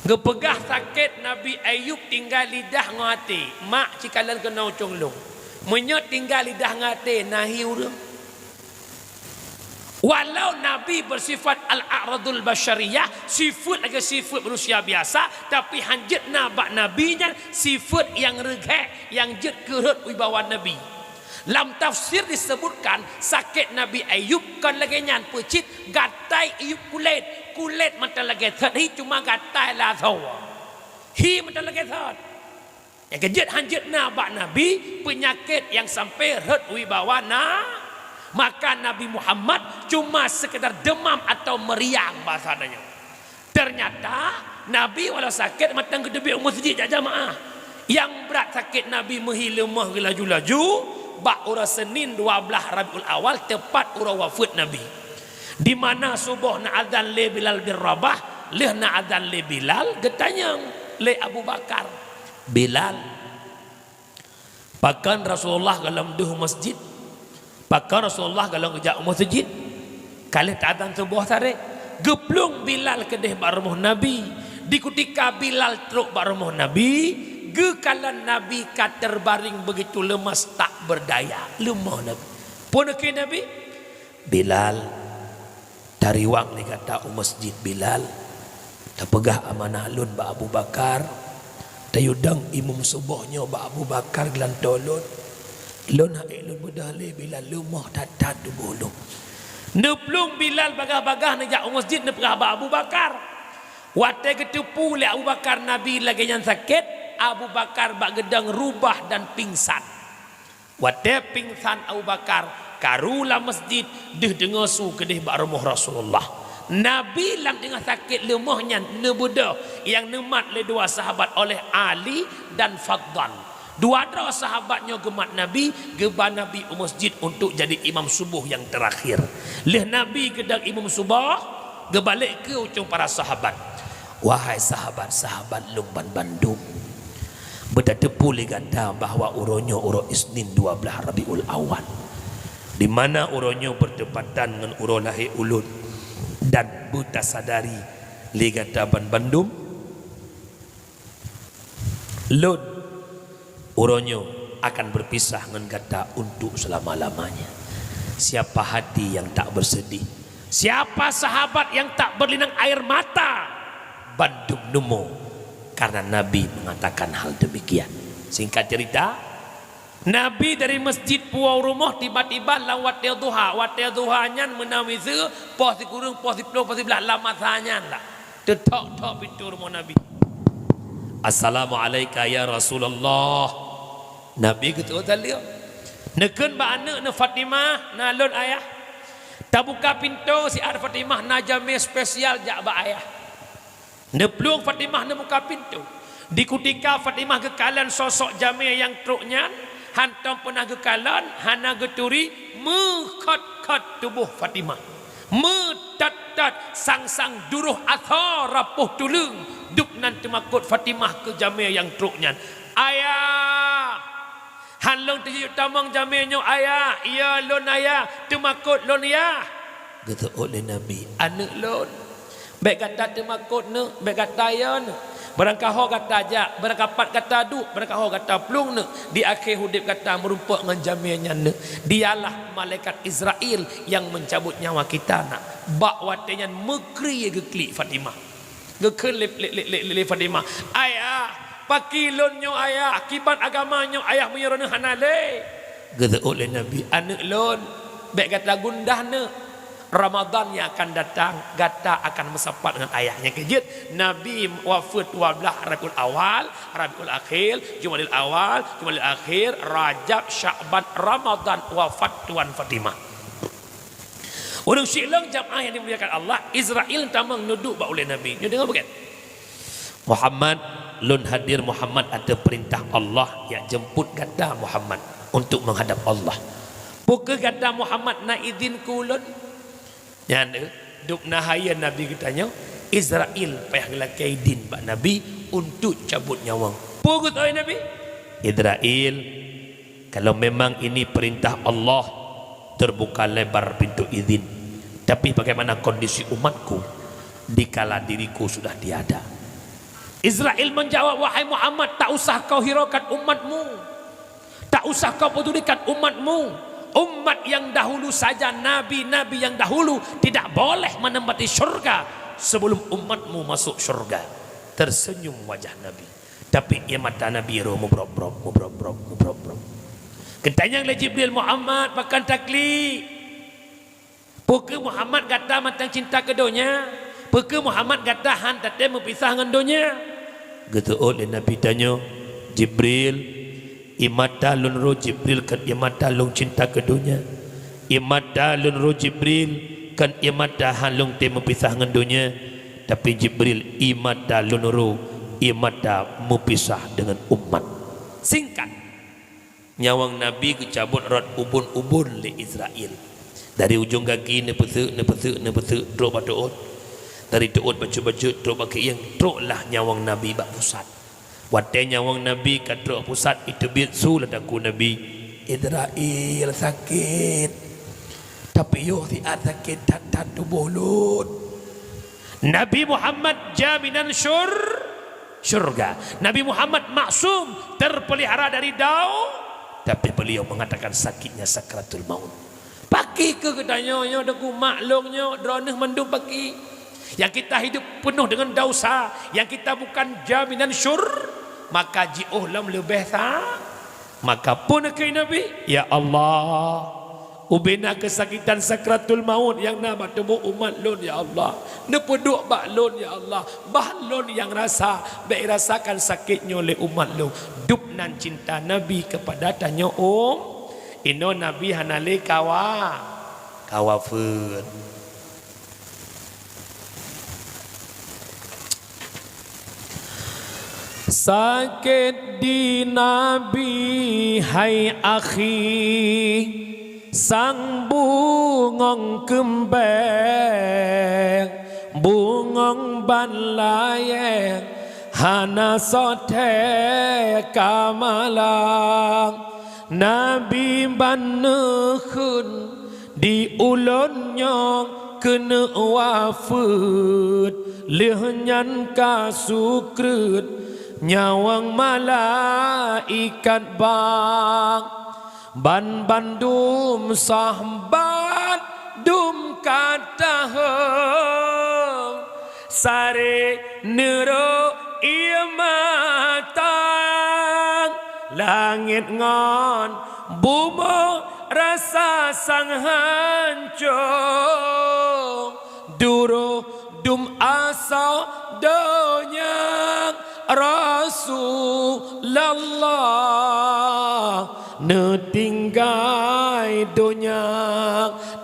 Geupeugah sakét Nabi Ayub tinggai lidah ngon até, mak cikalon keunoe ucông lông. Meunyoe tinggai lidah ngon até, na hi ureuëng. Walau Nabi beusifat al-a'radul basyariyah, sifeuet lagée sifeuet manusia biasa, tapi hanjeuet na bak Nabi nyan sifeuet nyang reugét, nyang jeuet keu rhot wibawa Nabi. Lam tafsir disebutkan, sakét Nabi Ayub kon lagée nyan, peucit gatai iék kulét, kulét mantong lagée that hi, cuma gatai lasoe. Hi mantong lagée that. Nyang keujeuet hanjeuet na bak Nabi peunyakét nyang sampai rhot wibawa na, maka Nabi Muhammad cuma sekedar demam atau meriang bahasa tanyoe. Ternyata Nabi walau sakét mantong geuteubiet u masjid jak jamaah. Nyang brat sakét Nabi meuhi leumoh geulaju-laju bak uroe Senin dua blaih Rabiul Awal, tepat uroe wafeuet Nabi. Di mana suboh na azan lé Bilal bin Rabah, lheueh na azan lé Bilal, geutanyong lé Abu Bakar, "Bilal, pakon Rasulullah gohlom deuh u masjid? Pakon Rasulullah gohlom geujak u masjid?" Ka lheueh ta-azan suboh sarek, geuplueng Bilal keudeh bak rumoh Nabi. Di kutika Bilal trok bak rumoh Nabi, geukalon Nabi ka terbaring begitu lemas tak berdaya. Leumoh Nabi. Peue neukheun Nabi? "Bilal, tariwang lé gata u masjid, Bilal. Tapeugah amanah lôn bak Abu Bakar. Tayue dong imum suboh nyoe bak Abu Bakar geulantoe lôn. Lôn han ék lôn beudôh lé, Bilal, leumoh that-that tuboh lôn." Neuplueng Bilal bagaih-bagaih neujak u masjid neupeugah bak Abu Bakar. Watée geuteupeue lé Abu Bakar Nabi lagée nyan sakét, Abu Bakar bak geudong rubah dan pingsan. Watée pingsan Abu Bakar, karu lam masjid, deuh deungoe su keudeh bak rumoh Rasulullah. Nabi lam teungoh sakét leumoh nyan neubeudôh nyang neumat lé dua sahabat oleh Ali dan Fadhal. Dua droe sahabat nyoe geumat Nabi, geuba Nabi u masjid untuk jadi imam suboh nyang teurakhir. Lheueh Nabi geudong imam suboh, geubalek keu ucong para sahabat, "Wahai sahabat-sahabat lôn banbandum, beutateupeue lé gata bahwa uroe nyoe uroe Isnin dua blaih Rabiul Awal, di mana uroe nyoe beutepatan ngon uroe lahé ulôn, dan beutasadari lé gata banbandum, lôn uroe nyoe akan berpisah ngon gata untuk selama-lamanya. Siapa hati yang tak bersedih? Siapa sahabat yang tak berlinang air mata?" Bandum neumo karena Nabi mengatakan hal demikian. Singkat cerita, Nabi dari masjid puwoe u rumoh tiba-tiba lam watée duha. Watée duha nyan meunan miseue poh sikureueng, poh siplôh, poh siblaih lam masa nyan lah. Teuthok-thok pintoe rumoh Nabi. "Assalamu'alaika ya Rasulullah." Nabi geuteuôt saleuem. Neukheun bak aneuëk neuh Fatimah, "Na lôn ayah." Tabuka pintoe siat Fatimah, na jamé spesial jak bak ayah. Neuplueng Fatimah neubuka pintoe. Di kutika Fatimah geukalon sosok jamé nyang trok nyan, hantom peunah geukalon, hana geuturi, meukhot-khot tuboh Fatimah. Meutot-tot, sang-sang duroh asoe rapoh tuleueng, dub nan teumakot Fatimah keu jamé nyang trok nyan. "Ayah! Han lôn teujeuet tamong jamé nyoe, ayah! Iya lôn, ayah! Teumakot lôn, yah!" Geuteuôt lé Nabi, "Aneuëk lôn, bék gata teumakot neuh, bék gata yo neuh. Barangkaho gata jak, barangkapat gata duek, barangkaho gata plueng neuh, di akhé udeb gata meurumpok ngon jamé nyan neuh. Dialah malaikat Izrail nyang meucabot nyawa kita, nak." Bak watée nyan meukri geuklik Fatimah. Geukheun lé, lé, lé, lé, lé Fatimah, "Ayah, pakri lôn nyoe, ayah? Kiban agama nyoe, ayah, meunyoe droeneuh hana lé?" Geuteuôt lé Nabi, "Aneuëk lôn, bék gata gundah neuh. Ramadhan nyang akan datang, gata akan meusapat ngon ayah." Nyang keujeuet, Nabi wafeuet dua blaih Rabiul Awal, Rabiul Akhir, Jumadil Awal, Jumadil Akhir, Rajab, Syakban, Ramadhan, wafat Tuan Fatimah. Ureuëng syiek lôn jamaah nyang dimuliakan Allah, Izrail tamong neuduek bak ulée Nabi. Nyoe deungoe bukon? "Muhammad, lôn hadir Muhammad ateueh peurintah Allah jak jeumput gata Muhammad untuk menghadap Allah. Peu kheueh gata Muhammad na idhin keu ulôn?" Nyan deuh, dub na hayeue Nabi geutanyoe, Izrail payah geulakée idhin bak Nabi untuk cabot nyawöng. Peu geuteuôt Nabi? "Izrail, kalau memang ini perintah Allah, terbuka lebar pintu izin. Tapi bagaimana kondisi umatku dikala diriku sudah tiada?" Israel menjawab, "Wahai Muhammad, tak usah kau hiraukan umatmu. Tak usah kau pedulikan umatmu. Umat yang dahulu saja, nabi-nabi yang dahulu tidak boleh menempati syurga sebelum umatmu masuk syurga." Tersenyum wajah Nabi. Tapi ie mata Nabi roh mubrok-brok, mubrok-brok, mubrok-brok. Geutanyong lé Jibril, "Muhammad, pakon taklik? Peu kheueh Muhammad gata mantong cinta keu donya? Peu kheueh Muhammad gata han tatem meupisah ngon donya?" Geuteuôt lé Nabi tanyoe, "Jibril, ie mata lôn roh Jibril kon ie mata lôn cinta keu donya. Ie mata lôn roh Jibril kon ie mata han lôn tem meupisah ngon donya. Tapi Jibril, ie mata lôn roh, ie mata meupisah deungon umat." Singkat, nyawöng Nabi geucabot rot ubon-ubon lé Israel. Dari ujong gaki neupeuseuk, neupeuseuk, neupeuseuk, trok bak teuôt. Dari teuôt bacut-bacut, trok bak keuieng, troklah nyawöng Nabi bak pusat. Watée nyawöng Nabi ka trok pusat, iteubiet su lam takue Nabi, "Israel sakét, tapi yoh siat sakét that-that tuboh lôn." Nabi Muhammad jaminan syur-, syurga. Nabi Muhammad maksum, terpelihara dari dau, tapi beliau mengatakan sakitnya sakratul maut. Pakri keuh geutanyoe nyoe, Teungku, mak lôn nyoe, droeneuh mandum pakri. Nyang kita hidup penuh dengan dosa, nyang kita bukan jaminan syur-, maka jiôh lom leubeh sa-, maka peue neukheun Nabi, "Ya Allah, ubena keusakitan sakratul maut nyang na bak tuboh umat lôn, ya Allah. Neupeuduek bak lôn, ya Allah. Bah lôn nyang rasa, bék irasakan sakét nyoe lé umat lôn." Dub nan cinta Nabi keupada tanyoe, um. Inoe Nabi hana lé kawa-, kawafeuet. Sakét di Nabi, hai akhi, sang bungöng keumbeng, bungöng ban layée, hana soe thée ka malang. Nabi ban neukheun, di ulôn nyoe keuneuk wafeuet, lheueh nyan ka sukreut nyawöng malaikat bang. Ban bandum sahabat dum ka taheueng, saré neurok ie mata, langét ngon bumoe rasa sang hanco. Duroh dum asoe donya, Rasulullah neutinggai donya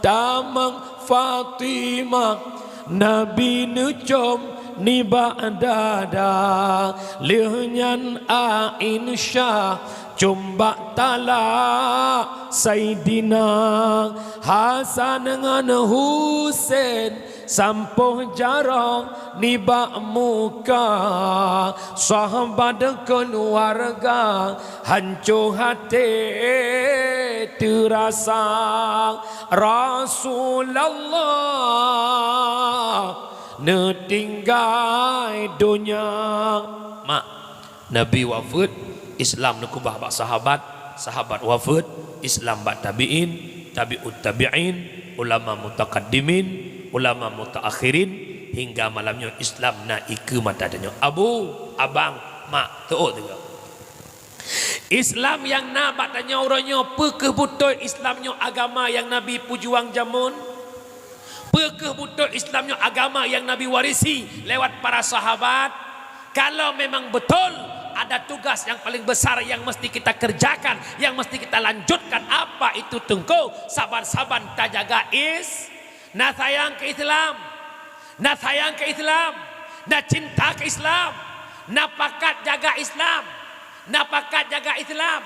tamong Fatimah, Nabi neucom nibak dada, lheueh nyan Aisyah com bak talak Saidina Hasan ngon Husen, sampoh jaroe nibak muka, sahabat keuluwarga hanco até teurasa. Rasulullah neutinggai donya. Mak, Nabi wafeuet, Islam neukeubah bak sahabat, sahabat wafeuet, Islam bak tabi'in, tabi'ut tabi'in, ulama mutakaddimin, ulama mutaakhirin, hingga malam nyoe Islam na ikeue mata tanyoe. Abu, abang, mak, teuôt teuga. Islam nyang na bak tanyoe uroe nyoe, peu kheueh beutôi Islam nyoe agama nyang Nabi peujuang jameun? Peu kheueh beutôi Islam nyoe agama nyang Nabi warisi lewat para sahabat? Kalau memang betul, ada tugas yang paling besar yang mesti kita kerjakan, yang mesti kita lanjutkan. Apa itu, Teungku? Saban-saban tajaga is-, na sayang keu Islam, na sayang keu Islam, na cinta keu Islam, na pakat jaga Islam, na pakat jaga Islam.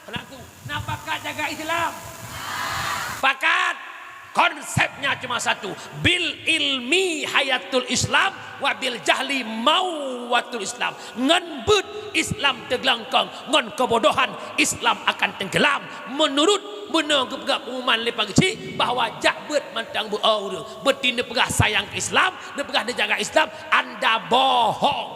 Anakku, na pakat jaga Islam? Pakat. Konsepnya cuma satu, bil ilmi hayatul Islam, wa bil jahli mauwatul Islam. Ngon beuet Islam teuglengkong, ngon keubodohan Islam akan tenggelam. Meunurut bunoe geupeugah pengumuman lé Pak Geuchik bahwa jak beuet mantong beu-o ureuëng. Beuti neupeugah sayang keu Islam, neupeugah neujaga Islam, anda bohong.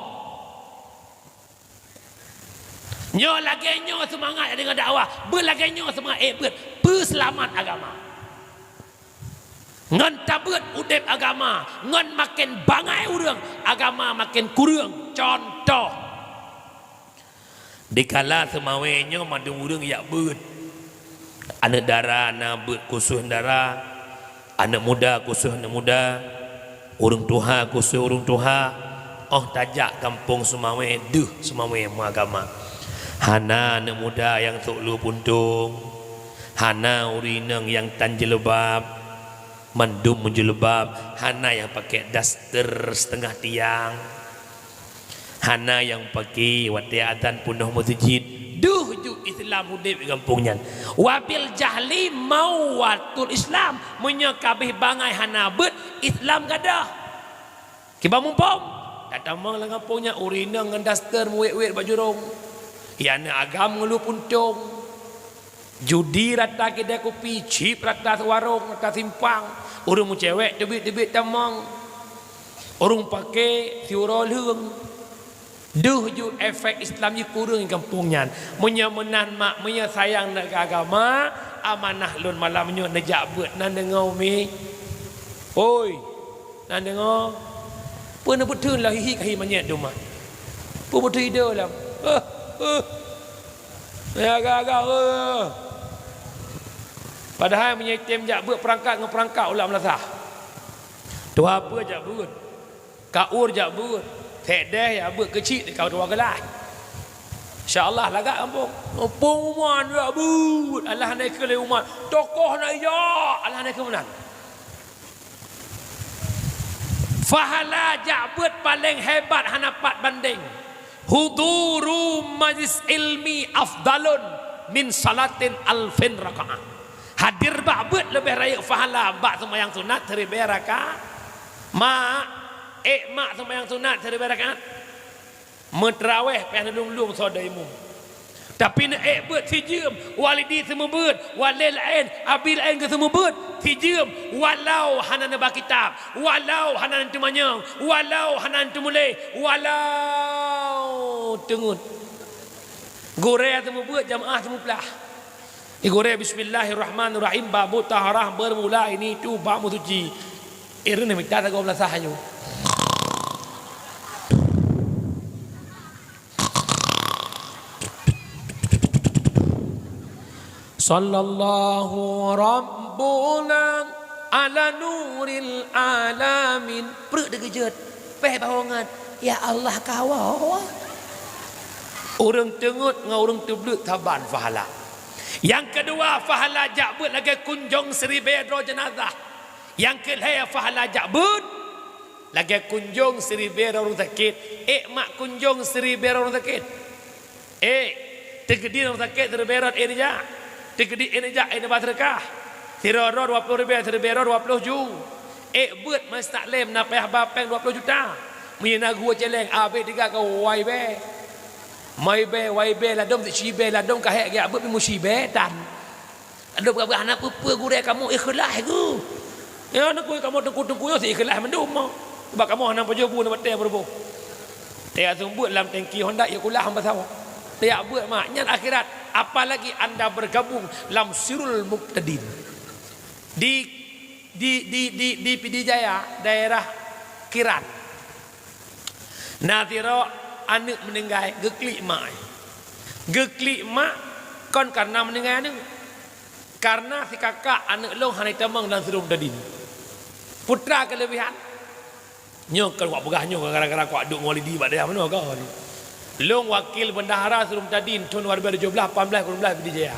Nyoe lagée nyoe seumangat deungon dakwah, beulagée nyoe seumangat ék beuet peuseulamat agama. Ngon tabeuet udeb agama, ngon maken bangai ureuëng, agama maken kureueng. Contoh, dikala seumawée nyoe mandum ureuëng jak beuet. Aneuëk dara na beuet khusos dara, aneuëk muda khusos aneuëk muda, ureuëng tuha khusos ureuëng tuha. Óh tajak gampông seumawée, deuh seumawée meuagama. Hana aneuëk muda nyang sôk lue puntông, hana ureuëng inong nyang tan jilbab, mandum meujilbab, hana nyang pakai daster seutengah tiang. Hana nyang paké watée azan peunoh meuseujid. Deuh ju Islam udeb di gampông nyan. Wabil jahli mauwatul Islam. Meunyoe kabeh bangai hana beuet, Islam gadôh. Kiban muphom? Tatamong lam gampông nyan ureuëng inong ngon daster meuwét-wét bak jurông. Nyang na agam ngon lue puntông. Judi rata kidai kupi, chip rata warong, rata simpang. Ureuëng meucewek teubiet-teubiet tamong. Ureuëng paké siuroe lheueng. Deuh ju efek Islam jih kureueng di gampông nyan. Meunyoe meunan mak, meunyoe sayang keu agama, amanah lôn malam nyoe neujak beuet nan deungoe mi. Oi, nan deungoe. Peue neubeuteun lah hihi kahi manyét duma. Peue beuteun ideh lam. Heh, heh. Nyang agak-agak, eh. Padahai meunyoe item jak beuet peurangkat ngon peurangkat ulak meulasah. Tuha peue jak beuet. Kaur jak beuet. Sekdes jak beuet keuchik di kawan geulah. Insya Allah lagak gampông. Gampông umat jak beuet. Allah na ikheun lé umat. Tokoh na ijak. Allah na ikheun meunan. Pahala jak beuet paleng hebat hana pat bandeng. Huduru majlis ilmi afdalun min salatin alfin rakaat. Hadir bak beuet leubeh rayeuk pahala bak seumayang sunat siribée rakaat. Mak, ék mak seumayang sunat siribée rakaat. Meuteurawéh payah neulung-lung soe deuh imum. Tapi neuék beuet sijeuem, walidi seumeubeuet, walé laén, abi laén geuseumeubeuet, sijeuem, walau hana neuba kitab, walau hana neuteumanyong, walau hana neuteumuléh, walau teungeut. Gurée seumeubeuet, jamaah seumeuplah. Digurée, "Bismillahirrahmanirrahim, babu taharah, beurmula ini tu bak meusuci." Ireun mita sagoe meulasah nyoe. Sallallahu Rabbuna ala nuril alamin. Preuk deugeujeuet, péh bahongan. Ya Allah, kawoe. Ureuëng teungeut ngon ureuëng teubleuet saban pahala. Nyang keudua, pahala jak beuet lagée kunjong siribée droe jeunazah. Nyang keulhée, pahala jak beuet lagée kunjong siribée droe ureuëng sakét. Ék mak kunjong siribée droe ureuëng sakét. Ék, teukeudi ureuëng sakét siribée rot ék neujak. Teukeudi ék neujak ék neuba seudeukah. Sidroe droe dua ploh ribée, siribée droe dua ploh ju. Ék beuet meustaklem na payah ba péng dua ploh juta. Meunyoe na geuwoe céléng, abéh tiga ka wai bée. Mai bée, wai bée, ladôm sit sibée, ladôm ka hék geujak beuet pih meusi bée tan. Ladôm ka beuet hana peue-peue gurée kamoe ikhlaih geuh. Ya, na kue kamoe teungku-teungku nyoe sit ikhlaih mandum. Sebab kamoe hana pajoh bu na batée meuruboh. Teuyak seumeubeuet lam tengki Honda, ya kulah hamba sawa. Teuyak beuet mak, nyan akhirat. Apalagi anda bergabung lam sirul mubtadin. Di, di, di, di, di Pidie Jaya, daerah Kiran. Na sidroe aneuëk meuninggai, geuklik mak. Geuklik mak kon karena meuninggai aneuëk. Karena sikakak aneuëk lôn hana jitamong lam sirul mubtadin. Putra keuleubihan. Nyoe kon wak peugah nyoe gara-gara kuwak duek ngon lidi bak dayah meunoe kon. Lôn wakil bendahara sirul mubtadin thon dua ribu tujoh belas, lapan belas, dua belas Pidie Jaya.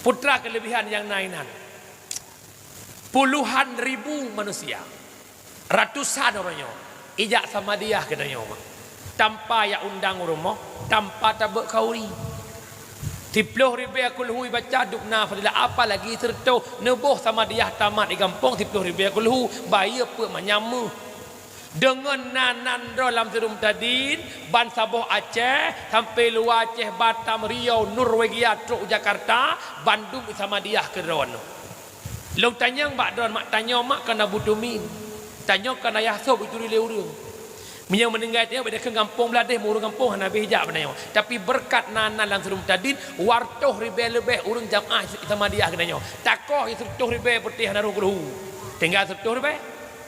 Putra keuleubihan nyang na inan. Puluhan ribu manusia, ratusan uroe nyoe ijak samadiyah keu tanyoe mak. Tanpa jak undang u rumoh, tanpa tabeuet khauri. Siploh ribée kulhu ibaca dubna fadilah, apalagi seureutôh neuboh samadiyah tamat di gampông siploh ribée kulhu, bayeue peuet manyam meuh. Deungon nan-nan droe lam sirul mubtadin, ban saboh Aceh, sampoe luwa Aceh, Batam, Riau, Norwegia, trok u Jakarta, bandum isamadiyah keu droeneuh. Lôn tanyong bak droeneuh, mak, tanyoe mak kon Abu Tumin. Tanyoe kon ayah sob ituri lé ureuëng. Meunyoe meuninggai tanyoe, bak gampông Bladeh, ureuëng gampông hana beh jak bak tanyoe. Tapi beureukat na, na lam Sirum Tadin, dua reutôh ribée leubeh ureuëng jamaah Samadiyah geutanyoe. Takoh sireutôh ribée peutéh hana rhoh kulhu. Tinggai sireutôh ribée.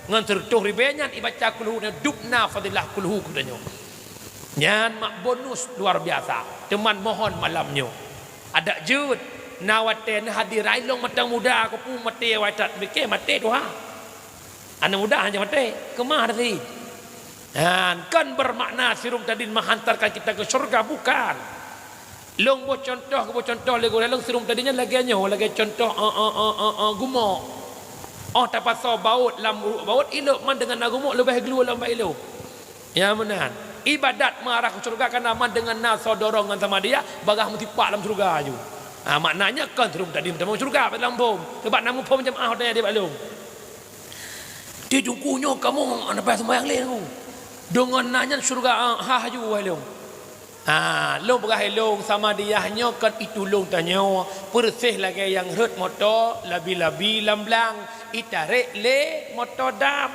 Ngon sireutôh ribée nyan ibaca kulhu, na dubna fadilah kulhu keu tanyoe. Nyan mak bonus luar biasa. Teuma mohon malam nyoe. Adak jeuet, na watée neuhadiri lôn mantong muda, keupeue maté awai that, pike maté tuha. Aneuk muda hana maté, keumah dah si. Nyan kon bermakna Sirum Tadin menghantarkan kita ke syurga, bukan. Lôn boh contoh, boh contoh lé gurée lôn, Sirum Tadin nyan lagée nyoe, lagée contoh, eh, eh, eh, eh, eh, gumok. Oh, tapasoe baôt lam uruek baôt, ilok man deungon na gumok leubeh glue lam bak ilok. Ya meunan. Ibadat meuarah keu syeuruga kana man deungon na soe dorong ngon Samadiyah, bagaih meusipak lam syeuruga aju. Ha, maknanya kon Sirum Tadin meutamong syeuruga bak lam phom. Sabab na muphom jamaah watée nyan di bak lôn. Di teungku nyoe kamoe hana payah seumayang lé teungku. Deungon na nyan syeuruga, ah, hah aju wahai lôn. Ha, lôn peugah ilôn Samadiyah nyoe kon itulông tanyoe, peureuséh lagée nyang rhot moto labi-labi lam blang, itarek lé moto dam.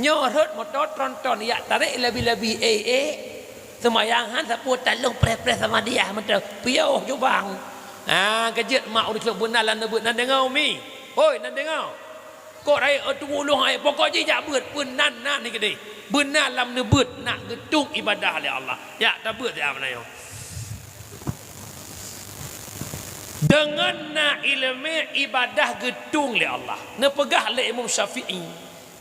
Nyoe rhot moto tronton, yak tarek labi-labi, eh, eh. Seumayang han sapeue talông preh-preh Samadiyah mantong, piôh jubang. Ha, keujeuet mak ureuëng beuna lam neubeuet nan deungoe mi. Hoi, nan deungoe. Kok rayeuk, eh, teungku ulôn, eh, pokok jih jak beuet, peue nan, nan ni keudeh. Beuna lam neubeuet nak geutueng ibadah lé Allah. Yak tabeuet siat meunan nyoe. Deungon na iéleumé ibadah geutueng lé Allah. Neupeugah lé Imam Syafi'i,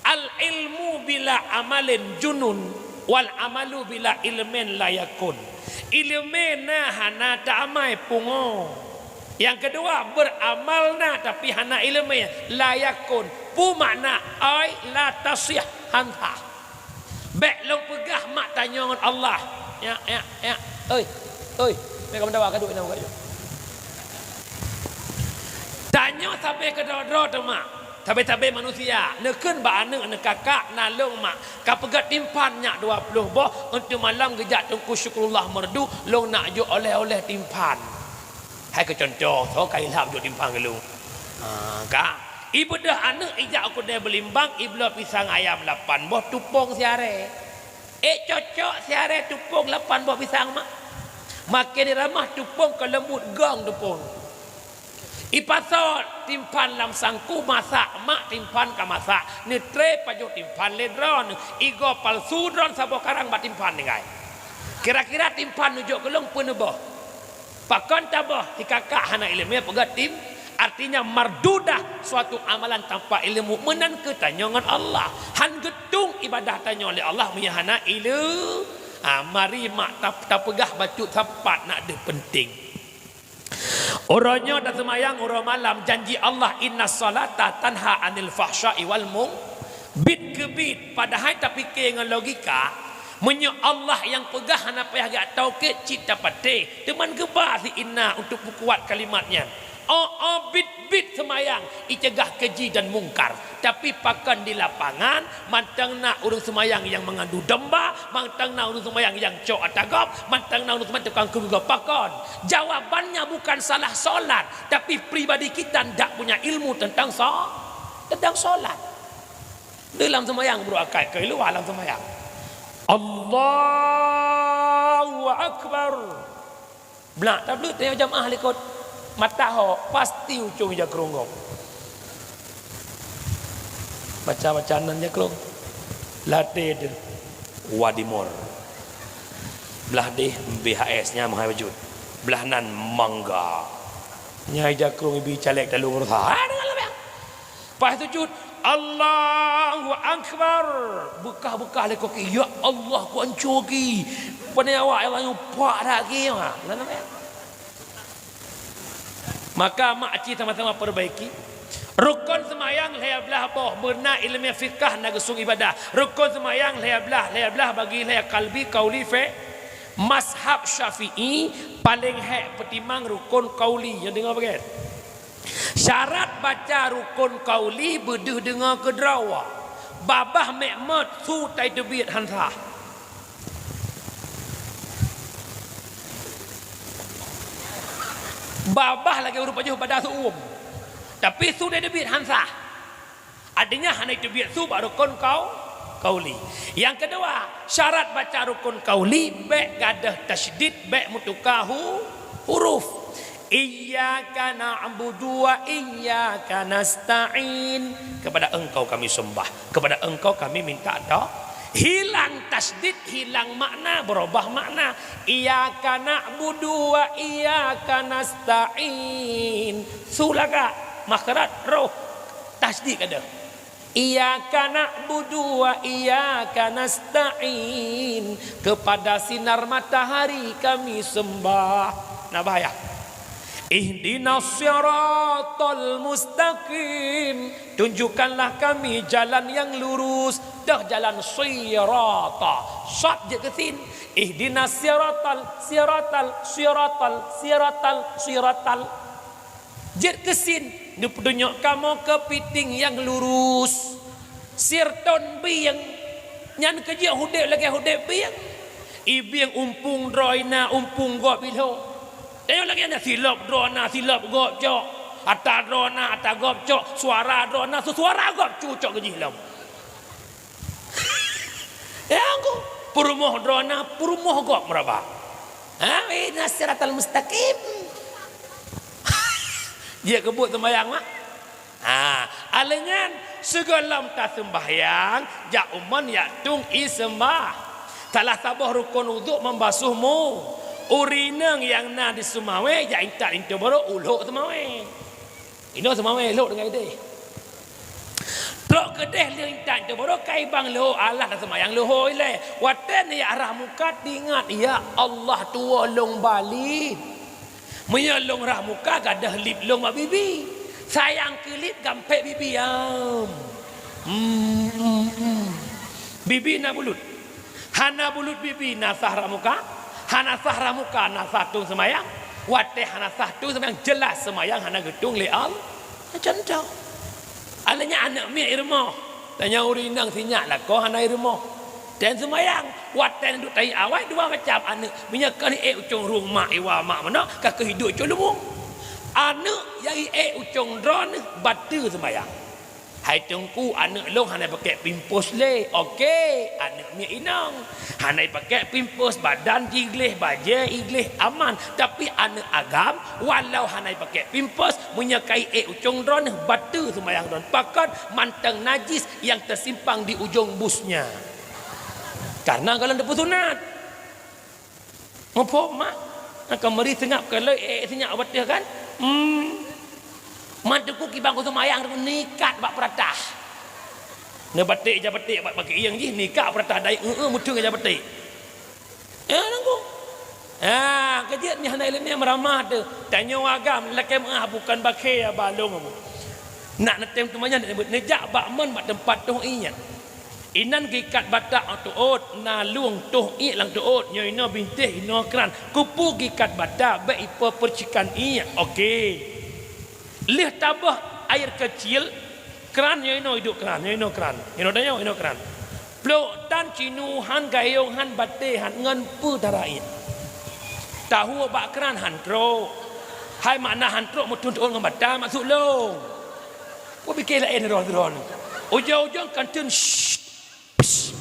"Al-ilmu bila amalin junun, wal amalu bila ilmin la yakun." Iéleumé na hana ta amai pungo. Nyang keudua, beuramal na tapi hana iéleumé, la yakun. Peue makna ai la tasih, han sah. Bék lôn peugah mak tanyoe ngon Allah. Ya, ya, ya. Oi, oi. Bék kamoe dawa ka duek na buka jih. Tanyoe sabe keudroe-droe teuma. Sabe-sabe manusia. Neukheun bak aneuk, neukakak, na lôn mak. Ka peugét timphan nyak dua ploh boh, untuk malam geujak Teungku Syukrullah Merdu, lôn nak jok oleh-oleh timphan. Hai keu contoh, soe ka ilham jok timphan keu lôn. Ha, ka. Ibeudôh aneuk ijak u keudée beulimbang, ibloe pisang ayam lapan boh, tupông siaré. Eh, cocok siaré tupông lapan boh pisang mak. Makin diramah tupông ka leumbut gong tupông. Ipasoe timphan lam sangku masak, mak timphan ka masak. Neutré pajoh timphan lé droeneuh. Igoe palsu droeneuh saboh karang bak timphan tinggai. Kira-kira timphan neujok keu lôn peue neuboh? Pakon taboh, sikakak hana iéleumé peugah tim, artinya mardudah suatu amalan tanpa ilmu meunan keu tanyoe ngon Allah. Han geutueng ibadah tanyoe lé Allah meunyoe hana ileu-, ha, mari mak tap-, tapeugah bacut sapat nak deuh penting. Uroe nyoe taseumayang uroe malam, janji Allah, "Inna salata tanha anil fahsya'i wal mung-," bit keu bit, padahai tapike ngon logika, meunyoe Allah nyang peugah hana payah geutaukét cit tapatéh, teuma geuba si inna untuk peukuat kalimat nyan. Oh, oh, bit-bit seumayang iceugah keuji dan mungkar. Tapi pakon di lapangan, mantong na ureuëng seumayang nyang meungadu domba, mantong na ureuëng seumayang nyang cok ata gob, mantong na ureuëng seumayang tukang keugeugah pakon. Jawabannya bukan salah solat, tapi pribadi kita ndak punya ilmu tentang so-, tentang solat. Di lam seumayang brôk akai, keu luwa lam seumayang. Allahu Akbar. Blak tableut tanyoe jamaah likot. Mata hok, pasti ucong ija keurong gob. Baca-baca nan ija keurong. Latée deuh. Wadimor. Blah deh B H S nya meuhai bacut. Blah nan mangga. Nya ija keurong ibi caleg dalu berusaha. Ha, deungon lah, Pas sujud, Allahu Akbar. Beukah-beukah lé kaki, "Ya Allah, ku anco ki." Pane awak, ya Allah, nyang pak dak ki, ha. Nah, nah, ya. Maka mak cit sama-sama perbaiki. Rukon seumayang lhée blah boh, beuna iéleumé fikah na geusung ibadah. Rukon seumayang lhée blah, lhée blah bagi lhée kalbi, kauli, fe-, mazhab Syafi'i paléng hék peutimang rukon kauli. Nyang deungoe bagian. Syarat baca rukon kauli beudeuh deungoe keudroe. Babah mék mot su tai teubiet han sah. Babah lagée ureuëng pajoh bada su uem. Tapi su tai teubiet han sah. Artinya hana teubiet su bak rukon kau-, qauli. Nyang keudua, syarat baca rukun qauli, bék gadôh tasydid, bék meutuka hu-, huruf. Iyyaka na'budu wa iyyaka nasta'in. Kepada Engkau kami sembah, kepada Engkau kami minta to-, hilang tasydid, hilang makna, berubah makna. Iyyaka na'budu wa iyyaka nasta'in. Su lagak, makhraj roh, tasydid gadôh. Iyyaka na'budu wa iyyaka nasta'in. Kepada sinar matahari kami sembah. Nah, bahaya. Ihdinas siratal mustaqim. Tunjukkanlah kami jalan yang lurus. Dah jalan sirata. Sad jeuet keu sin. Ihdinas siratal, siratal, siratal, siratal, siratal. Jeuet keu sin, neupeudunyok kamoe keupiting nyang lurus. Sirton bieng, nyan keujeuet udeb lagée udeb bieng. I bieng umpung droe na, umpung gob ilhom. Tanyoe lagée na silop droe na, silop gob cok. Ata droe na, ata gob cok. Suara droe na, su-, suara gob cucok keujih lom. Ya, aku. Peurumoh droe na, peurumoh gob meuraba. Ha, ihdinas siratal mustaqim. Jeuet keu buet seumayang, mak. Ha, alengan sigohlom taseumbahyang, jak u mon jak tueng ie seumah. Salah saboh rukon uduk membasuh mu. Ureueng inong nyang na di seumawé, jak intat linto barô, ulhok seumawé. Inoe seumawé lhok deungon ideh. Trok keudeh lheueh intat teuboro kai bang lhok, alah na seumayang lhok ilée. Watée neujak rhah muka, teuingat, "Ya Allah, tuwoe lôn ba lip." Meunyoe lôn rhah muka, gadôh lip lôn bak bibi. Sayang keu lip, gampék bibi, am. Hmm, hmm, hmm. Bibi na bulut. Hana bulut bibi na sah rhah muka, hana sah rhah muka na sah tueng seumayang. Watée hana sah tueng seumayang, jeulaih seumayang hana geutueng lé Allah. Contoh, aneuk nyan aneuk miet i rumoh. Tanyoe ureueng inong sinyak lakoe hana i rumoh. Dan seumayang, watée duek tahi awai dua macam aneuk. Meunyoe kon ék ucong rueng mak, iwa mak meunoe, ka keuh hiduek ucong lubong. Aneuk nyang ék ucong droeneuh bateue seumayang. "Hai Teungku, aneuk lôn hana pakék pampers lé." Oke, aneuk miet inong. Hana pakék pampers, badan jih gleh, bajée jih gleh, aman. Tapi aneuk agam, walau hana pakék pampers, meunyoe ka ék ucong droeneuh, bateue seumayang droeneuh. Pakon? Mantong najis yang tersimpan di ujong busnya. Karena golom teupeusunat. Muphom, mak? Nyang ka meuri seungab keu lheueh, ék sinyak bak teuh kan? Hmm. Man teungku kibang keu seumayang teungku neuikat bak peuratah. Neubaték ija baték bak pakaieng jih, neuikat peuratah dayeuek, eu-eu meuteung ija baték. Ya, teungku. Ha, keujeuet nyan hana ileumèe meuramah teuh. Tanyoe agam lakèe meu'ah bukon bakhé ya balong. Nak neutem teumanyah neujak bak mon bak teumpat toh ié nyan. Inan geuikat batak lam teuôt, na lueng toh ié lam teuôt, nyoe inoe bintéh, inoe kran. Keupeue geuikat batak, bèk ipeue peucikan ié. Oke. Lheueh taböh air keucil, kran nyoe inoe iduek kran, nyoe inoe kran. Inoe tanyoe, inoe kran. Plôk tan, cinuh han, gayong han, batèe han, ngon peue tara ié. Tahu bak kran han trôk. Hai makna han trôk meuteun teuôt ngon batak maksud lôn. Peue pike laén roh droeneuh. Ujong-ujong kan teun, shh, psh.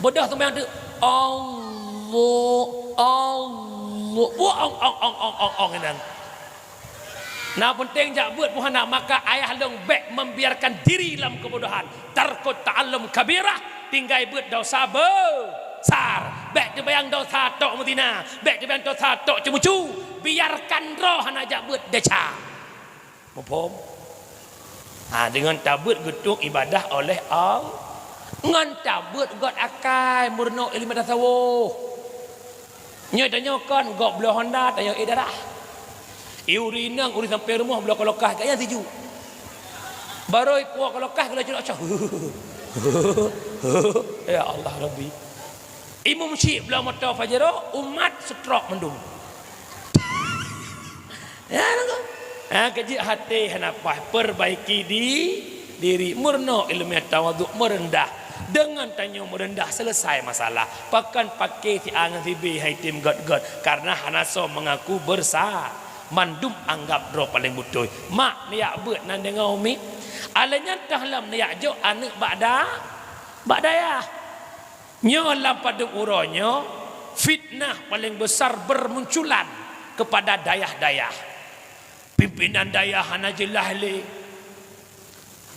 Beudôh seumayang teuk, Allah, Allah. Wah, ong, ong, ong, ong, ong, ong, inan. Na peunteng jak beuet pun hana, maka ayah lôn bèk membiarkan diri lam kebodohan. Tarkut ta'allum kabirah, tinggai beuet dosa besar. Bèk teubayang dosa tok meuzina, bèk teubayang dosa tok ceumeucu. Biarkan droe hana jak beuet desya. Muphom? Ha, deungon tabeuet geutueng ibadah oleh Allah. Ngon tabeuet göt akai meurunoe ileumèe tasawuf. Nyoe tanyoe kon göt bloe honda, tanyoe ék darah. I ureueng inong, ureueng sampéng rumoh bloe kolokah, gaya siju. Barô ipuwoe kolokah, geulah culok coh. Ya Allah Rabbi. Imum syik bloe moto Pajero, umat stroke mandum. Ya, lagu. Ha, keujeuet até hana paih, perbaiki di diri, meurunoe ileumèe tawadhu, meureundah. Deungon tanyoe meureundah, selesai masalah. Pakon paké si A ngon si B hai tem göt-göt, karena hana soe mengaku bersa-, mandum anggap droe paleng beutôi. Mak, neujak beuet nan deungon umi. Alèh nyan teuh lom neujak jok aneuk bak da-, bak dayah. Nyoe lam padub uroe nyoe, fitnah paleng besar bermunculan kepada dayah-dayah. Pimpinan dayah hana jeulaih lé.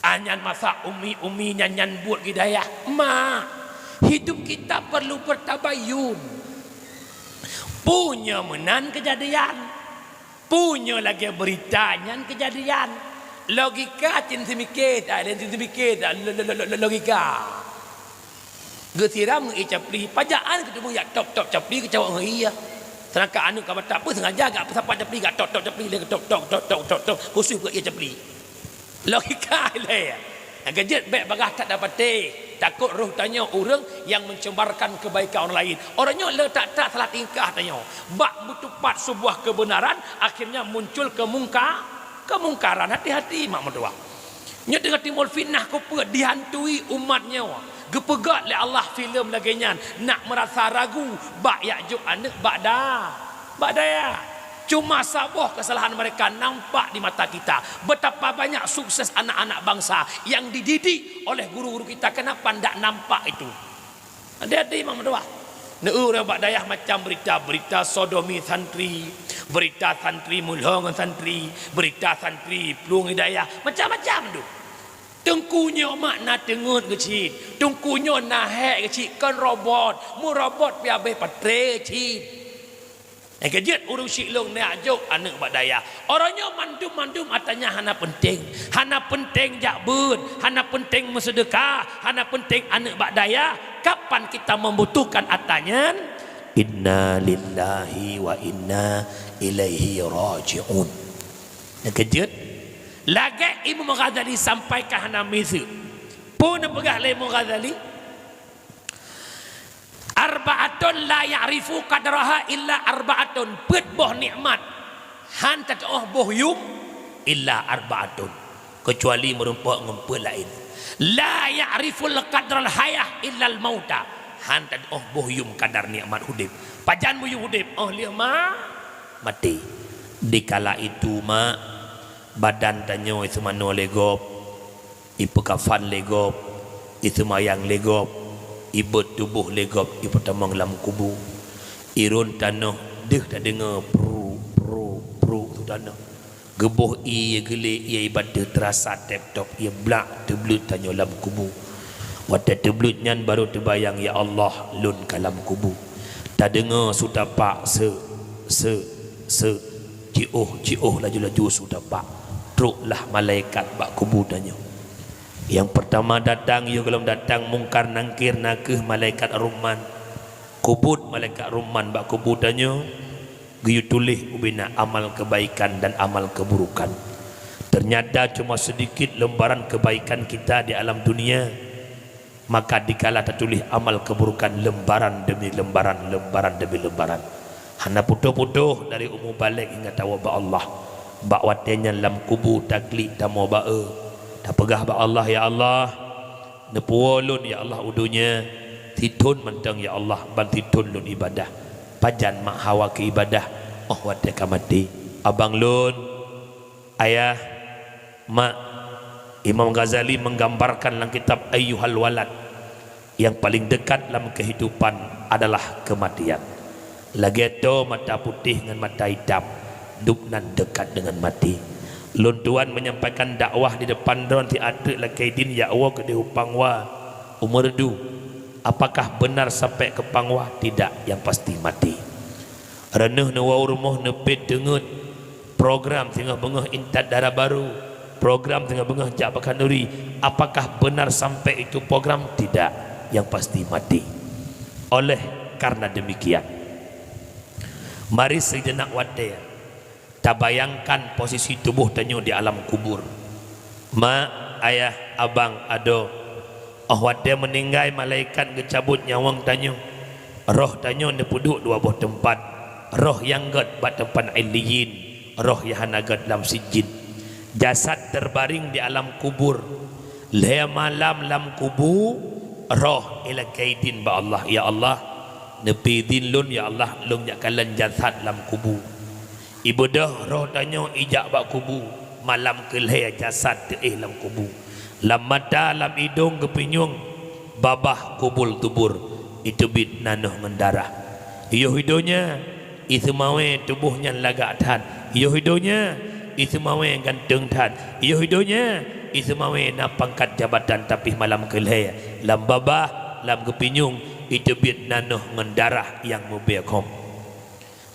Ah, nyan masa umi-umi nyan, nyan buet di dayah. Mak, hidup kita perlu bertabayun. Peue nyoe meunan keujadian. Peue nyoe lagèe beurita nyan keujadian. Logika cit seumiké that, laén cit seumiké that, lo-, lo-, lo-, lo-, logika. Geusiram ngon ié capli, pajan keuteumèe jak top-top capli geucawok ngon ié. Seudangkan aneuk ka batat pun sengaja jak peusapat capli, jak top-top capli, lé top-top, top-top, top-top, khusus keu ié capli. Logika ilèe. Nyang keujeuet bèk bagaih that dapati, takot roh tanyoe ureueng nyang mencembarkan kebaikan orang lain. Orang nyoe le that-that salah tingkah tanyoe. Bak meutupat sebuah kebenaran, akhirnya muncul kemungka-, kemungkaran. Hati-hati mak meutuah. Nyoe teungoh timbul fitnah keu peue dihantui umat nyoe. Geupeugah lé Allah filem lagèe nyan, nak meurasa ragu bak jak jok aneuk bak da-, bak dayah. Cuma saboh kesalahan mereka nampak di mata kita. Betapa banyak sukses anak-anak bangsa yang dididik oleh guru-guru kita, kenapa ndak nampak itu? Hati-hati mak meutuah. Neu-eu ureueng bak dayah macam berita, berita sodomi santri, berita santri meulhö ngon santri, berita santri plueng di dayah, macam-macam tu. Teungku nyoe mak na teungeut geucit, teungku nyoe na hék geucit, kon robot, meurobot pih habéh baterai cit. Nyang keujeuet ureueng sileung neujak jok aneuk bak dayah. Orang nyoe mandum-mandum atra nyan hana penting. Hana penting jak beuet, hana penting meuseudeukah, hana penting aneuk bak dayah. Kapan kita membutuhkan atra nyan? Inna lillahi wa inna ilaihi raji'un. Nyang keujeuet, lagèe Imam Ghazali sampaikan hana miseue. Peue neupeugah lé Imam Ghazali? Arba'atun la ya'rifu qadraha illa arba'atun. Peuet boh nikmat han tatu'oh boh yuem illa arba'atun, keucuali meurumpok ngon peuet laén. La ya'riful qadral hayah illal mauta. Han tatu'oh boh yuem kadar nikmat udép. Pajan boh yuem udép? 'Oh lheueh ma-, maté. Dikala itu, mak, badan tanyoe seumanoe lé gob. Ipeukafan lé gob, iseumayang lé gob, ibeuet tuboh lé gob, ipeutamong lam kubu. Irôn tanoh deuh tadeungoe pru, pru, pru su tanoh. Geuboh ié geulé, ié ibateue teurasa tép-top, ié blak teubleuet tanyoe lam kubu. Watèe teubleuet nyan barô teubayang, "Ya Allah, lôn ka lam kubu." Tadeungoe su tapak, seuk, seuk, seuk. Jiôh, jiôh laju-laju su tapak. Troklah malaikat bak kubu tanyoe. Nyang peurtama datang, yoh gohlom datang Mungkar Nangkir, nakeuh malaikat Ruhman. Kubot malaikat Ruhman bak kubu tanyoe, geuyue tuléh ubena amal kebaikan dan amal keburukan. Ternyata cuma sedikit lembaran kebaikan kita di alam dunia. Maka dikala tatuléh amal keburukan lembaran demi lembaran, lembaran demi lembaran, hana putôh-putôh dari umu balek hingga tawoe bak Allah. Bak watèe nyan lam kubu taklik tamong ba-e, tapeugah bak Allah, "Ya Allah, neupuwoe lôn, ya Allah, u donya, sithôn mantong, ya Allah, ban sithôn lôn ibadah. Pajan mak hawa keu ibadah 'oh watèe ka maté? Abang lôn, ayah, mak." Imam Ghazali menggambarkan lam kitab Ayyuhal Walad, yang paling dekat lam kehidupan adalah kematian. Lagèe toe mata putéh ngon mata itam, dub nan dekat dengan mati. Lôn tuan menyampaikan dakwah di depan droen siat treuk lakèe idin jak woe keudéh u Pangwa, u Meureudu. Apakah benar sampai ke Pangwa? Tidak, yang pasti mati. Reuneuh neuwoe u rumoh neupet teungeut program singoh beungoh intat dara barô, program singoh beungoh jak bak khanuri. Apakah benar sampai itu program? Tidak, yang pasti mati. Oleh karena demikian, mari sijeunap watèe tabayangkan posisi tuboh tanyoe di alam kubur. Mak, ayah, abang, adoe, 'oh watèe meuninggai malaikat geucabot nyawöng tanyoe, roh tanyoe neupeuduek dua boh teumpat. Roh nyang gèt bak teumpat Illiyin, roh nyang hana gèt lam Sijjin. Jasad terbaring di alam kubur. Lhèe malam lam kubu, roh ilakèe idin bak Allah, "Ya Allah, neupeuidin lôn, ya Allah, lôn jak kalon jasad lam kubu." Ibeudôh roh tanyoe ijak bak kubu, malam keulhèe jasad teuéh lam kubu. Lam mata, lam idông geupinyueng, babah kubul tubur, iteubiet nanoh ngon darah. Yoh i donya, iseumawé tuboh nyan lagak that. Yoh i donya, iseumawé ganteueng that. Yoh i donya, iseumawé na pangkat jabatan, tapi malam keu lhèe, lam babah, lam geupinyueng, iteubiet nanoh ngon darah nyang meubèe khom.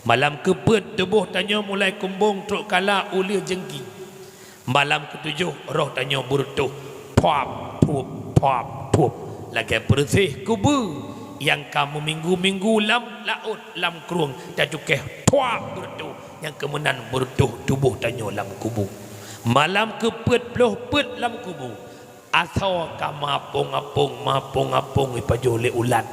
Malam keupeuet tuboh tanyoe mulai kumbông trok kala u lheueh jeungking. Malam keutujôh roh tanyoe beureutoh, phuap, phup, phuap, phup. Lagèe peureuséh kubu nyang ka meuminggu-minggu lam laôt, lam krueng, tacukéh, phuap, beureutoh. Nyang keu meunan beureutoh tuboh tanyoe lam kubu. Malam keupeuet ploh peuet lam kubu. Asoe ka mapông-apông, mapông-apông ipajoh lé ulat.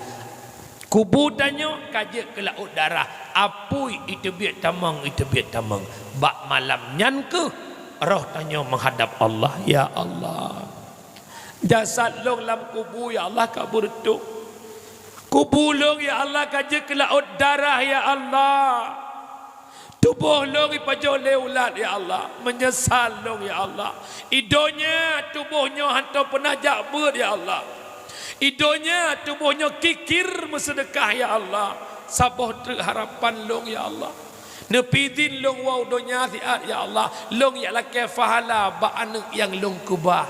Kubu tanyoe ka jeuet keu laôt darah, apui iteubiet tamong, iteubiet tamong. Bak malam nyan keuh roh tanyoe meuhadab Allah, "Ya Allah, jasad lôn lam kubu, ya Allah, ka beureutoh. Kubu lôn, ya Allah, ka jeuet keu laôt darah, ya Allah. Tuboh lôn ipajoh lé ulat, ya Allah. Meunyeusal lôn, ya Allah. I donya tuboh nyoe hántom peunah jak beuet, ya Allah. I donya tuboh nyoe kikir meuseudeukah, ya Allah. Saboh treuk harapan lôn, ya Allah. Neupizen lôn woe u donya siat, ya Allah. Lôn jak lakèe pahala bak aneuk nyang lôn keubah."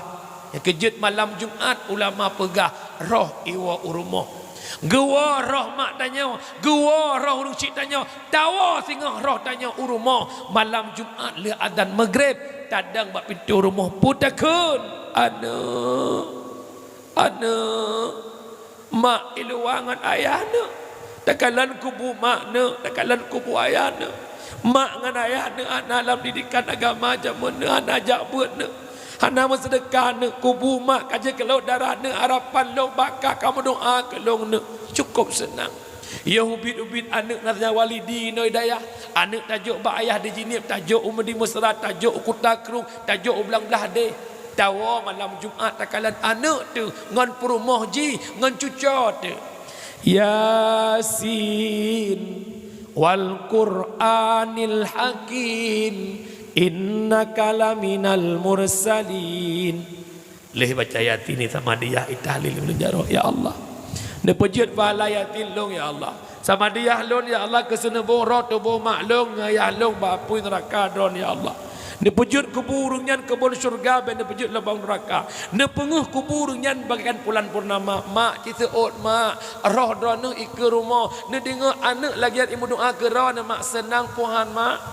Nyang keujeuet malam Jumat ulama peugah roh iwoe u rumoh. Geuwoe roh mak tanyoe, geuwoe roh ureueng chik tanyoe, tawoe singoh roh tanyoe u rumoh. Malam Jumat lheueh azan Maghrib, tadong bak pintoe rumoh, peue takheun? "Aneuk, aneuk." Mak i luwa ngon ayah neuk, takalon kubu mak neuk, takalon kubu ayah neuk. Mak ngon ayah neuk hana lam didikan agama jameun neuk, hana jak beuet neuk, hana meuseudeukah neuk. Kubu mak ka jeuet keu laôt darah neuk, harapan lôn bak kah ka meudoa keu lôn neuk. Cukôp seunang. Yoh ubit-ubit aneuk na sajan walidi inoe i dayah. Aneuk tajok bak ayah di Jeunieb, tajok u Meudi Mesra, tajok u Kuta Krueng, tajok u Blang Blahdeh. Tawoe malam Jumat takalon aneuk teuh ngon peurumoh jih, ngon cucoe teuh. "Yasin wal Qur'anil hakim, innaka laminal mursalin." Lheueh baca Yasin, Samadiyah, tahlil, ulôn jaroe, ya Allah. Neupeujeuet pahala Yasin lôn, ya Allah. Samadiyah lôn, ya Allah, keu seuneubong roh tuboh mak lôn ngon ayah lôn bak apui neuraka droeneuh, ya Allah. Neupeujeuet kubu ureueng nyan keubon syeuruga, bèk neupeujeuet lubang neuraka. Neupeungeuh kubu ureueng nyan bagaikan pulan purnama. Mak, ci seuôt, mak. Roh droeneuh i keue rumoh. Neudeungoe aneuk lagèe nyan imeudoa keu droeneuh, mak. Seunang peu han, mak?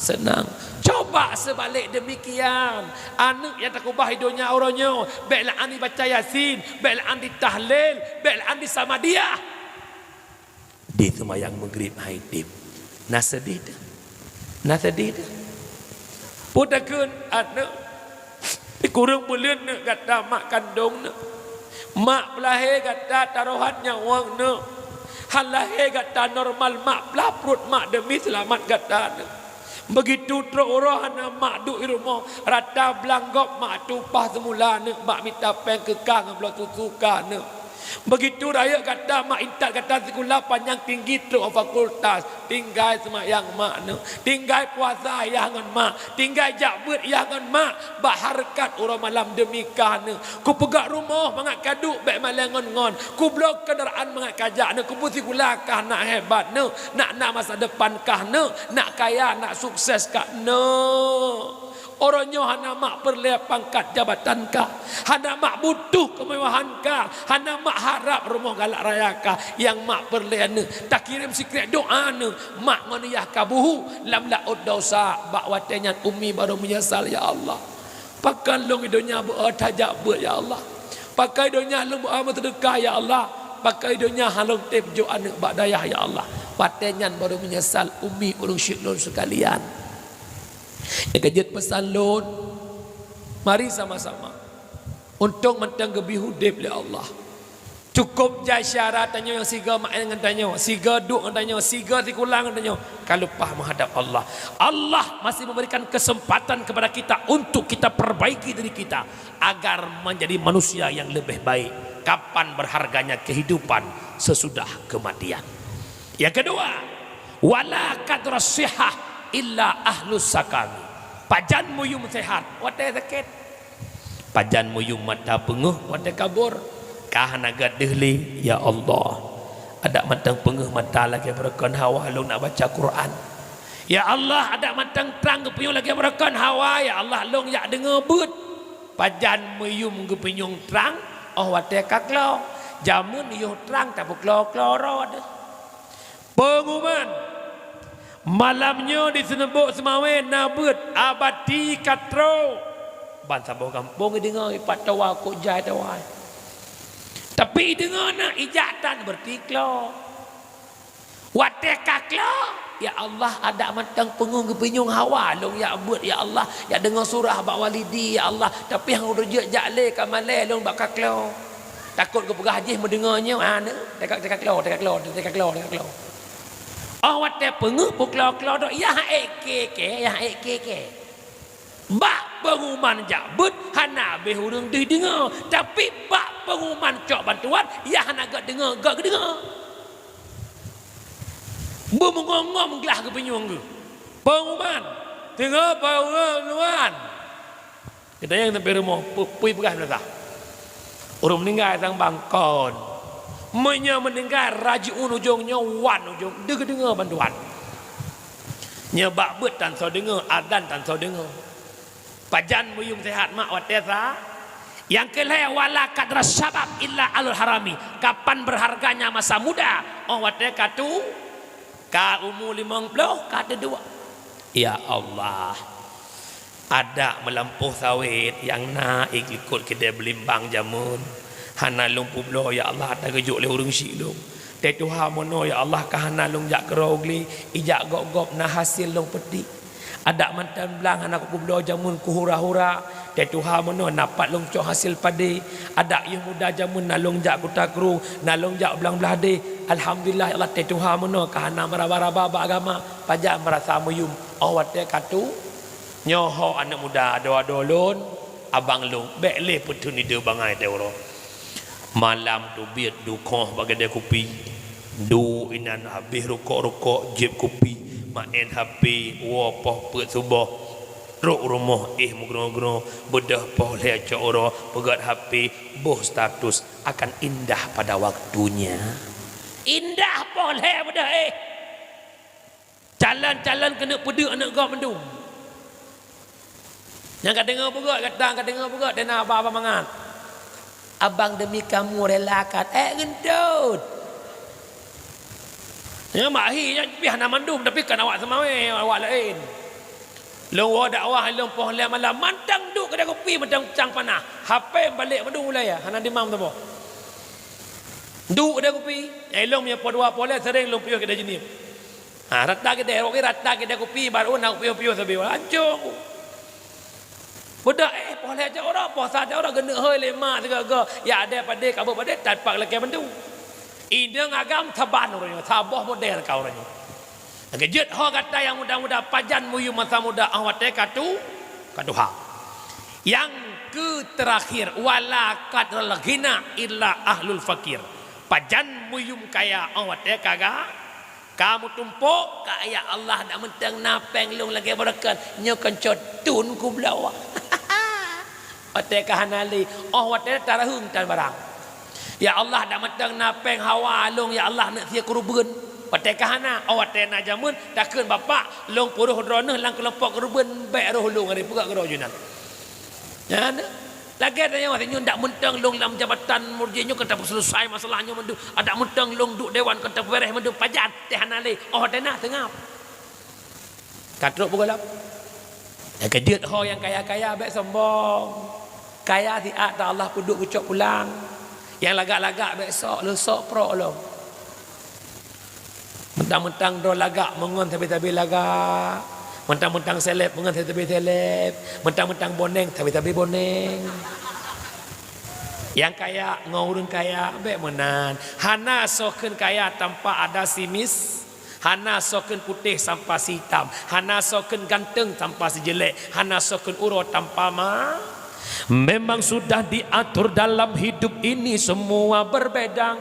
Seunang. Coba seubalek deumikian. Aneuk nyang takeubah i donya uroe nyoe, bèk lé an ibaca Yasin, bèk lé an itahlil, bèk lé an isamadiyah. Di seumayang Maghrib hai tem. Na seudeh teuh. Na seudeh teuh. Peue takheun aneuk? Sikureueng buleuen neuk gata mak kandông neuk. Mak peulahé gata tarohat nyawöng neuk. Han lahé gata normal mak peulaih pruet mak deumi seulamat gata neuk. Beugitu trok uroe hana mak duek i rumoh, rata blang gob mak tumpah seumula neuk bak mita péng keu kah ngon bloe susu kah neuk. Beugitu rayeuk gata mak intat gata sikula panyang tinggi trok fakultas, tinggai seumayang mak neuk, tinggai puasa yah ngon mak, tinggai jak beuet yah ngon mak, bak hareukat uroe malam deumi kah neuk. Kupeugöt rumoh mangat kaduek bèk malèe ngon-ngon, kubloe keundaraan mangat kajak neuk, kubloe sikula kah nak hebat neuk, nak na masa depan kah neuk, nak kaya, nak sukses kah neuk. Uroe nyoe hana mak peureulèe pangkat jabatan kah, hana mak butuh keumewahan kah, hana mak harab rumoh galak raya kah. Nyang mak peureulèe neuk takirém sikrék doa neuk, mak ngon yah ka buhu lam laôt dosa. Bak watèe nyan umi barô meunyeusal, "Ya Allah, pakon lôn i donya beu-o tajak beuet, ya Allah? Pakon i donya lôn beu-o meuseudeukah, ya Allah? Pakon i donya han lôn tem jok aneuk bak dayah, ya Allah?" Watèe nyan barô meunyeusal umi ureueng syik lôn seukalian. Nyang ka jeuet peusan lôn, mari sama-sama untông mantong geubri udép lé Allah. Cukôp jai syedara tanyoe nyang sigoe maén ngon tanyoe, sigoe duek ngon tanyoe, sigoe sikula ngon tanyoe, ka leupah meuhadab Allah. Allah masih memberikan kesempatan kepada kita untuk kita perbaiki diri kita agar menjadi manusia yang lebih baik. Kapan berharganya kehidupan sesudah kematian? Yang kedua, wala qadra sihah illa ahlus sakami. Pajan meuyum sehat? Watèe sakét. Pajan meuyum mata peungeuh watée kabur, ka hana gét deuh lé, ya Allah. Adak mantong peungeuh mata lagée beureukan hawa lôn nak baca Quran. Ya Allah, adak mantong trang geupeunyueng lagée beureukan hawa, ya Allah, lôn jak deungoe beuet. Pajan meuyum geupeunyueng trang, óh watée ka klo. Jameun yoh trang tapeuklo-klo droe deuh. Peunguman, malam nyoe di Seuneubok Seumawé na beuet abati ka trok. Ban saboh gampông ideungoe ipat tawa kok jai tawa. Tapi ideungoe na ijak tan beureuti klo. Watée ka klo, ya Allah, adak mantong peungeuh geupeunyueng hawa lôn jak beuet, ya Allah, jak deungoe surah bak walidi, ya Allah. Tapi han reujeuet jak lé ka malée lôn bak ka klo. Takot geupeugah jih meudeungoe nyoe, ha, na, teuka, teuka klo, teuka klo, teuka klo, teuka klo. Óh watée peungeuh peuklo-klo droe, yah ék kée-kée, yah ék kée-kée. Bak peunguman jak beuet hana habéh ureuëng deuh deungoe, tapi bak peunguman cok bantuan, yah hana gét deungoe, gét geudeungoe. Beumeungom-ngom glah geupeunyueng geuh. Peunguman, teungoh peunguman. Geutanyoe nyang teupeu rumoh, pu-, pui peugah meunasah. Ureuëng meuninggai sang bang kon. Meunyoe meuninggai rajiun ujong nyoe wan ujong, deuh geudeungoe bantuan. Nyoe bak beuet tan soe deungoe, adan tan soe deungoe. Pajan meuyum seuhat mak watée sa. Nyang keu lhée, wala qadra syabab illa alul harami. Kapan berharganya masa muda? Óh watée ka tu, ka umu limong ploh, ka teuduek. Ya Allah. Adak meulampôh sawét nyang na i likot keudée beulimbang jameun. Hana lôn peubloe, ya Allah, ata geujok lé ureuëng syiek lôn. Tée tuha meunoe, ya Allah, ka hana lôn jak keudroe glé, ijak gob-gob na hasé lôn peutik. Adak mantong blang hana kupeubloe jameun keu hura-hura. Tée tuha meunoe na pat lôn cok hasé padé. Adak yoh muda jameun na lôn jak kuta krueng, na lôn jak blang blah deh. Alhamdulillah, ya Allah, tée tuha meunoe ka hana meuraba-raba bak agama. Pajan meurasa meuyum, óh watée ka tu. Nyoe ho aneuëk muda adoe-adoe lôn, abang lôn, bék lé peuteun ideh bangai teuroe. Malam teubiet dukhoh bak keudée kupi. Duek inan habéh rukok-rukok, jieb kupi, maén H P, woe poh peuet suboh. Trok rumoh éh meugroe-groe, beudôh poh lhée cot uroe, peugét H P, boh status, akan indah pada waktunya. Indah poh lhée beudôh éh. Calon-calon keuneuk peuduek aneuëk gob mandum. Nyang ka deungoe beugét, gata ka deungoe beugét, dan haba-haba mangat. Abang demi kamu relakan, ék geuntot. Nyan mak hi nyan pih hana mandum, tapi kan awak seumawé, awak laén. Lôn woe dakwah lôn poh lhée malam, mantong duek keudée kupi, mantong cang panas. H P balek mandum ulée, hana dimam saboh. Duek keudée kupi, eh, lôn meunyoe poh dua poh lhée sering lôn piôh keudée jeunieb. Ha, rata keudée, rata keudée kupi, baru na piôh-piôh sabe, hancô. Budak, eh, poh lhée cot uroe, poh sa cot uroe, geuneuk hôi lé mak sigoe-goe. Ya, adé padé, kabeuet padé, tapak lakée mandum. Inong agam saban uroe nyoe, saboh model ka uroe nyoe. Lagée jeuet ho gata nyang muda-muda, pajan meuyum masa muda, óh watée ka tu, ka tuha. Nyang keu teurakhir, wala qadral ghina illa ahlul fakir. Pajan meuyum kaya, óh watée ka ga, ka meutumpôk, ka ya Allah, dak mantong na péng lôn lagée beureukat, nyoe kon cot tun kubloe. Watée ka hana lé, óh watée tareuheung tan barang. Ya Allah, dak mantong na péng hawa lôn, ya Allah, neuk sie keureubeuen. Watée ka hana, óh watée na jameun, takheun bapak, lôn peuroh droeneuh lam keulompok keureubeuen, bék roh lôn, ari peugah keudroe jinan. Nyan, lagée tanyoe, tanyoe dak mantong lôn lam jabatan murjih nyoe ka tapeuseuleusoe masalah nyoe mandum, dak mantong lôn duek dewan ka tapeubéréh mandum, pajan teuh hana lé, óh watée na seungab. Ka trok pukul lapan. Nyang keujeuet ho nyang kaya-kaya bék sombong. Kaya siat dak Allah peuduek geucok pulang. Nyang lagak-lagak bék sok, lôn sok prok lom. Mentang-mentang droe lagak, meungon sabe-sabe lagak. Mentang-mentang seleb, meungon sabe-sabe seleb. Mentang-mentang boneng, sabe-sabe boneng. Nyang kaya ngon ureuëng kaya bék meunan. Hana soe kheun kaya tanpa ada si mis-, Hana soe kheun putéh sampai si itam, hana soe kheun ganteng sampai si jelek, hana soe kheun uroe tanpa ma-, memang sudah diatur dalam hidup ini semua berbeda.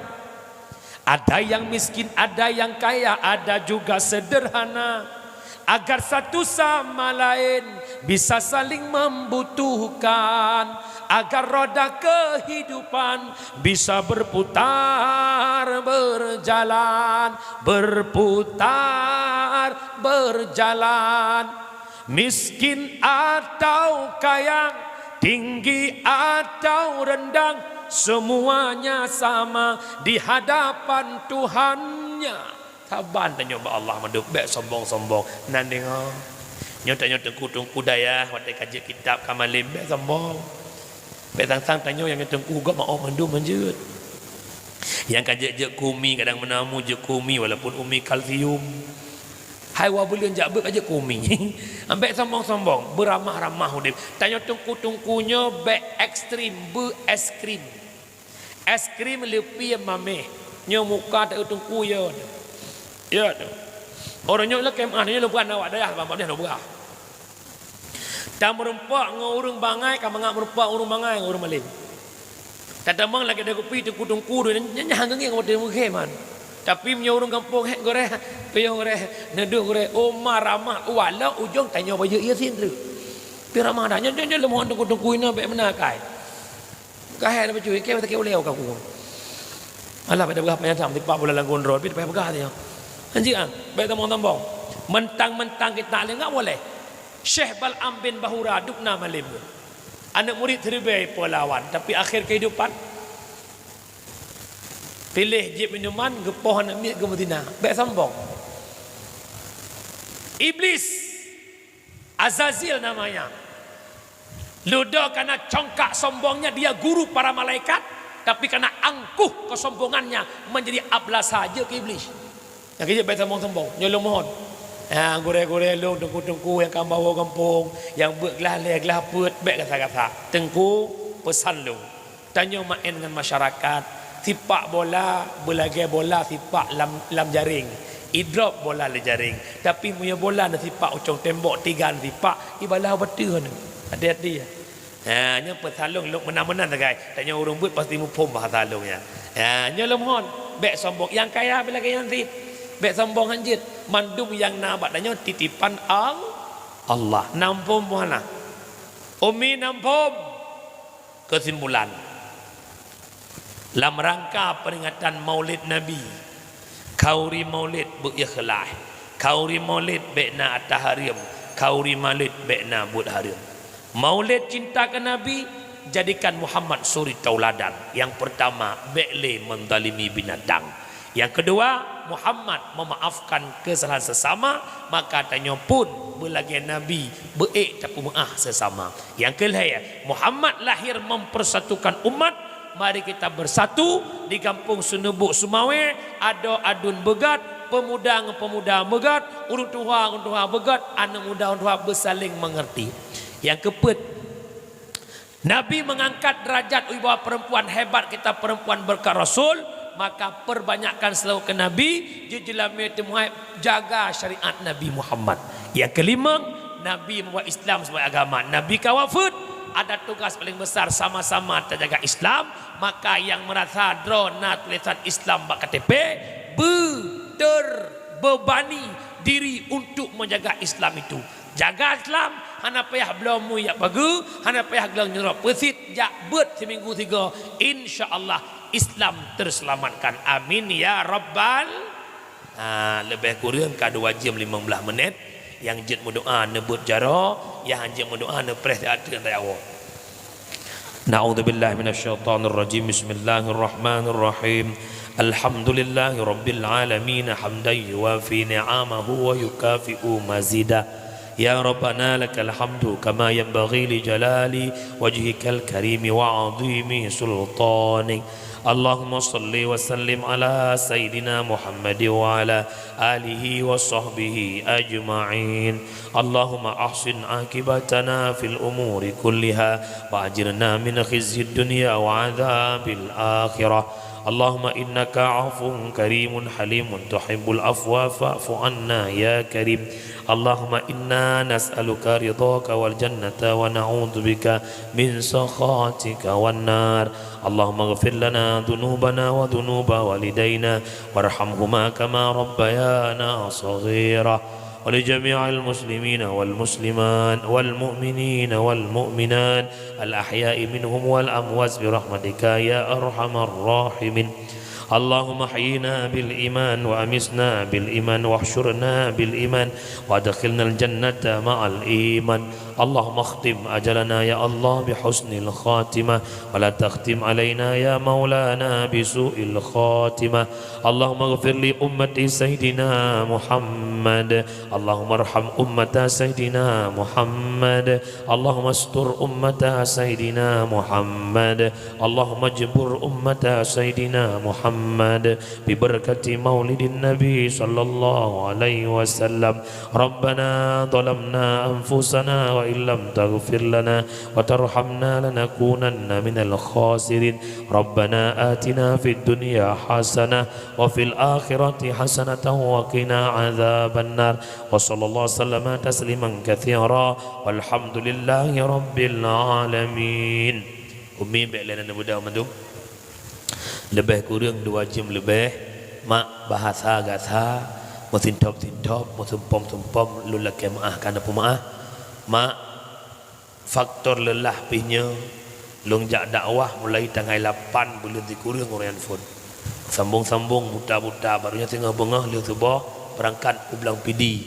Ada yang miskin, ada yang kaya, ada juga sederhana. Agar satu sama lain bisa saling membutuhkan. Agar roda kehidupan bisa berputar, berjalan, berputar, berjalan. Miskin atau kaya, tinggi atau rendah, semuanya sama di hadapan Tuhannya. Saban tanyoe bak Allah mandum, bék sombong-sombong. Nan deungoe. Nyoe tanyoe teungku-teungku dayah, watée ka jeuet kitab ka malem, bék sombong. Bék sang-sang tanyoe nyang teungku gob meu'oh mandum hanjeuet. Nyang ka jeuet-jeuet keu umi, kadang meunamu jeuet keu umi, walaupun umi kalsium. Hai wa buleuen jak beuet ka jeuet keu umi. Bék sombong-sombong, beuramah-ramah udeb. Tanyoe teungku-teungku nyoe bék ekstrem, beu es krim. Es krim leupie mameh, nyoe muka ta teungku ya. Ya tu. Orang nyoe lakée meu'ah, nyoe lôn peugah na awak dayah, bang, bang, lôn peugah. Tameureumpok ngon ureuëng bangai, ka mangat meureumpok ureuëng bangai ngon ureuëng malem. Tatamong lagée dai kupi teungku-teungku, nyan, nyan hana geungieng watée meukhém han. Tapi meunyoe ureuëng gampông, hék gurée, piôh gurée, neuduek gurée, oma ramah, walau ujong tanyoe bajeuet Yasin treuk. Pi ramah dah, nyoe, nyoe, nyoe leumohon teungku-teungku inoe bék meunakai. Ka hai na bacut, ikei sakét ulée ka kuwong. Alah, pada peugah panyang tipak bulan lagu droe, tapi payah peugah dia. Hanjeuet ah, bék tamong-tamong. Mentang-mentang kita lé enggak boleh. Syekh Bal'am bin Bahura dubna malem. Aneuk murit siribée po lawan, tapi akhir kehidupan piléh jeuet minuman, geupoh aneuk miet geumeuzina. Bék sombong. Iblis Azazil namanya. Ludo karena congkak sombongnya dia guru para malaikat, tapi karena angkuh kesombongannya menjadi abla saja ke iblis. Nyang keu jeuet bék sombong-sombong, nyoe lôn mohon. Ya, gurée-gurée lôn, teungku-teungku nyang ka bawoe gampông, nyang beuet glah lhée glah peuet, bék gasa-gasa. Teungku, peusan lôn. Tanyoe maén ngon masyarakat, sipak bola beulagée bola sipak lam, lam jaréng. Idrop bola lé jaréng. Tapi meunyoe bola neusipak ucong tembok tiga neusipak, ibalah bateuh nyoe. Hati-hati ya. Ha, nyoe peusalong lôn meunan-meunan sagai. Tanyoe ureuëng beuet pasti muphom bahasa lôn ya. Ha, nyoe lôn mohon, bék sombong nyang kaya beulagée nyan sit. Bék sombong hanjeuet. Mandum nyang na bak tanyoe titipan Al-, Allah. Nampom boh hana. Umi nampom. Keusimpulan, lam rangka peuringatan Maulid Nabi, khauri Maulid beu-ikhlaih, khauri Maulid bék na ata hareuem, khauri Maulid bék na buet hareuem. Maulid cinta keu Nabi, jadikan Muhammad suri tauladan. Nyang peurtama, bék lé meuzalimi binatang. Nyang keudua, Muhammad meumaafkan keusalahan seusama, maka tanyoe pun beulagée Nabi beu-ék tapeumeu'ah seusama. Nyang keulhée, Muhammad lahir mempersatukan umat. Mari kita bersatu di Gampông Seuneubok Seumawé, adoe aduen beugat, peumuda ngon peumuda beugat, ureuëng tuha ngon tuha beugat, aneuk muda ngon tuha beusaléng meungeurti. Nyang keupeuet, Nabi mengangkat derajat wibawa perempuan hebat kita, perempuan berkat Rasul, maka perbanyakkan selawat ke Nabi, jeuet jeulamé teumuhai jaga syariat Nabi Muhammad. Nyang keulima, Nabi membawa Islam sebagai agama. Nabi ka wafeuet, ada tugas paling besar sama-sama terjaga Islam, maka nyang merasa droe na tulisan Islam bak K T P, beuterbebani diri untuk menjaga Islam itu. Jaga Islam, hana payah bloe mui jak pageue, hana payah gleueng nyuroe peusit, jak beuet siminggu sigoe, insya Allah Islam terselamatkan. Amin ya rabbal. Ha, leubeh kureueng ka dua jeuem limong blaih menit, nyang jeuet meudoa neubeuet jaroe, nyang han jeuet meudoa neupreh ateueh teuawoe. Na'udzubillahi minasyaitonirrajim. Bismillahirrahmanirrahim. Alhamdulillahirabbil alamin, hamdan yuwafi ni'amahu wa yukafi'u mazidah. Ya Rabbana lakal hamdu kama yanbaghi li jalali wajhikal karimi wa 'azimi sultanik. Allahumma shalli wa sallim ala sayyidina Muhammad wa ala alihi wa sahbihi ajma'in. Allahumma ahsin aqibatana fil umuri kulliha wa ajirna min khizyid dunya wa adzabil akhirah. Allahumma innaka 'afuwun karimun halimun tuhibbul afwa fa'fu 'anna ya karim. Allahumma inna nas'aluka ridhaka wal jannata wa na'udzubika min sakhatika wan nar. Allahumma ighfir lana dzunubana wa dzunuba walidaina warhamhuma kama rabbayana shaghira. ولجميع المسلمين والمسلمات والمؤمنين والمؤمنات الأحياء منهم والأموات برحمتك يا أرحم الراحمين. اللهم احينا بالإيمان وأمتنا بالإيمان واحشرنا بالإيمان وأدخلنا الجنة مع الإيمان. اللهم اختم أجلنا يا الله بحسن الخاتمة، ولا تختم علينا يا مولانا بسوء الخاتمة. اللهم اغفر لأمة سيدنا محمد. اللهم ارحم أمة سيدنا محمد. اللهم استر أمة سيدنا محمد. اللهم اجبر أمة سيدنا محمد ببركة مولد النبي صلى الله عليه وسلم. ربنا ظلمنا أنفسنا وإن لم تغفر لنا وترحمنا لنكونن من الخاسرين. ربنا آتنا في الدنيا حسنة وفي الآخرة حسنة وقنا عذاب النار. وصلى الله وسلم تسليما كثيرا. والحمد لله رب العالمين. Umi bèk lé aneuk muda mandum. Leubeh kureueng dua jeuem leubeh, mak, bahasa gata meusintop-sintop, meusumpom-sumpom, lôn lakèe meu'ah, ka na peumeu'ah. Mak, faktor leulah pih nyoe, lôn jak dakwah mulai tanggai lapan buleuen sikureueng uroe nyan phôn. Sambông-sambông, buta-buta, baroe nyoe singoh beungoh lheueh suboh beurangkat u Blang Pidie.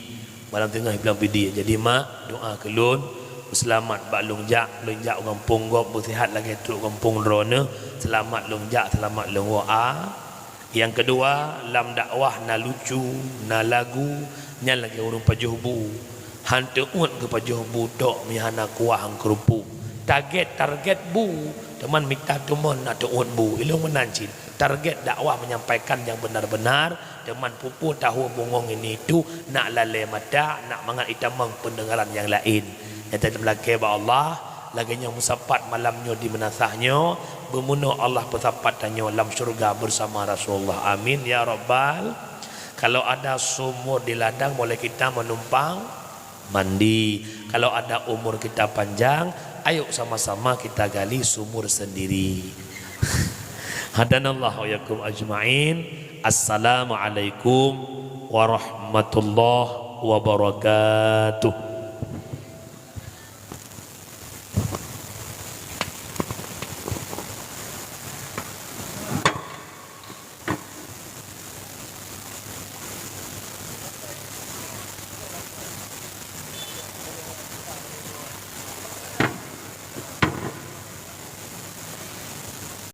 Malam teungoh i Blang Pidie. Jadi, mak, doa keu lôn, seulamat bak lôn jak, lôn jak u gampông gob, meusihat lagèe trok gampông droeneuh, seulamat lôn jak, seulamat lôn woe. A. Nyang keudua, lam dakwah na lucu, na lagu, nyan lagèe ureueng pajoh bu. Han teuôt geupajoh bu tok meuhana kuah ngon keurupuk. Target, target bu, teuma mita teuma na teuôt bu. Ilôn meunan cit. Target dakwah menyampaikan yang benar-benar, teuma peue-peue tahue bungong ini itu, nak lalè mata, nak mangat itamong pendengaran yang laén. Nyang tatem lakèe bak Allah, lagèe nyang meusapat malam nyoe di meunasah nyoe, beumeunoe Allah peusapat tanyoe lam syeuruga beusama Rasulullah. Amin ya rabbal. Kalau ada sumur di ladang, boleh kita menumpang mandi. Kalau ada umur kita panjang, ayo sama-sama kita gali sumur sendiri. Hadanallahu wa iyyakum ajma'in. Assalamualaikum warahmatullahi wabarakatuh.